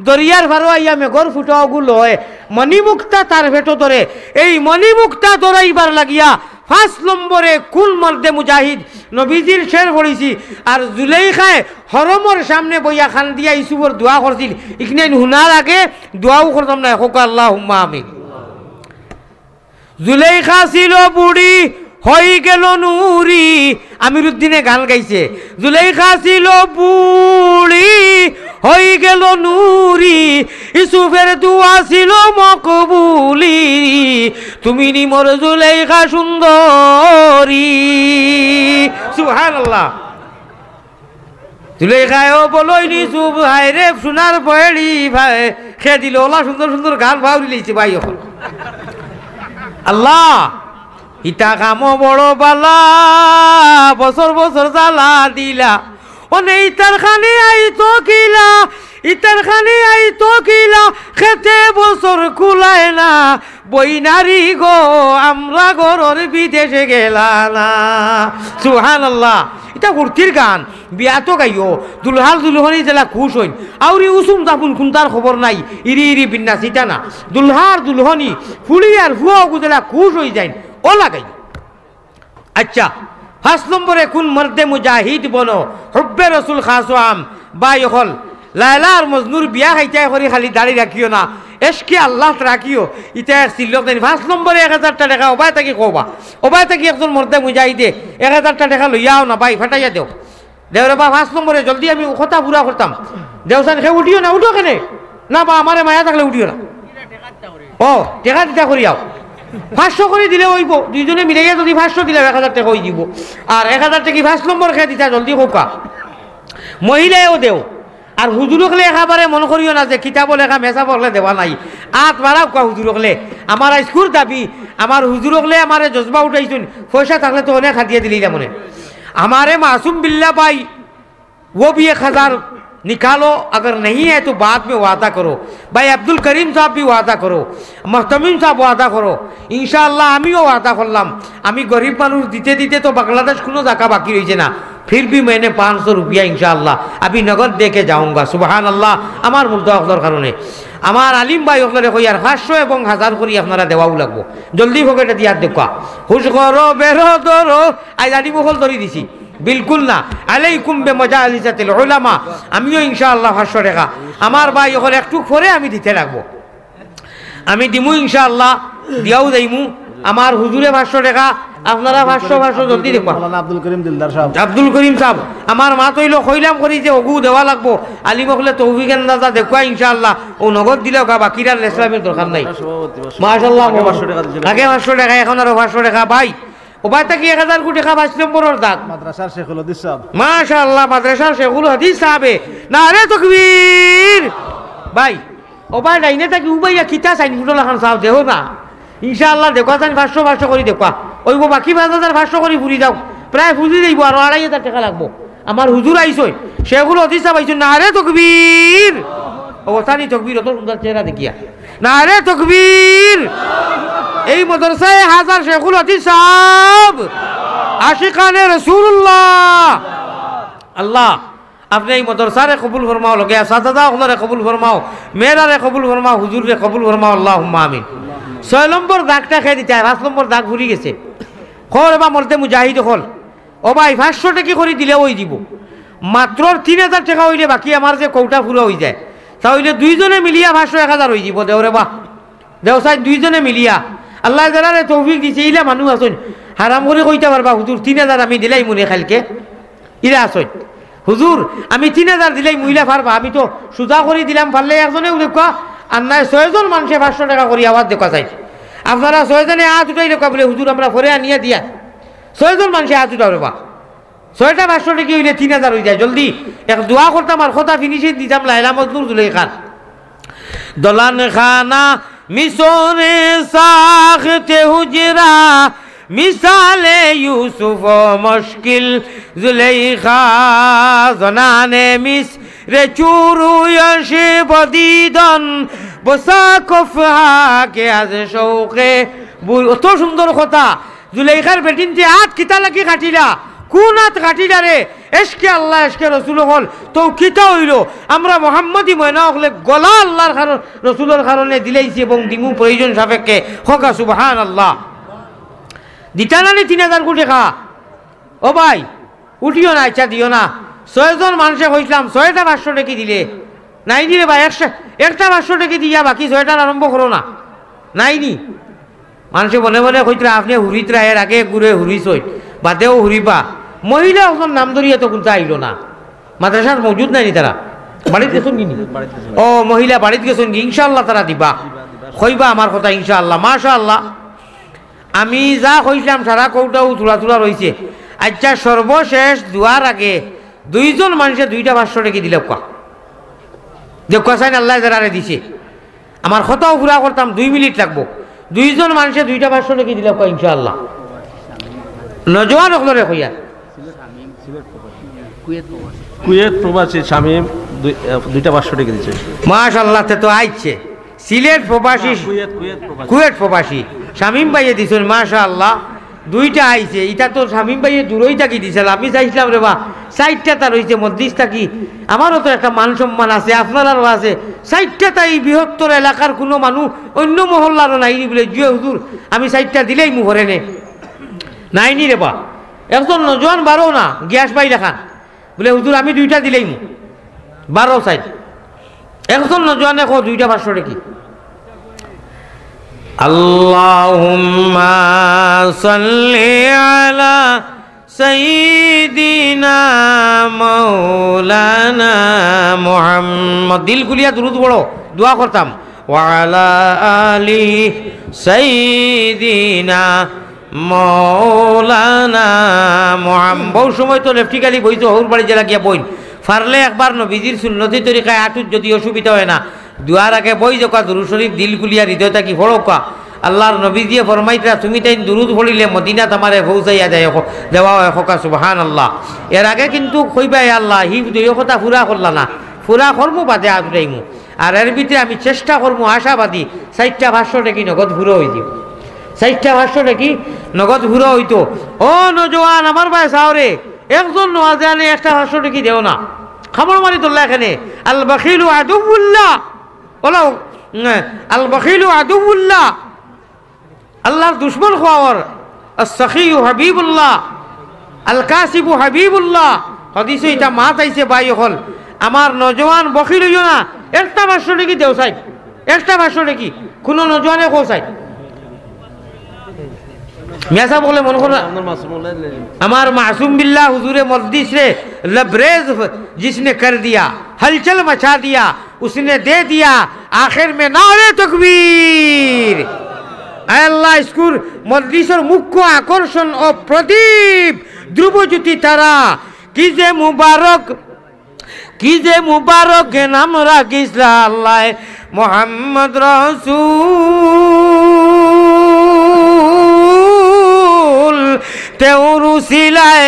দরিয়ার পারো আইয়া মেঘর ফুটাওগু লয়, মণিমুক্তা তার পেটো ধরে। এই মণিমুক্তা ধরাইবার লাগিয়া পাঁচ নম্বরে কুন মর্দে মুজাহিদ নবীজির শের পড়ছি। আর জুলেখায় হরমর সামনে বইয়া কান্দিয়া ইউসুফর দোয়া করছিল। ইখান হুনার আগে দোয়াও করতাম না, কউক্কা আল্লাহুম্মা আমিন। জুলেখা ছিল বুড়ি, হই গেল নুরি। আমিরুদ্দিনে গান গাইছে, জুলেখা ছিল বুড়ি, হই গেল নুরি, ইউসুফের দোয়া ছিল মকবুলি, তুমি নি মোর জুলেখা সুন্দরী। সুবহানাল্লাহ। জুলেখায়ও বলইনি চুপ, হায় রে সোনার বয়ড়ি ভাই, খে দিল ওলা সুন্দর সুন্দর গান ফাউরি লইছে ভাই অখন। আল্লাহ, ইতা কামো বড় বালা, বছর বছর জ্বালা দিলা, অনে ইতার খানি আইতো কিলা, ইতার খানি আইতো কিলা, খেতে বছর কুলায় না, বইনারি গো, আমরা ঘরর বিদেশে গেলা না। সুবহানাল্লাহ। ইটা ফুর্তির গান, বিয়াতো গাইও। দুলহার দুলহনি যেলা খুশ অইন, আউরি উসুম জাফুন কুন্তার খবর নাই, ইরি ইরি বিন্যাস ইটা না। দুলহার দুলহনি, ফুড়ি আর ফুয়াগু যেলা খুশ অইযাইন, অলা গাইও। আচ্ছা, পাঁচ নম্বরে কুন মর্দে মুজাহিদ বনো, হুব্বে রসুল খাস ও আম, ভাই অকল, লায়লা আর মজনুর বিয়া খাইতায় করি খালি দাড়ি রাখিও না, এশকে আল্লাহ রাখিও, ইতা এক সিল্লক দেন। পাঁচ নম্বরে এক হাজারটা টেকা, ওবায় থাকি কওবা, ওবায় থাকি একজন মর্দে মুজাহিদে এক হাজারটা টেকা লইয়া আও না ভাই, ফাটাইয়া দেও। দেও রে বা, পাঁচ নম্বরে জলদি আমি কথা পুরা করতাম। দেও চাইন, কেউ উঠিও না, উঠো কেনে? না বা, আমারে মায়া থাকলে উঠিও না। ও, টেকা দিতা করি আও। পাঁচশো করি দিলে অইবো, দুইজনে মিলাইয়া যদি পাঁচশো দিলে এক হাজার টেকা অইযিবো। আর এক হাজার টেকা পাঁচ নম্বর খে দিতা, জলদি কউক্কা। মহিলায়ও দেও। আর হুজুর অকলে একেবারে মন করিও না যে কিতাবো লেখা মেসাব অকলে দেওয়া নাই। আত বাড়াউক্কা হুজুর অকলে। আমার আইজকুর দাবি, আমার হুজুর অকলে আমারে জজবা উঠাইছইন, পয়সা থাকলে তো অনেক হাদিয়া দিলাইলাম অনে। আমারে মাসুম বিল্লা ভাই, वो भी एक हज़ार निकालो, अगर नहीं है तो बाद में वादा करो। ভাই আব্দুল করিম সাব ভি ওয়াদা করো, মুহতামিম সাব ওয়াদা করো। ইনশাআল্লাহ আমিও ওয়াদা করলাম, আমি গরিব মানুষ, দিতে দিতে তো বাংলাদেশ কুনু জাগা বাকি রইছে না। फिर भी मैंने पाँच सौ रुपया इंशाअल्लाह अभी नगद दे के जाऊंगा। সুবহানাল্লাহ। আমার মুর্দা অকলর কারণে আমার আলিম ভাই অকলরে কইয়ার পাঁচশো এবং হাজার করি আপনারা দেওয়াও লাগবো। জলদি পকেটে দিয়া দেউক্কা। হুশ করো, বেরো ধরো, আইজ আলিম অকল ধরি দিছি। বিলকুল না। আলাইকুম বেমাজালিসাতিল উলামা। আমিও ইনশাআল্লাহ পাঁচশো টেকা। আমার ভাই অকল একটুক পরে আমি দিতে লাগবো। আমি দিমু ইনশাআল্লাহ, দিয়াও যাইমু। আমার হুজুরে পাঁচশো টেকা, আপনারা পাঁচশো, পাঁচশো জলদি দেখবা। মৌলানা আব্দুল করিম দিলদার সাহেব। আব্দুল করিম সাহেব, আমার মাত অইলো, কইলাম করি যে অগু দেওয়া লাগবো। আলিম অকলে তৌফিক আন্দাজা দেখবা ইনশাআল্লাহ। অউ নগদ দিলেউক্কা, বাকির আর লেসলামির দরকার নাই। মাশাআল্লাহ। আগে পাঁচশো টেকা দিছে। আগে পাঁচশো টেকা, এখন আরো পাঁচশো টেকা। ভাই, ও ভাই, তা কি এক হাজার কোটি টেকা পাঁচ নম্বরর দাগ? মাদ্রাসার শেখুল হাদিস সাহেব। মাশাআল্লাহ, মাদ্রাসার শেখুল হাদিস সাহেবে। নারে তকবীর। ভাই, ও ভাই, ডাইনে থাকি উবাইয়া কিতা চাইন ফুটো লাখান চাও, দেও না। ইনশাআল্লাহ, দেখবা চাইন পাঁচশো, পাঁচশো করি দেখবা। অইবো বাকি পাঁচ হাজার পাঁচশো করি ফুরি যাও। প্রায় ফুরি যাইবো, আরো আড়াই হাজার টেকা লাগবো। আমার হুজুর আইছইন, শেখুল হাদিস সাহেব আইছইন, নারে তকবীর। ও, অতানি তকবীর, অত সুন্দর চেহারা দেখিয়া। নারে তকবীর। এই মাদ্রাসায় হাজার শেখুল হাদিস সাহেব, আশিকানে রাসূলুল্লাহ। আল্লাহ, আপনে এই মাদ্রাসারে কবুল ফরমাও, লগে আসাতিজা অকলরে কবুল ফরমাও, মেয়েরারে কবুল ফরমাও, হুজুররে কবুল ফরমাও, আল্লাহুম্মা আমিন। ছয় নম্বর দাগটা কে দিতা, পাঁচ নম্বর দাগ ফুরি গেছে। কও রেবা মর্দে মুজাহিদ অকল। ও ভাই, পাঁচশো টেকি করি দিলে অইযিবো। মাত্র তিন হাজার টেকা অইলে বাকি আমার যে কৌটা ফুরা অইযায়, তা অইলে দুইজনে মিলিয়া পাঁচশো এক হাজার অইযিবো। দেও রেবা, দেও চাইন দুইজনে মিলিয়া। আল্লায় যারারে তৌফিক দিছে, ইলা মানুষ আছইন, হারাম করি কইতা পারবা, "হুজুর, তিন হাজার আমি দিলাইমু নে কাইলকে।" ইলা আছইন, "হুজুর, আমি তিন হাজার দিলাইমু।" ইলা পারবা, আমি তো সুজা করি দিলাম, পারলে একজনে উঠউক্কা, আর নায় ছয়জন মানষে পাঁচশো টেকা করি আওয়াজ দেউক্কা চাইন। আপনারা ছয়জনে আত উঠাইলাউক্কা বুলে, "হুজুর, আমরা পরে আনিয়া দিয়া।" ছয়জন মানষে আত উঠাও রেবা। ছয়টা পাঁচশো টেকি অইলে তিন হাজার অইযায়। জলদি এক দোয়া করতাম আর কথা finishing দিতাম লায়লা মজনুর জুলেখার। দলান খানা মিসরে সাখতে হুজরা, মিসালে ইউসুফ মুশকিল জুলেখা, জনানে মিসরে চুরুয়শে বদিদন, বসা কফহা কে আজ শৌকে বুর-, অত সুন্দর কথা। জুলেখার বেটিন্তে আত কিতা লাগি কাটিলা? কুন আত কাটিলা রে? এশকে আল্লাহ, এশকে রসুল অকল। তো কিতা অইলো? আমরা মোহাম্মদী ময়না অকলে গলা আল্লাহর কারণ, রসুলর কারণে দিলাইছি এবং দিমু প্রয়োজন সাপেক্ষে। কউক্কা সুবহানাল্লাহ। দিতা না নি তিন হাজার কোটি টেকা? ও ভাই, উঠিও না, আচ্ছা দিও না। ছয়জন মানষে কইছলাম, ছয়টা পাঁচশো টেকি দিলে। নাইনি রেবা, একশো, একটা পাঁচশো টেকি দিয়া বাকি ছয়টার আরম্ভ করো না। নাইনি। মানষে মনে মনে কইতরা, "আপনে হুরিতরা, এর আগে এক গুরে হুরিছইন, বাদেও হুরিবা।" মহিলা অকলর নাম ধরিয়া তো কুনতা আইলো না। মাদ্রাসাত মজুদ নায়নি তারা? বাড়িত গেছইন গি নি? ও, মহিলা বাড়িত গেছইন গি? ইনশাআল্লাহ তারা দিবা। কইবা আমার কথা ইনশাআল্লাহ। মাশাআল্লাহ। আমি যা কইছলাম সারা কৌটাউ থুড়া থুড়া রইছে। আচ্ছা, সর্বশেষ দোয়ার আগে দুইজন মানষে দুইটা পাঁচশো টেকি দিলাউক্কা। দেউক্কা চাইন আল্লায় যারারে দিছে। আমার কথাও পুরা করতাম, দুই মিনিট লাগবো। দুইজন মানষে দুইটা পাঁচশো টেকি দিলাউক্কা ইনশাআল্লাহ। নজওয়ান অকলরে কইয়ার। কুয়েত প্রবাসী শামীম দুই-, আহ, দুইটা পাঁচশো টেকি দিছে। মাশাআল্লাহ, তে তো আইছে। সিলেট প্রবাসী, না, কুয়েত, কুয়েত প্রবাসী। কুয়েত প্রবাসী শামীম ভাইয়ে দিছইন, মাশাআল্লাহ, দুইটা আইছে। ইটা তো শামীম ভাইয়ে দূরই থাকি দিছিল, আমি চাইছলাম রেবা, চাইরটা তার অইছে মজলিস থাকি। আমারও তো একটা মান সম্মান আছে, আপনারারও আছে। চাইরটা তাই বৃহত্তর এলাকার কুনু মানুষ অইন্য মহল্লারও নায়নি বুলে, "জি হুজুর, আমি চাইরটা দিলাইমু পরে নে।" নায়নি রেবা। একজন নজওয়ান বারো না, গিয়াস ভাই লাখান। বুলে, "হুজুর, আমি দুইটা দিলাইমু।" বারো চাইন। একজন নজওয়ানে কও দুইটা পাঁচশো টেকি। আল্লাহুম্মা সাল্লি আলা সাইয়্যিদিনা মাওলানা মুহাম্মদ। দিল খুলিয়া দুরুদ পড়ো, দোয়া করতাম। ওয়া আলা আলি সাইয়্যিদিনা মৌলানা মোহাম-, বউর সময় তো লেফটি খালি বইতো, হউর বাড়ি জেলা গিয়া বইন। পারলে একবার নবীজির সুন্নতি তরিকায় আটুত যদি অসুবিধা অয় না, দোয়ার আগে বই যাউক্কা দুরুদ শরীফ দিল খুলিয়া হৃদয় থাকি পড়উক্কা। আল্লাহর নবীজিয়ে ফরমাইতরা, "তুমি তাইন দুরুদ পড়িলে মদিনাত আমারে পৌঁছাইয়া দেয়, দেওয়া অয়", কউক্কা সুবহানাল্লাহ। এর আগে কিন্তু কইবা, "এ আল্লাহ, হি দুইও কথা পুরা করলা না, পুরা করমু বাদে আত উঠাইমু।" আর এর ভিতরে আমি চেষ্টা করমু, আশাবাদী, চাইরটা পাঁচশো টেকি নগদ পুরা অইযিবো। চাইরটা পাঁচশো টেকি নগদ পুরা অইতো। ও নজওয়ান, আমার ভাই চাও রে, একজন নজওয়ানে একটা পাঁচশো টেকি দেও না। কামড় মারি ধরলা কেনে। আল বাখিলু আদুউল্লাহ। বলো, উম, আল বাখিলু আদুউল্লাহ। আল্লাহর দুশমন কওয়া অর। আস-সাখিয়্যু হাবিবুল্লাহ, আল-কাসিবু হাবিবুল্লাহ। হাদিসো ইটা মাত আইছে ভাই অকল। আমার নজওয়ান বখিল অইও না, একটা পাঁচশো টেকি দেও চাইন, একটা পাঁচশো টেকি। কুনু নজওয়ানে কও চাইন। মিয়া সাব অকলে মনো করইন, আপনার মাসুম অকলে লে-, আমার মাসুম বিল্লাহ হুজুরে মজলিসরে লবরেজ ফ-, জিসনে কর দিয়া, হলচল মচা দিয়া, উসনে দে দিয়া, আখের মে নারে তকবীর। আয় আল্লাহ, ইস্কুর মজলিসর মুখ্য আকর্ষণ ও প্রদীপ, ধ্রুবজ্যোতি তারা, কি যে মুবারক, কি যে মুবারক নাম রাখিসলা আল্লায়, মোহাম্মদ রসুল। তেউর উসিলায়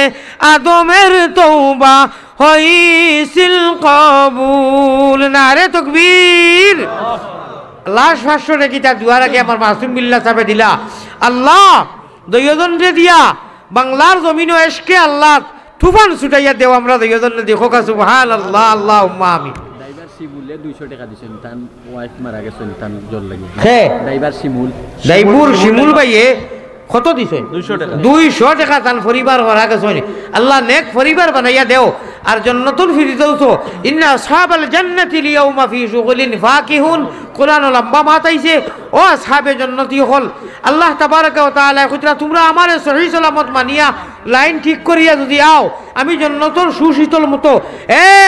আদমের তওবা হইছিল কবুল। নারে তকবীর। লাস্ট পাঁচশো টেকা কিতা দোয়ার আগে আমার মাসুম বিল্লাহ সাবে দিলা। আল্লাহ, দুইওজনরে দিয়া বাংলার জমিনো এশকে আল্লাহ তুফান ছুটাইয়া দেও, আমরা দুইওজনরে দেখো কা, সুবহানাল্লাহ, আল্লাহুম্মা আমিন। ড্রাইভার শিমুলে দুইশো টেকা দিছইন, তান ওয়াইফ মারা গেছইন, তান জ্বর লাগি। হে। ড্রাইভার শিমুল। ড্রাইভার শিমুল শিমুল ভাইয়ে কত দিছইন? দুইশো টেকা। দুইশো টেকা তান পরিবার মারা গেছইন। আল্লাহ নেক পরিবার বানাইয়া দেও। আর জন্নতুল ফিরদৌস, ইন্না আসহাবাল জান্নাতিল ইয়াউমা ফি শুগুলিন ফাকিহুন। কোরআনো লম্বা মাত আইছে, ও আসহাবে জন্নতি অকল, আল্লাহ তাবারাকা ওয়া তাআলায় কইতরা, তুমরা আমারে সহি সালামত মানিয়া লাইন ঠিক করিয়া যুদি আও, আমি জন্নতর সুশীতল মতো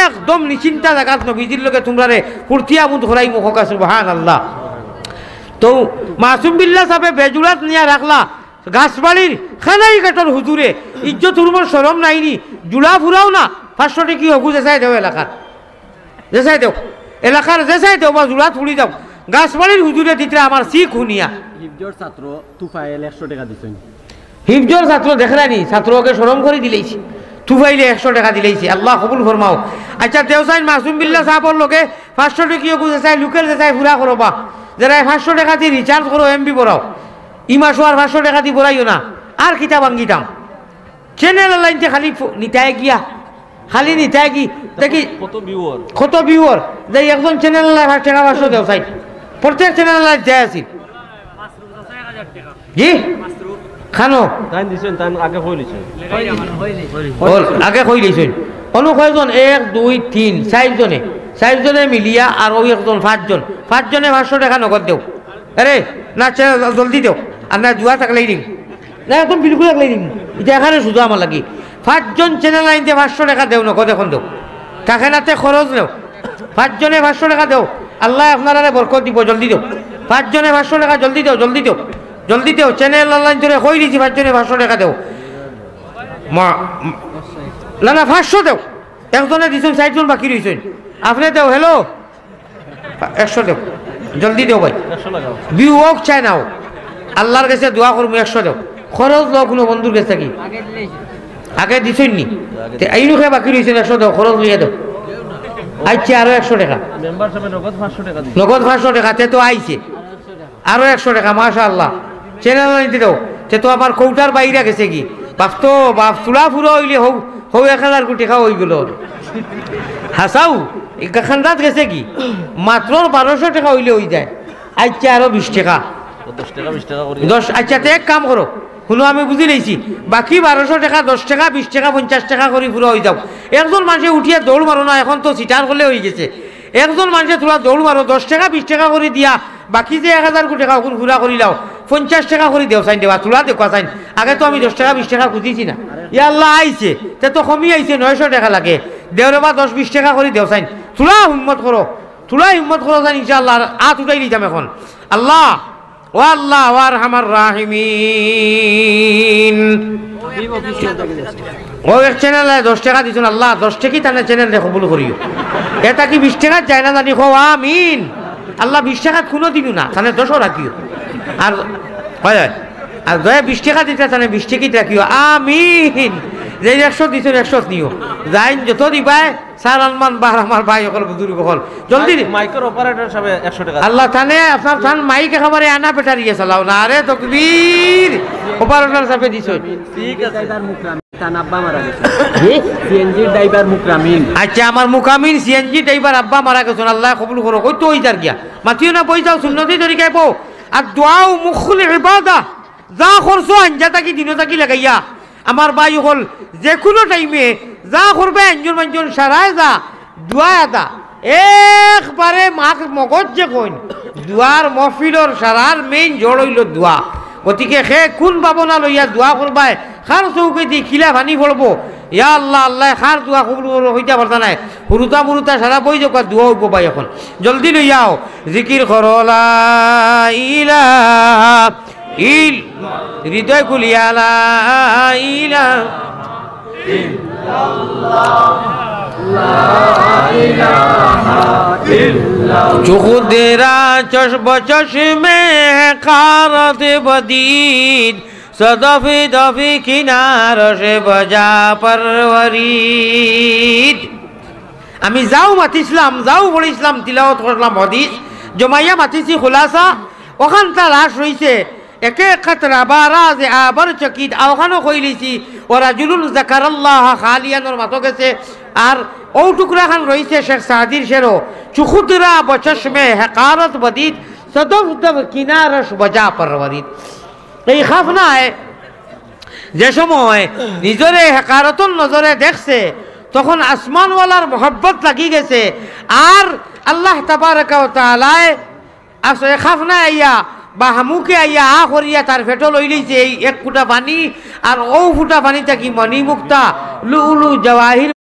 একদম নিশ্চিন্তা জাগাত নবীজির লগে তুমরারে ফুর্তি আমোদ করাইমু, কওকা সুবহানাল্লাহ। তো মাসুম বিল্লাহ সাবে বেজুড়াত নিয়া রাখলা, গাছবাড়ির খানাই ঘাটর হুজুরে, ইজ্জত হুরমত শরম নাই নি, জুড়া ফুরাও না, পাঁচশো টেকা অগু যেছাই দেও এলাকার। যেছাই দেও, এলাকার যেছাই দেও বা জুড়াত ফুড়ি দেও, গাছবাড়ির হুজুরে দিতরা আমার শিখ হুনিয়া। হিফজর ছাত্র তুফাইল একশো টেকা দিছইন। হিফজর ছাত্র দেখরায়নি, ছাত্রকে শরম করি দিলাইছে, তুফাইলে একশো টেকা দিলাইছে, আল্লাহ কবুল ফরমাও। আচ্ছা, দেও চাইন মাসুম বিল্লাহ সাবর লগে পাঁচশো টেকা অগু যেছাই, লোকাল যেছাই পুরা করো বা, যেরা পাঁচশো টেকা দি রিচার্জ করো, এমবি ভরাও, ই মাসো আর পাঁচশো টেকা দি ভরাইও না, আর কিতা ভাঙ্গিতাম। চ্যানেল লাইনতে খালি ফো-, নিতায় গিয়া, খালি নিতায় গি, দেখি কত ভিউয়ার? কত ভিউয়ার? দেখি একজন চ্যানেল লাই পাঁচ টেকা পাঁচশো দেও চাই। প্রত্যেক চ্যানেল লাই যায় আছিল। জি? খানো? তাইন দিছইন, তাইন আগে কই লিছইন। বল, আগে কই লিছইন। অনু কয়জন? এক, দুই, তিন, চাইর জনে। চাইর জনে মিলিয়া আর ওই একজন পাঁচজন। পাঁচজনে পাঁচশো টেকা নগদ দেও। আরে, না, চে-, জলদি দেও। আর না, জুড়া থাকলেই দিম। না, একদম বিলকুল একলাই দিমু। ইটা এখানে শুধু আমার লাগি। পাঁচজন চ্যানেল আইনতে পাঁচশো টেকা দেও, নগদ এখন দেও। থাকে নাতে খরচ নেও। পাঁচজনে পাঁচশো টেকা দেও। আল্লায় আপনারারে বরকত দিবো, জলদি দেও। পাঁচজনে পাঁচশো টেকা জলদি দেও, জলদি দেও। জলদি দেও, চ্যানেল আল্লাহ ধরে কই দিছি, পাঁচজনে পাঁচশো টেকা দেও। মা-, না, না, পাঁচশো দেও। একজনে দিছইন, চাইরজন বাকি রইছইন। আপনে দেও, হ্যালো। একশো দেও, জলদি দেও ভাই। একশো লাগাও। ভিউ অউক চাই না অউক, আল্লার গেছে দোয়া করমু, একশো দেও। খরচ লও কুনু বন্ধুর গেছ থাকি। আগে দিছইন নি? তে এইনুকে বাকি রইছইন, একশো দেও, খরচ লইয়া দেও। আইচ্ছা, আরো একশো টেকা। মেম্বার সাবে নগদ পাঁচশো টেকা দিছে। নগদ পাঁচশো টেকা, তে তো আইছে। আরো একশো টেকা, মাশাআল্লাহ। চ্যানেল আইনতে দেও, তে তো আমার কৌটার বাইরা গেছে গি। বাপ তো বাপ, তুলা ফুরা অইলে হউ, হউ এক হাজার কোটি টেকা অইগেলো। হাছাউ, ই খান্দাত গেছে গি? মাত্র বারোশো টেকা অইলে অইযায়। আইচ্ছা, আরো বিশ টেকা। ও, দশ টেকা, বিশ টেকা করি। দশ, আইচ্ছা, তে এক কাম করো। হুনো, আমি বুঝিলাইছি। বাকি বারোশো টেকা, দশ টেকা, বিশ টেকা, পঞ্চাশ টেকা করি পুরা অইযাউক। একজন মানষে উঠিয়া দৌড় মারো না, এখন তো সিটার করলে অইগেছে। একজন মানষে তুলা দৌড় মারো, দশ টেকা, বিশ টেকা করি দিয়া, বাকি যে এক হাজার কোটি টেকা অখন পুরা করিলাও, পঞ্চাশ টেকা করি দেও চাইন দেবা, তুলা দেউক্কা চাইন। আগে তো আমি দশ টেকা, বিশ টেকা খুজিছি না। ইয়া আল্লাহ, আইছে, তে তো কমি আইছে, নয়শো টেকা লাগে। দেও রে বা, দশ, বিশ টেকা করি দেও চাইন। তুলা হিম্মত করো, তুলা হিম্মত করো চাইন, ইনশাআল্লাহ, আর আত উঠাই দিতাম এখন। আল্লাহ, ও আল্লাহ, ও আরহামার রাহিমিন। ও এক চ্যানেল দশ টেকা দিছইন, আল্লাহ, দশ টেকাই তানে চ্যানেল দে কবুল করিও। এটা কি বিশ টেকা যায় না জানি, কও আমিন। আল্লাহ, বিশ টেকাত কুনু দিনও না, তানে দশও রাখিও। আর, হয়, হয়। আর দয়া বিশ টেকা দিতা, তানে বিশ টেকাই রাখিও, আমিন। যে একশো দিছইন, একশো নিও। যাইন যত দিবায়, স্যার আলমান বা আমার ভাই অকল, বুজুর্গ অকল, জলদি। মাইকর অপারেটর সাবে একশো টেকা। আল্লাহ, তানে আপনার তান মাইক একেবারে আনা ব্যাটারি চালাও না। আরে তকবীর, অপারেটর সাবে দিছইন। ঠিক আছে। ড্রাইভার মুকরামিন, তান আব্বা মারা গেছে। জি? সিএনজি ড্রাইভার মুকরামিন। আইচ্ছা, আমার মুকামিন সিএনজি ড্রাইভার আব্বা মারা গেছইন, আল্লায় কবুল করো। কই তো ওই যার গিয়া। মাতিও না, বই যাও, সুন্নতি তরিকায় বও। আর দোয়াও মুখুল ইবাদা। যা করছো আঞ্জা থাকি, দিনো থাকি লাগাইয়া, আমার ভাই অকল, যে কুনু টাইমে যা করবে, আঞ্জন মাঞ্জন সারায় যা, দোয়া আদা। একবারে মাখ মগজ যে কইন, দোয়ার মহফিলর সারার মেইন জড় অইলো দোয়া। গতিকে হে কুন ভাবনা লইয়া দোয়া করবায়, কার চউখেদি কিলা পানি পড়বো, ইয়া আল্লাহ, আল্লায় কার দোয়া কবুল করবো, কইতা পারতা নায়। হুরুতা মুরুতা সারা বই যাউক্কা, দোয়া অইবো ভাই অখন। জলদি লইয়া আও, জিকির করো লা ইলাহা ইল-, হৃদয় খুলিয়া লা ইলাহা ইল্লাল্লাহ, লা ইলাহা ইল্লাল্লাহ। চুখুদরা চশব চশমে হেকারত বদিদ, সদফ দফ কিনারশ বজা পরবরিদ। আমি যাও মাতিছলাম, যাও পড়িছলাম, তিলাওয়াত করলাম হাদিস, জমাইয়া মাতিছি খুলাসা, অখানতা লাশ রইছে, একে কাতরা বারা যে আবার চকিত, আ অখানও কইলিছি, ওয়া রাজুলুন যাকারাল্লাহা খালিয়ানর মাতো গেছে, আর অউ টুকরাখান রইছে শেখ সাদির শেরো, চুখুদরা বচশমে হেকারত বদিদ, সদফ দফ কিনারশ বজা পরবরিদ। এই খাফনায় যে সময় নিজরে হেকারতর নজরে দেখছে, তখন আসমানওয়ালার মহব্বত লাগি গেছে। আর আল্লাহ তাবারাকা ওয়া তাআলায় আস-, এ খাফনায় আইয়া বা হামুকে আইয়া আ করিয়া তার পেটো লইলিছে এই এক ফুটা পানি, আর অউ ফুটা পানি থাকি মণি মুক্তা, লুলু, জওয়াহির